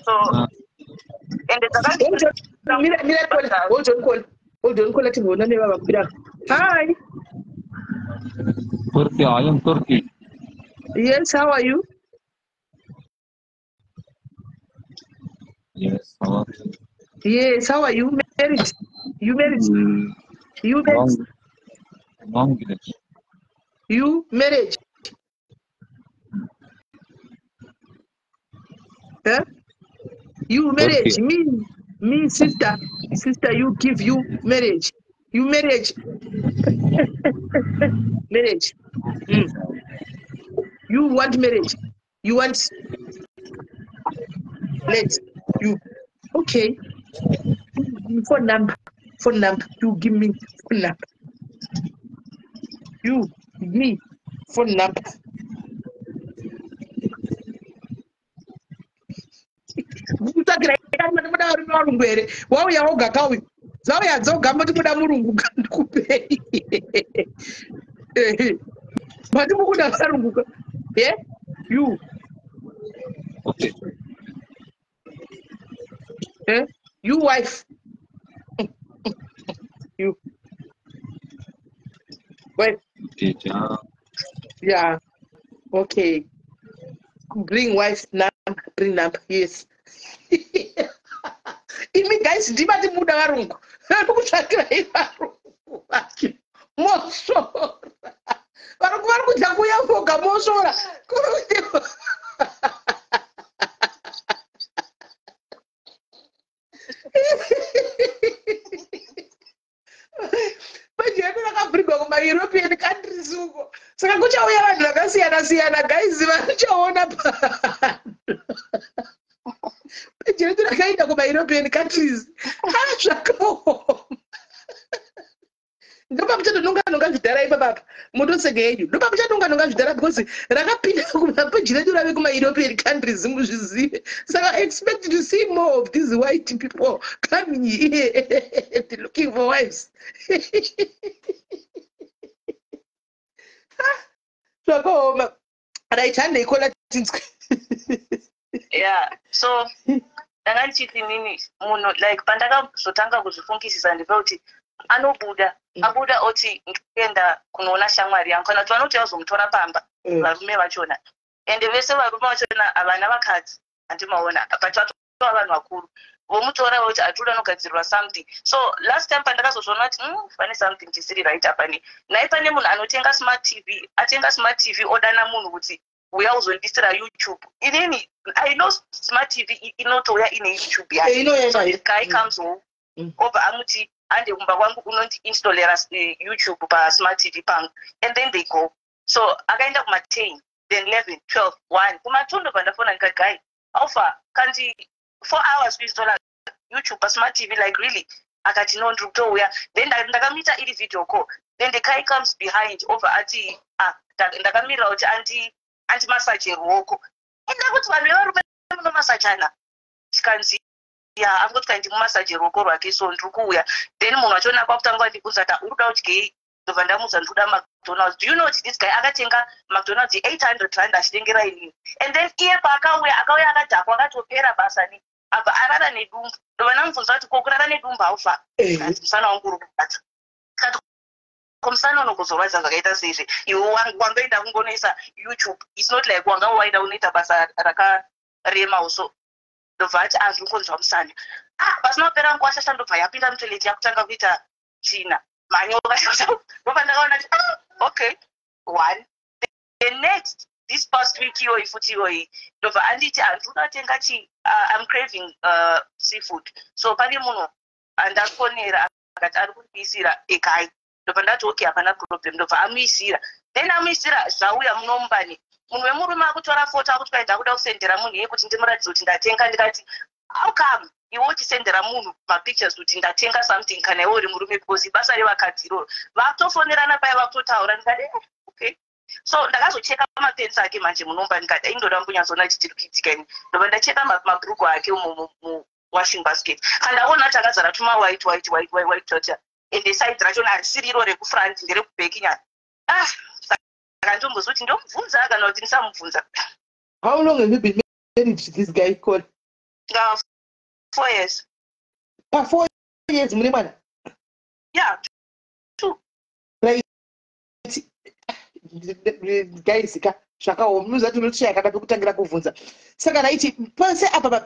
So ende Mira, mira, Kola. Hold on, Kola. Hold on, Kola, timboona nevavakwira. Hi. Turkey, I am Turkey. Yes, how are you? Yes, how are you? Yes, how are you? Married? You married? You married? Long village. You marriage? Huh? You marriage? Turkey. Me, sister, sister, you give you marriage. You marriage. Marriage. You want marriage. You want let you. Okay. Phone number. Phone number. You give me phone number. You me phone number. Kutsvagira muda varume varungu here? Wauya woga kauyu. Dzauya dzoga moti muda murungu ndikupei. Mati mukuda varungu. Yeah? You. Okay. Eh? You wife. You. Wife. Okay. Yeah. Okay. Bring wife number. Bring number. Yes. Imi guys, ndibati muda varungu. Kutsvakirai varungu vacho. Mosora. Varungu vari kudya kuuya voga mosora. Manje yedu rakabhurigwa kumaEuropean countries uko. Saka kuchauya vanhu vakasiyana siyana guys, vachaona pano. Peji redu rakaenda kumaEuropean countries. Zvakaoma. Ndopamuchatononga nonga zvidhara ipapapa. Motoseke yenyu. Ndopamuchatononga nonga zvidhara because rakapinda kumapeji redu rave kumaEuropean countries muzvizive. Saka expect to see more of these white people coming here and looking for wives. Zvakaoma. Right, handei kola tinzwe. Yeah, so ndanga ndichiti nini munhu like pandakazotanga kuzvifungisisa ndepekuti anobuda abuda oti ndikuenda kunoona shamwari yangu, kana kuti vanoti vazomutora pamba varume vachona, ende vese varume vachona havana vakadzi, handimaona, but vatova vanhu vakuru vomutora voti aturi anogadzirwa something. So last time pandakazozviona kuti pane something chisiri right apa, ni nai pane munhu anotenga smart TV, atenga smart TV odana munhu kuti uya uzondisira YouTube. Inini I know smart TV inotouya ine YouTube yacho. So this guy comes home obva amuti ande kumba kwangu unondiinstallera YouTube pasmart TV pangu, and then they go. So akaenda kuma 10, then 11, 12, 1 kumatondo pandafona ndikati guy alpha kanti 4 hours kuinstalla YouTube pasmart TV, like really? Akati no, ndiri kutouya. Then ndakamuita iri video call, then the guy comes behind obva ati ndakamirira kuti andimasaje ruoko. Enda kuti vanhu vevarume munomasajana, chikanzi ya angoti kandi mumasaje ruoko rwake, so ndiri kuuya. Then munhu wachona kwakutanga andibvunza kuti uri kuda kudyei, ndobva ndamuudza ndiri kuda McDonald's. Do you know kuti this guy akatenga McDonald's 800 rand achitengera inini? And then iye paakauya akauya akadhakwa akatopera basa ni abva arara nedumbu. Ndobva ndamubvunza kuti ko kurara nedumbu haufa? Kanzi musana wangu uri kurwadza. Kati komusana unogozorwadza zvakaita seizvi, iwe wangoenda kungonoisa YouTube, it's not like wanga waida unoita basa rakarema. So ndobva ati azviri kunzwa musana. Pasina kupera nguva shasha ndobva yapinda mutoilet yakutanga kuita tsvina manyoka. Ndobva ndakaona kuti Okay, one. The next, this past week iyoyi futi iyoyi, ndobva anditi handinoda kutenga chi, I'm craving seafood. So pane munhu andafonera akati ari kundiisira ekai. Ndobva ndati okay, hapana problem. Ndobva amuisira. Then amuisira, zvauya munomumbani. Munhu wemurume akutora foto, akuti kwai ndakuda kusendera munhu iye kuti ndimuratidze kuti ndatenga. Ndikati how come iwe uchisendera munhu mapictures kuti ndatenga something kana iwe uri murume, because ibasa revakadzi iroro. Vakutofonerana paya, vakutotaura. Ndikati eh, okay. So ndakazocheka mapants ake manje munomba. Ndikati aindoda kunyatsoona chitiri kuitika ini. Ndobva ndacheka mabhurugwa ake muwashing basket. Kana ndaona kuti akazara tuma white white white white white tota, ende side rachona harisiri iro rekufront, nderekuback nyana. Ah, saka ndombozi kuti ndomubvunza kana kuti ndisamubvunza. How long have you been married to this guy called? 4 years. Pa 4 years mune mwana? Yeah, two. Right, guys ka, zvakaoma. Munoziva kuti unotoshaya kana pekutangira kuvhunza. Saka raiti pose apa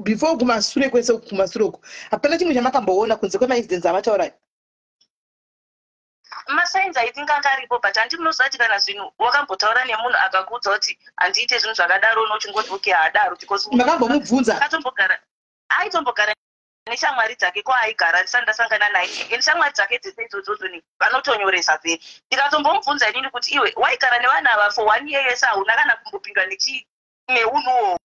before, kumasure kwese, kumasure uku, hapana chimwe chamakamboona kunze kwemaincidents avataura? Masigns, I think, anga aripo, but handi munoziva kuti kana zvinhu wakambotaura nemunhu akakuudza kuti handiite zvinhu zvakadaro, unochingoti okay, haadaro, because Makambomubvunza? Akatombogara, aitombogara neshamwari dzake kwaaigara ndisati ndasangana naye, and shamwari dzake dzese idzodzo ni vanotonyoresa vheri. Ndikatombomubvunza inini kuti iwe waigara nevanhu ava for one year yese, hauna kana kumbopindwa neunhuwo?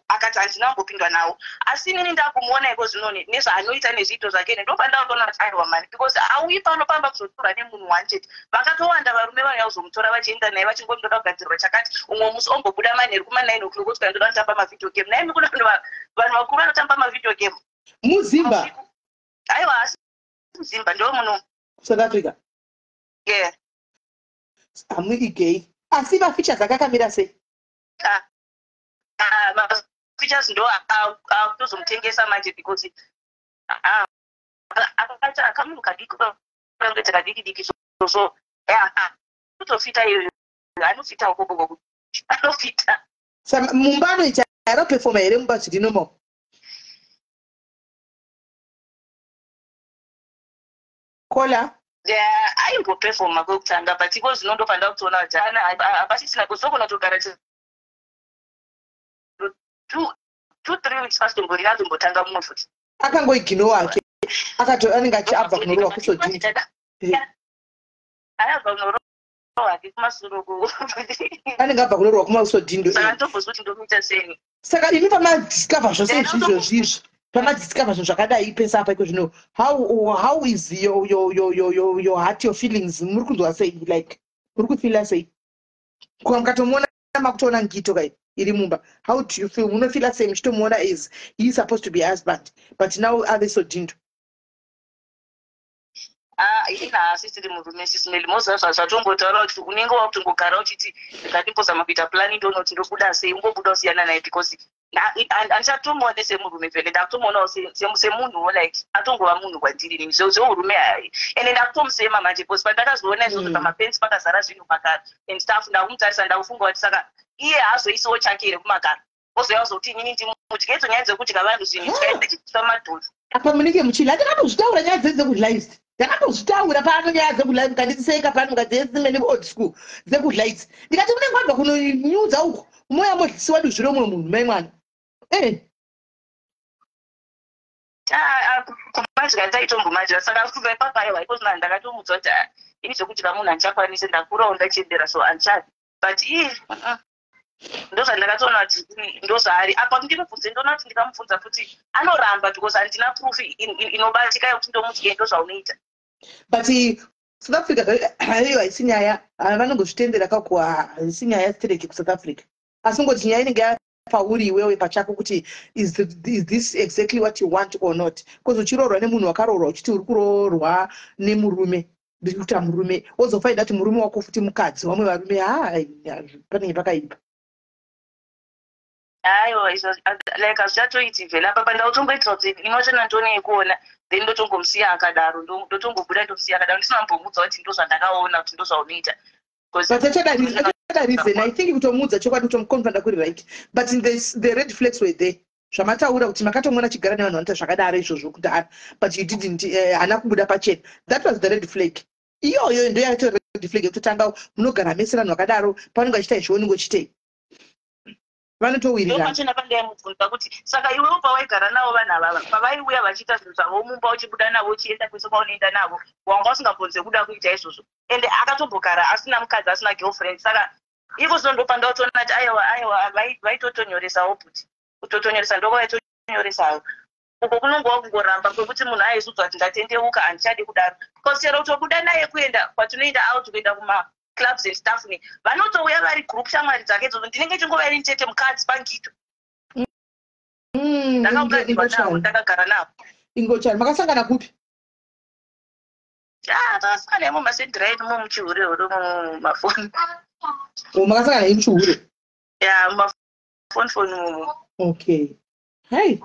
Akati handina kumbopindwa nawo. Asi inini ndakumuona iko zvino nezvaanoita nezviito zvake, ndobva ndakutoona kuti aiwa mani, because auyi pano pamba kuzotorwa nemunhu one chete. Vakatowanda varume vauya kuzomutora, vachienda naye, vachingoti ndoda kugadzirwa chakati. Umwe musi ombobuda manheru kuma9 o'clock kuti ndoda kutamba mavideo game. Naimi kuna vanhu vakuru vanotamba mavideo game. Muzimba? Aiwa, asi muzimba ndo muno. South Africa? Yeah. Hamuigei, asi mafeatures akakamira sei? Ah, ah, mafeatures ndo akutozomutengesa manje, because ah, akaita akamunhu kadiki, kangoita kadiki diki. So yeah, kutofita iyoyo, anofita ukoko, anofita. Saka mumba anoita aropefoma here mumba zviri normal? Kola? Yeah, aimbopefoma kwekutanga, but iko zvino ndopanda kutoona kuti hapasisina kuzogona kutogara 2, 3 weeks pasitombori azombotanga mumwe futi. Akangoignore wake, akato anenge achiabva kunorohwa kusodini. Ayabva kunorohwa hake kumasuro. Anenge abva kunorohwa kumasodhindo. Saka ndombozi kuti ndomuita seni. Saka imi pamadiscover zvose izvizvo izvi, pamadiscover zvinhu zvakadai pese apa iko zvino, how is your heart, your feelings? Muri kunzwa sei? Like, muri kufeela sei? Kuva mukatomuona, makutoona ngito kai iri mumba, how do you feel? Munofeela sei muchitomuona is he is supposed to be husband, but now ave sodhindo? Ah, ini haasisiri murume, sisimeli. Moziva zvatongotaura kuti unenge wakutongogara uchiti ndikatimbozama kuita plani, ndonoti ndobuda sei, ungobuda usiyana naye, because handichatomuone semurume vhele. Ndakutomuonawo semunhuwo, like atongova munhu kwandiri ini. Zveurume hai, ende ndakutomusema manje, because pandakazoona izvozvo pamapants pakazara zvinhu makara and stuff, ndakumutarisa, ndakufunga kuti saka iye haazoisiwo chake here kumakara, ozoya kuzoti inini ndimudye. Idzo nyaya dzekudya vanhu zvinhu tikaita madhodzi. Apa munenge muchila. Ndakatozvitaura nyaya dzekulive, ndakatozvitaura pano nyaya dzekulive, mukandiseka pano, mukati dzimene old school dzekudla idzi. Ndikati munenge wabva kunonyudza uko, moya modlisiwa duzvi romwe munhu, mai mwana e. Kumadya ndaitombomadya. Saka kubva ipapo aiwa, iko zvino ndakatomudza kuti ah, ini zvekudya munhu handichakwanisi, ndakurawo, ndachembera, so handichadi. But ii ndozvandakatoona kuti ndozvaari apa. Ndimubvunze, ndoona kuti ndikamubvunza futi anoramba, because handina proof inobatika yekuti ndomuti ndozvaunoita. But South Africa haiyo, haisi nyaya, vanongozvitendera kako, haisi nyaya stereki kuSouth Africa. Asi ngoti nyaya inenge yapauri iwewe pachako kuti is this exactly what you want or not? Because uchiroorwa nemunhu, wakaroorwa uchiti uri kuroorwa nemurume, ndiri kuita murume, wozofaida kuti murume wako futi mukadzi vamwe varume, ha, panenge pakaipa. Aiwa, izvo like hazvichatoiti vhele. Apa pandautomboitira kuti inochona ndone yekuona, then ndotongomusiya akadaro, ndotongobuda, ndomusiya akadaro, ndisina kumbomuudza kuti ndozvandakaona kuti ndozvaunoita. But achada reason, I think, kutomuudza chokwadi, kutomuconfronta kuri right. But the red flags were there, zvamataura kuti makatomuona achigara nevanhu vanoita zvakadaro izvozvo kudhara, but you didn't, haana kubuda pachena. That was the red flag iyoyo, ndo yato. mared flag ekutotanga. Munogara mese, vanhu vakadaro, pavanenge vachiita izvo, unenge uchitei? Vanotowirirana. Ndopachena pandaimubvunza kuti, saka iwewo pawaigara navo vanhu avava, pavaiuya vachiita zvinhu zvavo mumba, uchibuda navo, uchienda kwese kwaunoenda navo, wanga usingabvunze kuda kuita izvozvo? Ende akatombogara asina mukadzi, asina girlfriend. Saka iko zvino ndopandautoona kuti aiwa, aiwa, vaitotonyoresawo but kutotonyoresa ndokavaitonyoresawo uko kunongova kungoramba kwekuti munhu aizudzwa kuti ndatendeuka, handichadi kudaro. Because chero kutobuda naye kuenda kwatinoenda out, kuenda kuma clubs and stuff, ne vanotouya vari group, shamwari dzake idzodzo. Ndinenge chingova ini chete mukadzi pangito. Ndakagadzirwa navo. Ingochani. Ndakagara navo. Ingochani, makasangana kupi? Ah, takasangana imo masedhiraini mo, muchihurehure mumafoni. O, makasangana imuchihure? Ya, mumafoni foni mumo. Okay, hai,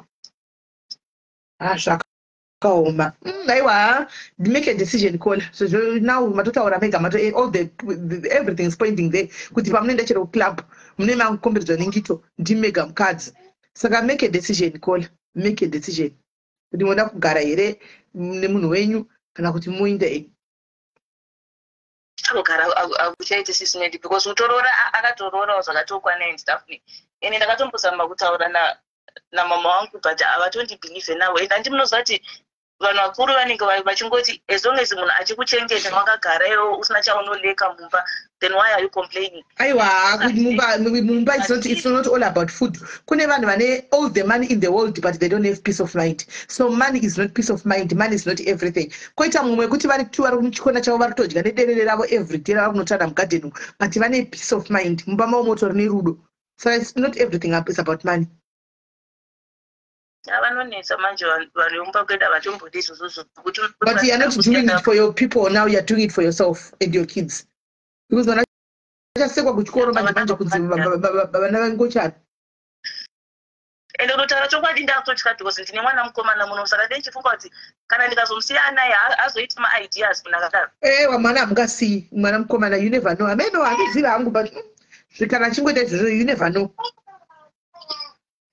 ah, zvakaoma. Aiwa, make a decision, caller. So now matotaura mega, mato all the everything is pointing there kuti pamunoenda chero club, mune makukomberedzwa nengito, ndimega mukadzi. Saka make a decision, caller, make a decision kuti munoda kugara here nemunhu wenyu kana kuti muinde enyu. Kugara akuchaiti, sisimedi, because kutoroora, akatoroораwo zvakatokwana and stuff ne. Ende ndakatombozama kutaura namama wangu, but havatondibhilivhe navo. And handi munoziva kuti vanhu vakuru vanenge vachingoti as long as munhu achikuchengeta, makagara iwo usina chaunoleka mumba, then why are you complaining? Aiwa, kuti mumba it's not all about food. Kune vanhu vane all the money in the world, but they don't have peace of mind. So money is not peace of mind, money is not everything. Koita mumwe wekuti vari two, vari muchikona chavo, vari kutodya nederere ravo everyday ravari kunotanda mugadheni umu, but vane peace of mind mumba mavo, motori nerudo. So it's not everything is about money. Vanonetsa manje vanhu vemumba kwedu, havatombodi izvozvozvo kuti But you are not doing it for your people now, you are doing it for yourself and your kids, because vana vachasekwa kuchikoro manje manje kunzi vana vangochani. Ende kutotaura chokwadi, ndakutotya because ndine mwana mukomana muno. Saka ndendichifunga kuti kana ndikazomusiya anaye, azoiti maideas munhu akadaro. Ewa, mwana hamungasiyi mwana mukomana. You never know, ameno handizivi hangu, but kana achingoita izvozvo, you never know,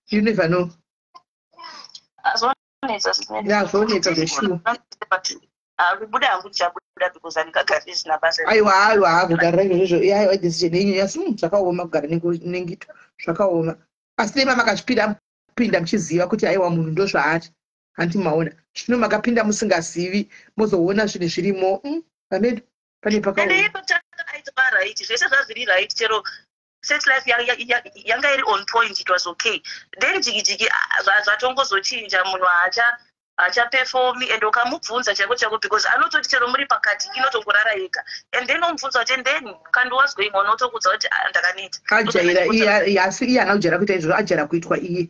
you never know. Zvonetsa. Ya, zvonetsa zveshuwa. Kubuda hangu ndichabuda because handingagari zvisina basa. Aiwa, aiwa, kugarira izvozvo, aiwa, decision yenyu. Asi zvakaoma kugara nengito, zvakaoma. Asi dai makazvipinda pinda muchiziva kuti aiwa, munhu ndozvaari, handi maona? Zvino makapinda musingazivi, mozoona zvinhu zvirimo. Pameno pane Ende pakaoma. Yekutanga aitova right, zvese zvazviri right, chero sex life yanga iri on point, it was okay. Then jiki jiki, ah, zvatongozochinja, munhu haachaperformi. And ukamubvunza chaiko chaiko, because anototi chero muri pakati inotongorara yega, and then omubvunza kuti, "And then kandi, what's going on?" Otokudza kuti, "Ah, ndakaneta." Ajaira iye, asi iye haana kujaira kuita izvozvo, ajaira kuitwa iye.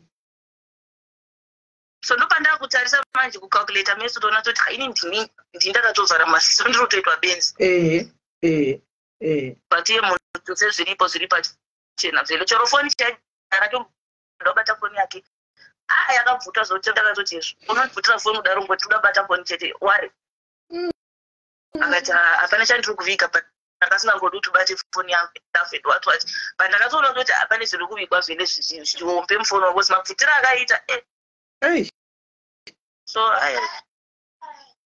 So ndopandakutarisa manje, kucalculata meso, toona toti, "Ha, ini ndini ndakatozara masiso, ndiri kutoitwa benzi." Ehe ehe ehe. But iye munhu sezviripo, zviri pachena zvelo, chero foni chairakabata foni yake, a yakabvuta zvokuti ndakatoti, "Izvo unobvutira foni kudaro, ngoti udabata foni chete wari?" Akati, "Ah, hapana chandiri kuviga, but ndakasingangodi kuti ubate foni yangu stuff and what what." But ndakatoona kuti hapane zviri kuvigwa zvene zvihombe mufoni wako, mabvutiro akaita. Ei. So aya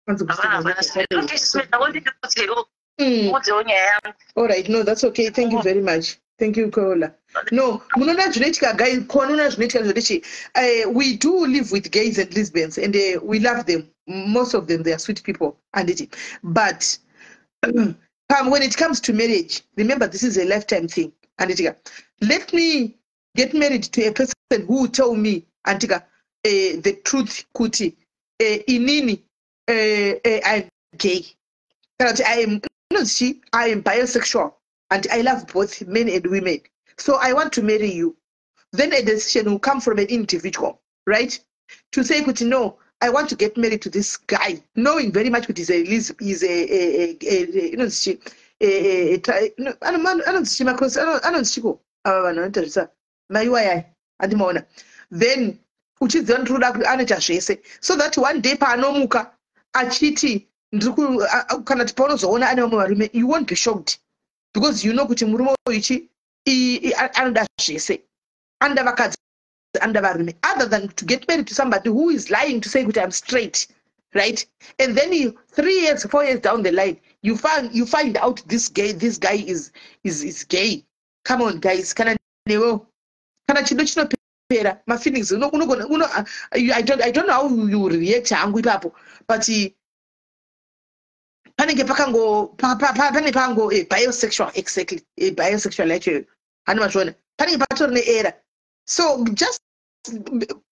Kwanzi hapana, hapana. Udzewo nyaya yangu. All right, no, that's okay. Thank you very much. Thank you, Kola. No, munoona zvinoitika, guys, kunoona zvinoitika zvekuti we do live with gays and lesbians and we love them. Most of them, they are sweet people. And it, but when it comes to marriage, remember this is a lifetime thing. And it, let me get married to a person who will tell me, Antika, the truth, kuti, inini, I'm gay. Kana kuti I am, no, she, I am bisexual and I love both men and women. So I want to marry you. Then a decision will come from an individual, right? To say, kuti, no, I want to get married to this guy, knowing very much kuti he's a you know, she, a, no, anonzi macross, anonzi chiko ava vanhu vanoita zvisa maiwayai, handimaona? Then uchiziva kuti unoda kuti anoita zvese, so that one day paanomuka achiti ndiri kana kuti paunozoona ane vamwe varume, you won't be shocked, because you know kuti murume uyu chi anoda zvese, anoda vakadzi, anoda varume, other than to get married to somebody who is lying to say kuti, "I'm straight," right? And then you, 3 years, 4 years down the line, You find out this guy is gay. Come on guys, kana newewo kana chido chinopera mafeelings unogona I don't know how you react hangu ipapo, but panenge pakango pane pango bisexual, exactly, bisexual yacho hani mazviona, panenge patori neera. So just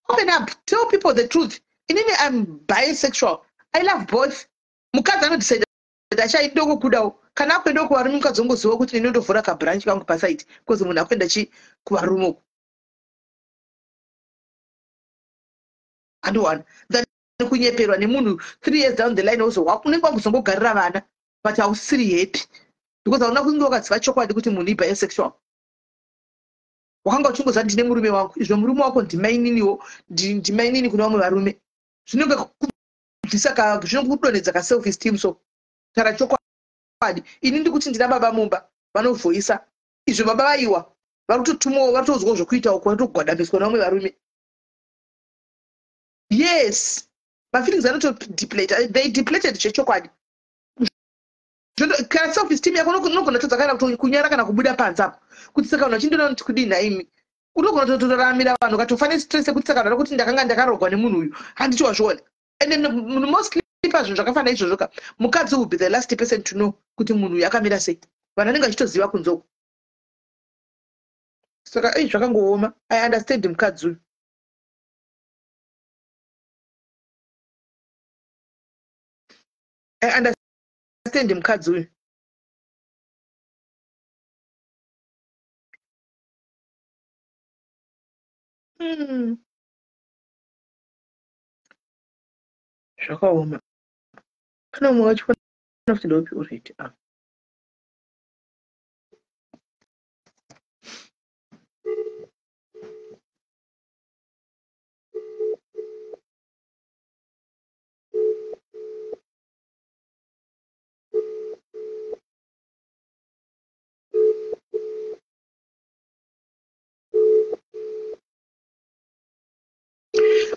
open up, tell people the truth. Inini I'm bisexual, I love both. Mukadzi anodecide achaindokudawo kana akuenda kuvarume, mukadzi ongoziva kuti ndinondovhura kabranch kangu pasaiti because munhu akuenda chi kuvarume uku andowana than kunyeperwa nemunhu 3 years down the line unenge wakuzongogarira vana but hausiri happy because hauna kunge wakaziva chokwadi kuti munhu ibisexual. Wakanga uchingoziva ndine murume wangu, izvo murume wako ndimaininiwo, ndimainini kune vamwe varume. Zvinenge kubvisa zvinokudonhedza kaself esteem. So tara chokwadi, ini ndikuti ndina baba mumba vanovhoisa, izvo baba vaiwa vari kutotumawo, vari kutozwawo zvokuita uko, vari kutogwadamiswa nevamwe varume. Yes, mafeelings anotodeplate, they depleted zvechokwadi. Kana self esteem yako unogona kutodza kana kunyara kana kubuda panze apo kuti saka vanhu vachindiona kuti kudii nhaimi, unogona kutotoramira vanhu ukatofa nestress yekuti saka vanhu kuti ndakanga ndakarogwa nemunhu uyu handiti wazviona. And then mostly pazvinhu zvakafanana izvozvo ka, mukadzi will be the last person to know kuti munhu uyu akamira sei, vanhu vanenge vachitoziva kunze uko. Saka ei zvakangooma. I understand mukadzi uyu. I understand mukadzi uyu. Zvakaoma. Pane umwe wachifona kuti ndoupi already.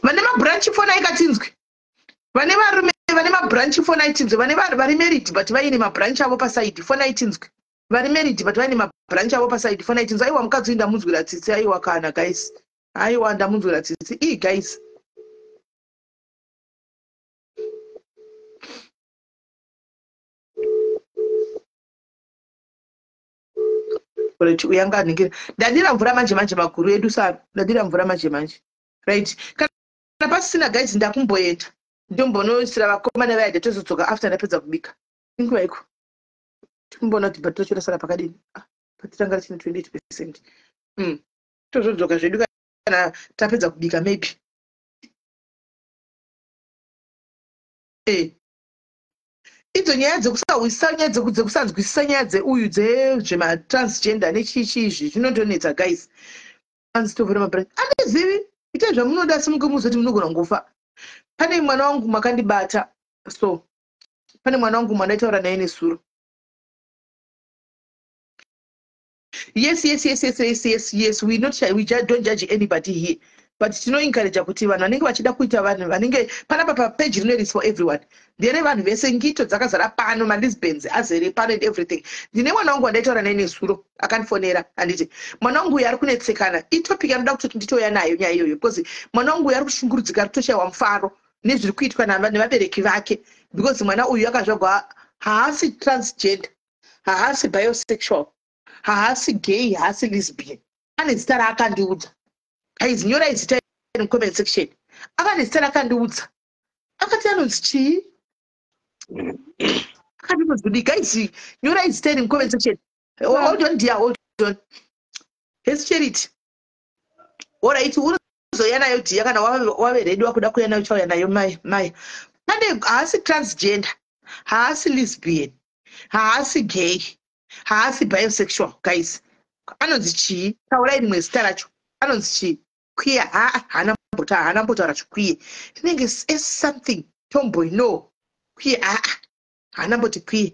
Vane mabranch phone aikatinzwi, vane varume vane mabranch phone aitinzwi, vane vari married but vaine mabranch avo paside phone aitinzwi, vari married but vaine mabranch avo paside phone aitinzwi. Aiwa mukadzi uyu ndamunzwira tsitsi, aiwa kana guys, aiwa ndamunzwira tsitsi ii guys. Right, uyanga anhingira ndadira mvura manje manje, maguru edu saro ndadira mvura manje manje. Right, kana pasina guys ndakumboenda ndombonoisira vakomana vaya tozodzoka after ndapedza kubika. Inguva iko tikumboona kuti bhatiri racho rasara pakadini. Bhatiri ranga richine 28%. Tozodzoka zvedu kana tapedza kubika maybe. Idzo nyaya dzekusahwisisa, nyaya dzekusanzwisisa nyaya dzeuyu dzezvematransgender nechichi izvi zvinondonetsa guys. Anzi tovhura mabranch andizivi, itai zvamunoda asi muke muzoti munogona kungofa. Pane mwana wangu makandibata, so pane mwana wangu mandaitaura naye nesuro. Yes, yes, yes, yes, yes, yes, yes. We not we don't judge anybody here, but tinoencourage kuti vanhu vanenge vachida kuita vanhu vanenge panapa papeji rino is for everyone. Ndere vanhu vese, ngito dzakazara pano, malisbans azere pano and everything. Ndine mwana wangu wandaitaura naye nezuro akandifonera, handiti mwana wangu uyu ari kunetsekana. Itopic anoda kutoti nditouya nayo nyaya iyoyo because mwana wangu uyu ari kushungurudzika, ari kutoshayiwa mufaro nezviri kuitwa nevabereki vake because mwana uyu akazvagwa haasi transgender, haasi bisexual, haasi gay, haasi lesbian. Ane zita raakandiudza. Guys, nyorai zita in comment section. Akane zita rakandiudza. Akati anonzi chii? Akati anonzi kudii? Guys, nyorai zita in comment section. Hold on dear, hold on. Yes, Charity. Alright, unozouya nayo dear kana wave ready wakuda kuuya nayo uchauya nayo mai. Pane haasi transgender, haasi lesbian, haasi gay, haasi bisexual guys. Anonzi chii? Taurai rimwe zita racho. Anonzi chii? Queer. Haana mbotaura chikwiye. Rinenge s something tomboy no. Queer. Haana mboti queer.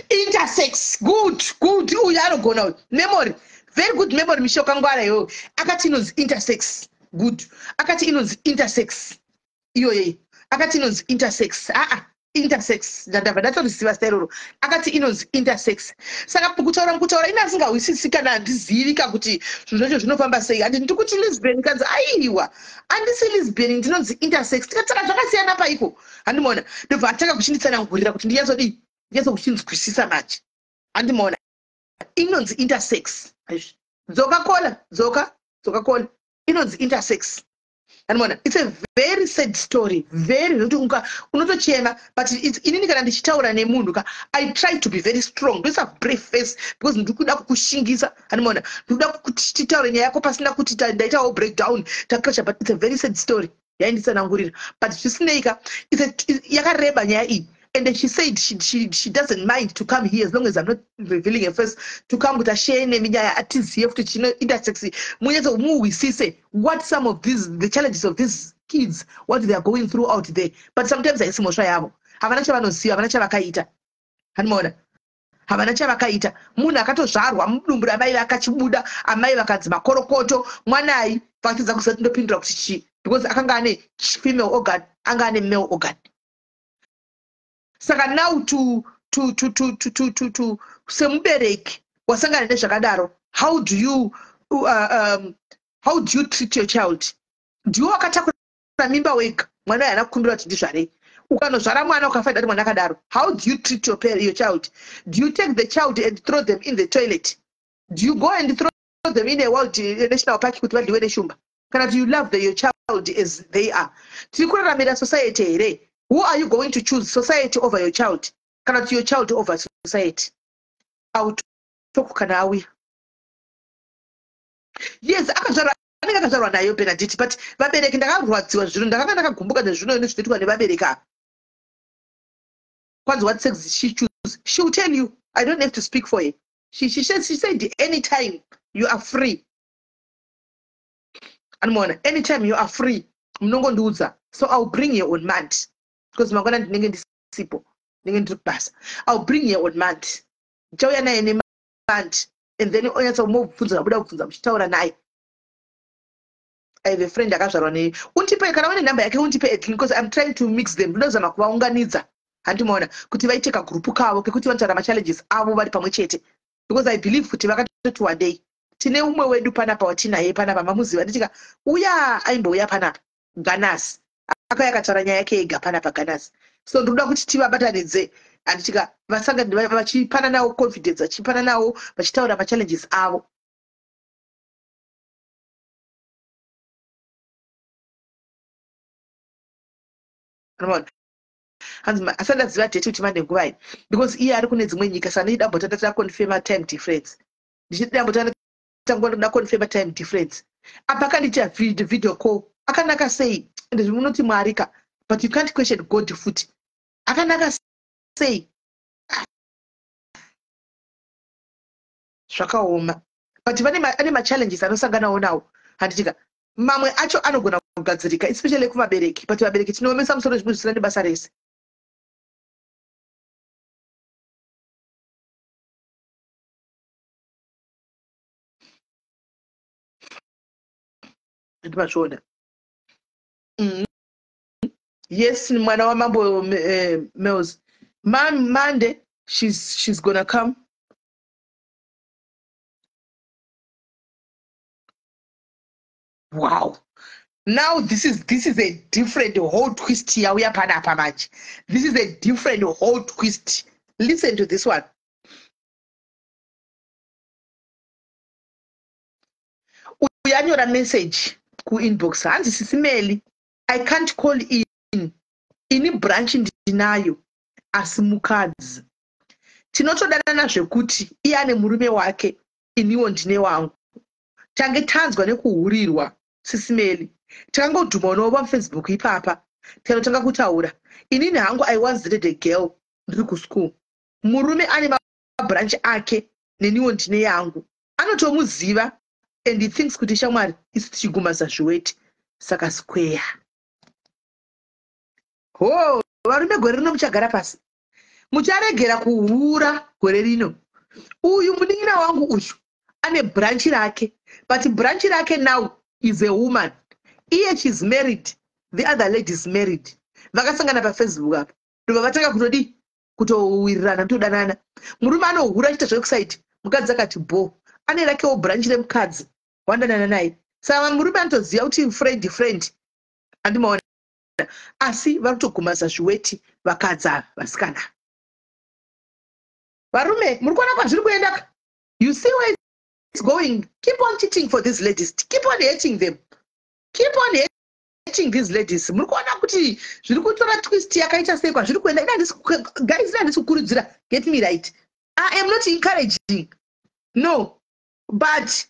Intersex. Good, good. Uyu anogona uyu. Memory. Very good memory Michelle Kangwara iyoyo. Akati inonzi intersex. Good. Akati inonzi intersex. Iyoyo. Akati inonzi intersex. Intersex, ndabva ndatoriziva zita iroro. Akati inonzi intersex. Saka mukutaura, mukutaura, ine asingahwisisi kana handizivi ka kuti zvinhu zvacho zvinofamba sei. Handi ndiri kuti lesbian, kanzi aiwa, handisi lesbian, ndinonzi intersex. Tikati saka zvakasiyana paiko? Handimaona. Ndobva atanga kuchinditsanangurira kuti ndinyatsodii, ndinyatsokuchinzwisisa manje. Handimaona, inonzi intersex. Dzoka kola, dzoka, dzoka kola. Inonzi intersex. Handimaona, it's a very sad story, very, zvekuti unotochema. But inini kana ndichitaura nemunhu ka, I try to be very strong, ndoisa brave face, because ndiri kuda kukushingisa. Handimaona, ndikuda kuti titaure nyaya yako pasina kuti ndaitawo breakdown, tacrasha. But it's a very sad story yainditsanangurira. But zvisinei ka, yakareba nyaya iyi. And she said she doesn't mind to come here as long as I'm not revealing her face, to come kuti ashare nemi nyaya, atizive futi chino intersex, munyatso muhwisise what some of these, the challenges of these kids, what they are going through out there. But sometimes haisi mhosva yavo, havana chavanoziva, havana chavakaita. Handimaona, havana chavakaita. Munhu akatozvarwa mudumbu ramai vakachibuda, amai vakanzi makorokoto mwanai, vakatadza kuziva kuti ndopindura kuti chii, because akanga ane female organ, anga ane male organ. Saka now to semubereki wasangana nezvakadaro, how do you treat your child? Ndiwe wakatakura mimba wega, mwana haana kukumbira kuti ndizvarei. Ukanozvara mwana, ukafaida kuti mwana akadaro, how do you treat your child? Do you take the child and throw them in the toilet? Do you go and throw them in a wild national park kuti vadyiwe neshumba? Kana kuti you love your child as they are? Tiri kuraramira society here? Who are you going to choose, society over your child, kana kuti your child over society? Autoku kana auya. Yes, akazvarwa, anenge akazvarwa nayo Benaditi. But vabereki, ndakarwadziwa zvino, ndakanga ndakagumbuka nezvino nezvinoitwa nevabereki ava. Kwanzi what sex she choose? She will tell you. I don't have to speak for her. She said anytime you are free. Anomaona, anytime you are free, munongondiudza. So I will bring her on Monday, because mangwana ndinenge ndisipo, ndinenge ndiri kubasa. I will bring her on Monday. Ndichauya naye neMonday and then onyatsa mubvunza vabuda kubvunza, muchitaura naye. I have a friend akazvarwa nei. Undipe kana une nhamba yake, undipe at, because I'm trying to mix them. Ndinozama kuvaunganidza, handimaona, kuti vaite kagroup kavo kekuti vanotaura machallenges avo vari pamwe chete, because I believe kuti vakatoti wandei. Tine umwe wedu panapa watinaye panapa, mamuziva nditika uya aimbouya panapa, Ganasi, akauya akataura nyaya yake ega panapa, Ganasi. So ndinoda kuti tivabatanidze, handitika, vasangani vachipananawo confidence, vachipananawo, vachitaura machallenges avo. Unoona? Hanzi asati ndaziva date kuti mane nguvai, because iye ari kune dzimwe nyika. Saka ndichida mbotanga taconfirma time difference, ndichida mbotanga tangoda confirma time difference. Apa akandiita video call, akanaka sei. Ende zvimunoti Mwari ka, but you can't question God futi. Akanaka sei. Zvakaoma, but vane ane machallenges anosanganawo nawo, handitika. Mamwe acho anogona kugadzirika, especially kuvabereki. But vabereki tinoomesa musoro, zvimwe zvisina nebasa rese. Ndimazviona. Yes, mwana wamambo Mills. Monday she's gonna come. Wow, now this is a different whole twist yauya panapa manje. This is a different whole twist. Listen to this one. Uyu anyora message kuinbox, hanzi, "Sisi Meli, I can't call in. Ini branch ndinayo, asi mukadzi tinotodanana zvekuti iye ane murume wake, iniwo ndine wangu. Tange tanzwa nekuhurirwa. Sisi Meli, takangodhumanawo paFacebook ipapa, tikanotanga kutaura. Inini hangu I once dated a girl ndiri kuschool. Murume ane mabranch ake, neniwo ndine yangu. Anotomuziva and he thinks kuti shamwari, isu tichigumaza zviweti. Saka square ho. Varume, gore rino muchagara pasi, mucharegera kuhura gore rino. Uyu munin'ina wangu uyu ane branch rake, but branch rake now is a woman. Iye she's married, the other lady is married. Vakasangana paFacebook apa. Ndobva vatanga kutodii, kutowirirana, kutodanana. Murume anohura achiita zvekusaidi, mukadzi akati bo ane rakewo branch remukadzi wandanana naye. Saka murume anotoziva kuti friend friend, andimaona. Asi vari kutogumaza zviweti vakadzi ava, vasikana. Varume, muri kuona kwazviri kuenda? You see where it's going? Keep on cheating for these ladies, keep on hating them, keep on hating these ladies. Muri kuona kuti zviri kutora twist yakaita sei kwazviri kuenda? Guys, ina handisi kukurudzira, get me right. I am not encouraging, no, but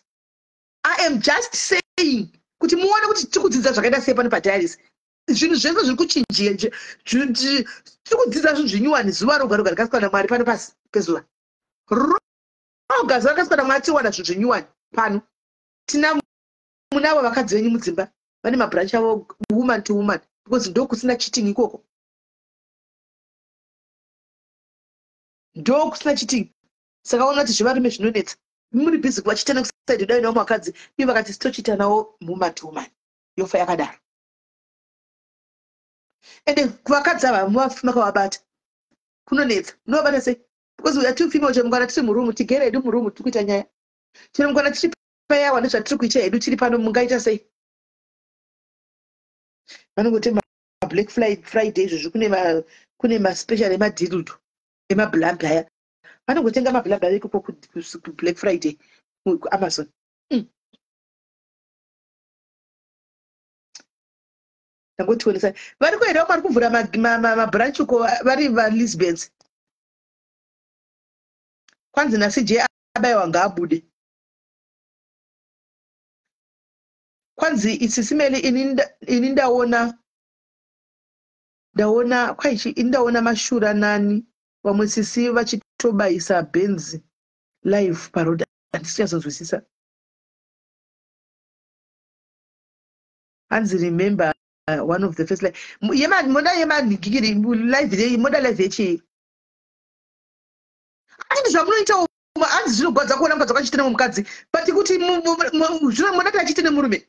I am just saying kuti muone kuti tiri kudzidza zvakaita sei pano padiaries. Zvinhu zvese zviri kuchinjia, tiri kudzidza zvinhu zvinyuwani zuva roga roga rikasikwa naMwari pano pasi pezuva. Roga zuva rakasikwa naMwari, tiriwana zvinhu zvinyuwani pano. Tina munavo vakadzi venyu mudzimba vane mabranch avo, woman to woman, because ndokusina cheating ikoko, ndokusina cheating. Saka ona kuti zvevarume zvinonetsa. Muri busy kuvachita nekusaidi dai navo vakadzi ivo vakati sitochita navo woman to woman, yofa yakadaro. Ende kuvakadzi ava makavabata kunonetsa. Munovabata sei? Because we are two female. Chero mukana tiri murumu, tigere hedu murumu, tiri kuita nyaya. Chero mukana tiri payawa nezvatiri kuita hedu tiri pano, mungaita sei? Vanongoti maBlack Friday izvozvo kune maspecial emadildo, emablambi aya. Vanongotenga mablambi avo ikoko kuBlack Friday kuAmazon. Ndangotionesa vari kuendawo vari kuvhura mabranch uko vari valesbians. Kwanzi naCJ abayiwa ngaabude. Kwanzi iSisi Melly, ini ndaona kwaichi, ini ndaona mashura nani vamwe sisi vachitobayisa bhenzi live paroad. Handisichazonzwisisa. Hanzi remember one of the first live moda yemanhigiri live, moda live yechii? Handiti zvamunoitawo? Hanzi zvinogwadza kuona mukadzi wakachiita nemukadzi, but kuti moda kuti achiite nemurume.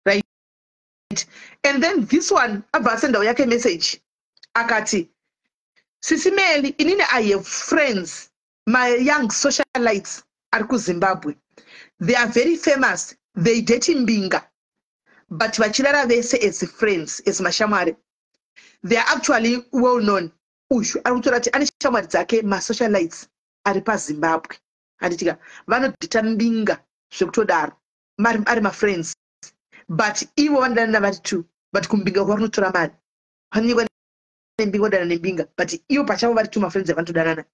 Right, and then this one abva asendawo yake message akati, "Sisi Melly, inini I have friends, my young socialites ari kuZimbabwe. They are very famous. They date mbinga, but vachirara vese as friends, as mashamwari. They are actually well known." Uyu ari kutora kuti ane shamwari dzake, masocialites ari paZimbabwe, handitika? Vanodhita mbinga zvekutodaro, ari mafriends, but ivo vanodanana vari two, but kumbinga kwavari mari, vanonyekwa nembinga, vodana nembinga, but ivo pachavo vari two mafriends avanotodanana.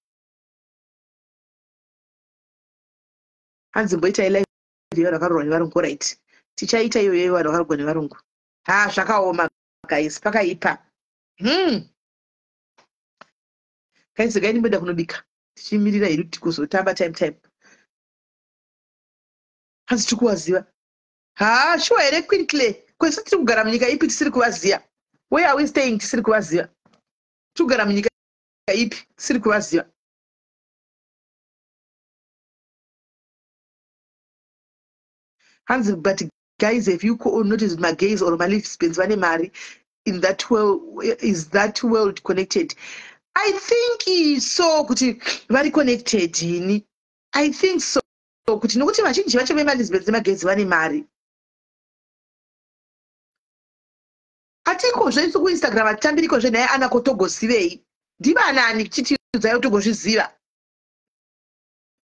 Hanzi mboitai live yevanhu vakarorwa nevarungu. Right, tichaita iyoyo yevanhu vakarorwa nevarungu. Ha, zvakaoma guys, pakaipa. Guys, regai ndimboenda kunobika tichimirira hedu tikuzotamba time time. Hanzi tiri kuvaziva. Ha, shuwa here, Queen Clay? Kwese tiri kugara munyika ipi tisiri kuvaziva? Where are we staying tisiri kuvaziva? Tiri kugara munyika ipi tisiri kuvaziva? Hanzi but guys, have you noticed magays or malesbians vane mari in that world? Is that world connected? I think so, kuti vari connected. Ini I think so, kuti nokuti vazhinji vacho vemalesbians nemagays vane mari. Atikozve isu kuInstagram hatitambirikozve nhaye ana kotogozivei ndivanani? Chitiudzai togozviziva.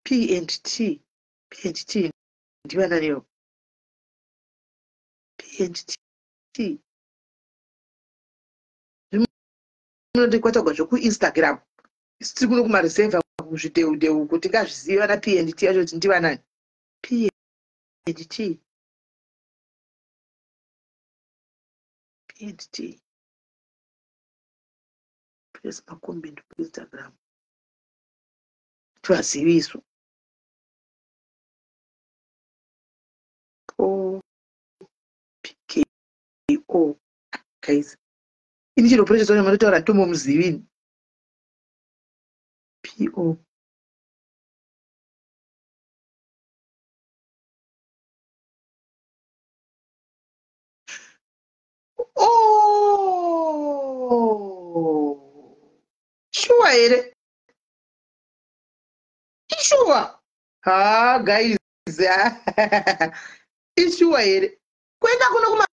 P and T, P and T ndivananiwo? P and T munondikwatagwa zvokuInstagram. Isu tiri kuno kumareserva kuzvidheudheu kuti tingazvizive vana P and T yacho kuti ndivanani. P and T, P and T, press macomment kuInstagram tivaziviswa. O P K O. Guys, ini chiro precious wacho manotaura ndomomuzivini. P O Ishuwa? Ha, guys. Ishuwa here? Kuenda kuno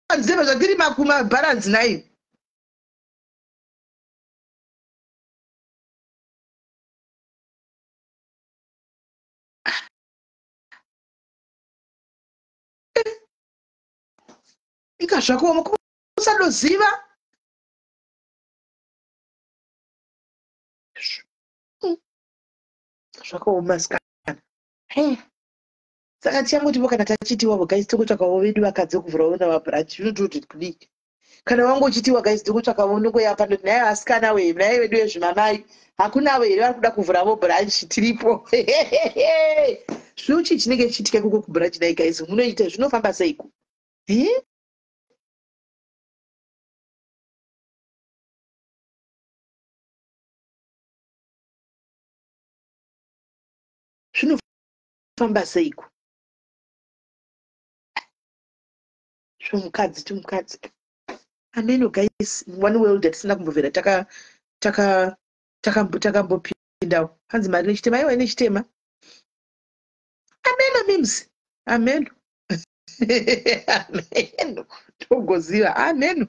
kumanzeva zvatiri kumabharanzi nai. Inga zvakaoma kusadoziva. Zvakaoma sikana. Hey. Saka tichangotivo kana tachitiwavo guys, tokutsvakawo vedu vakadzi vekuvhurawo namabranch, zvinototi kudii kana wangu uchitiwa guys, tokutsvakawo nongoyapa ndoti naye vasikana we naye vedu vezvimamai hakunavo here vari kuda kuvhuravo branch, tiripo. Zvino chii chinenge chichiitika ikoko kubranch dai guys, munoita zvinofamba seiko? Eh? Zvinofamba seiko zvomukadzi tumukadzi? Ameno guys, one world yatisina kumbobvira takambopindawo. Hanzi mari nechitema, aiwa, nechitema. Ameno mims, ameno, ameno, togoziva ameno.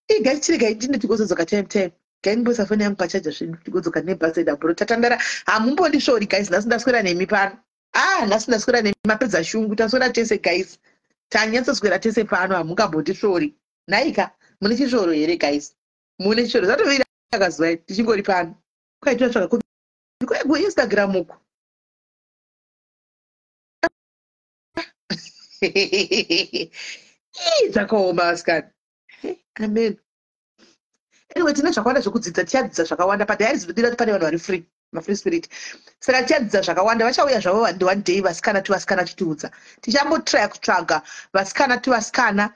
Igai chiregai tine tigozodzoka time time. Gaimboisa foni yangu pachaja zvedu, tigodzoka nebhasi dabro. Tatandara, hamumbondisvori guys. Nhasi ndaswera nemi pano. Ah, nhasi ndaswera nemi, mapedza shungu. Taswera tese guys, tanyatsoswera tese pano, hamungambondisvori nhaika. Mune chisvoro here guys? Mune chisvoro? Zvatovira kazuva tichingori pano. Kwaitotsvaka kuInstagram uku. Ii, zvakaoma vasikana. Amen. Anyway, tine zvakawanda zvekudzidza, tichadzidza zvakawanda padiaries. Zvinodira kuti pane vanhu vari free, mafree spirit, saka tichadzidza zvakawanda. Vachauya zvavo one day, vasikana tuvasikana chitiudza. Tichambotrya kutsvaga vasikana tuvasikana,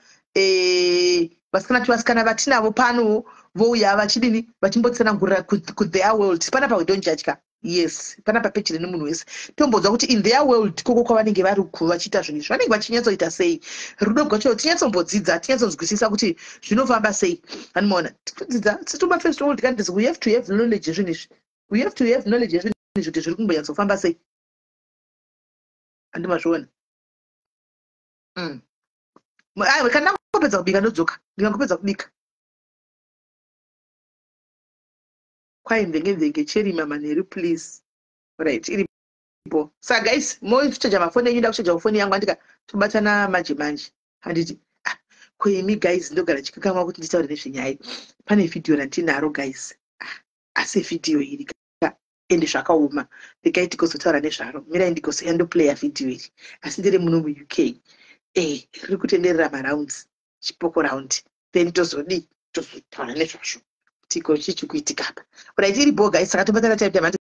vasikana tuvasikana vatinavo pano, vouya vachidini, vachimbotsanangurira kutheir world. Panapa we don't judge ka. Yes, panapa peji rine munhu wese. Tombonzwa kuti in their world koko kwavanenge vari ku vachiita zvinhu izvi, vanenge vachinyatsoita sei, rudo rwacho. Tinyatsombodzidza, tinyatsonzwisisa kuti zvinofamba sei. Anomaona tikudzidza situma first world countries, we have to have knowledge yezvinhu izvi. We have to have knowledge yezvinhu izvi kuti zviri kumbonyatsofamba sei. Andimazviona. Aiwa, kana ndangopedza kubika ndodzoka. Ndikangopedza kubika kwai mvenge mvenge cherima manheru please. Right, iripo. Saka guys, mochaja mafoni enyu, ndakuchaja foni yangu andika. Tobatana manje manje, handiti? Ah, koimi guys, ndogara chikakamwa kuti nditaure nezvenyaya. Pane vhidhiyo randinaro guys. Ah, asi vhidhiyo iri ka, ende zvakaoma. Regai tigozotaura nezvaro. Mirai ndigozoyandoplaya vhidhiyo iri, asi ndiri muno muUK. Riri kutenderera marounds, chipoko round, then tozodii, tozotaura nezvazvo kuti iko chii chikuitika apa. Right, iri bo guys, saka tobatana time time.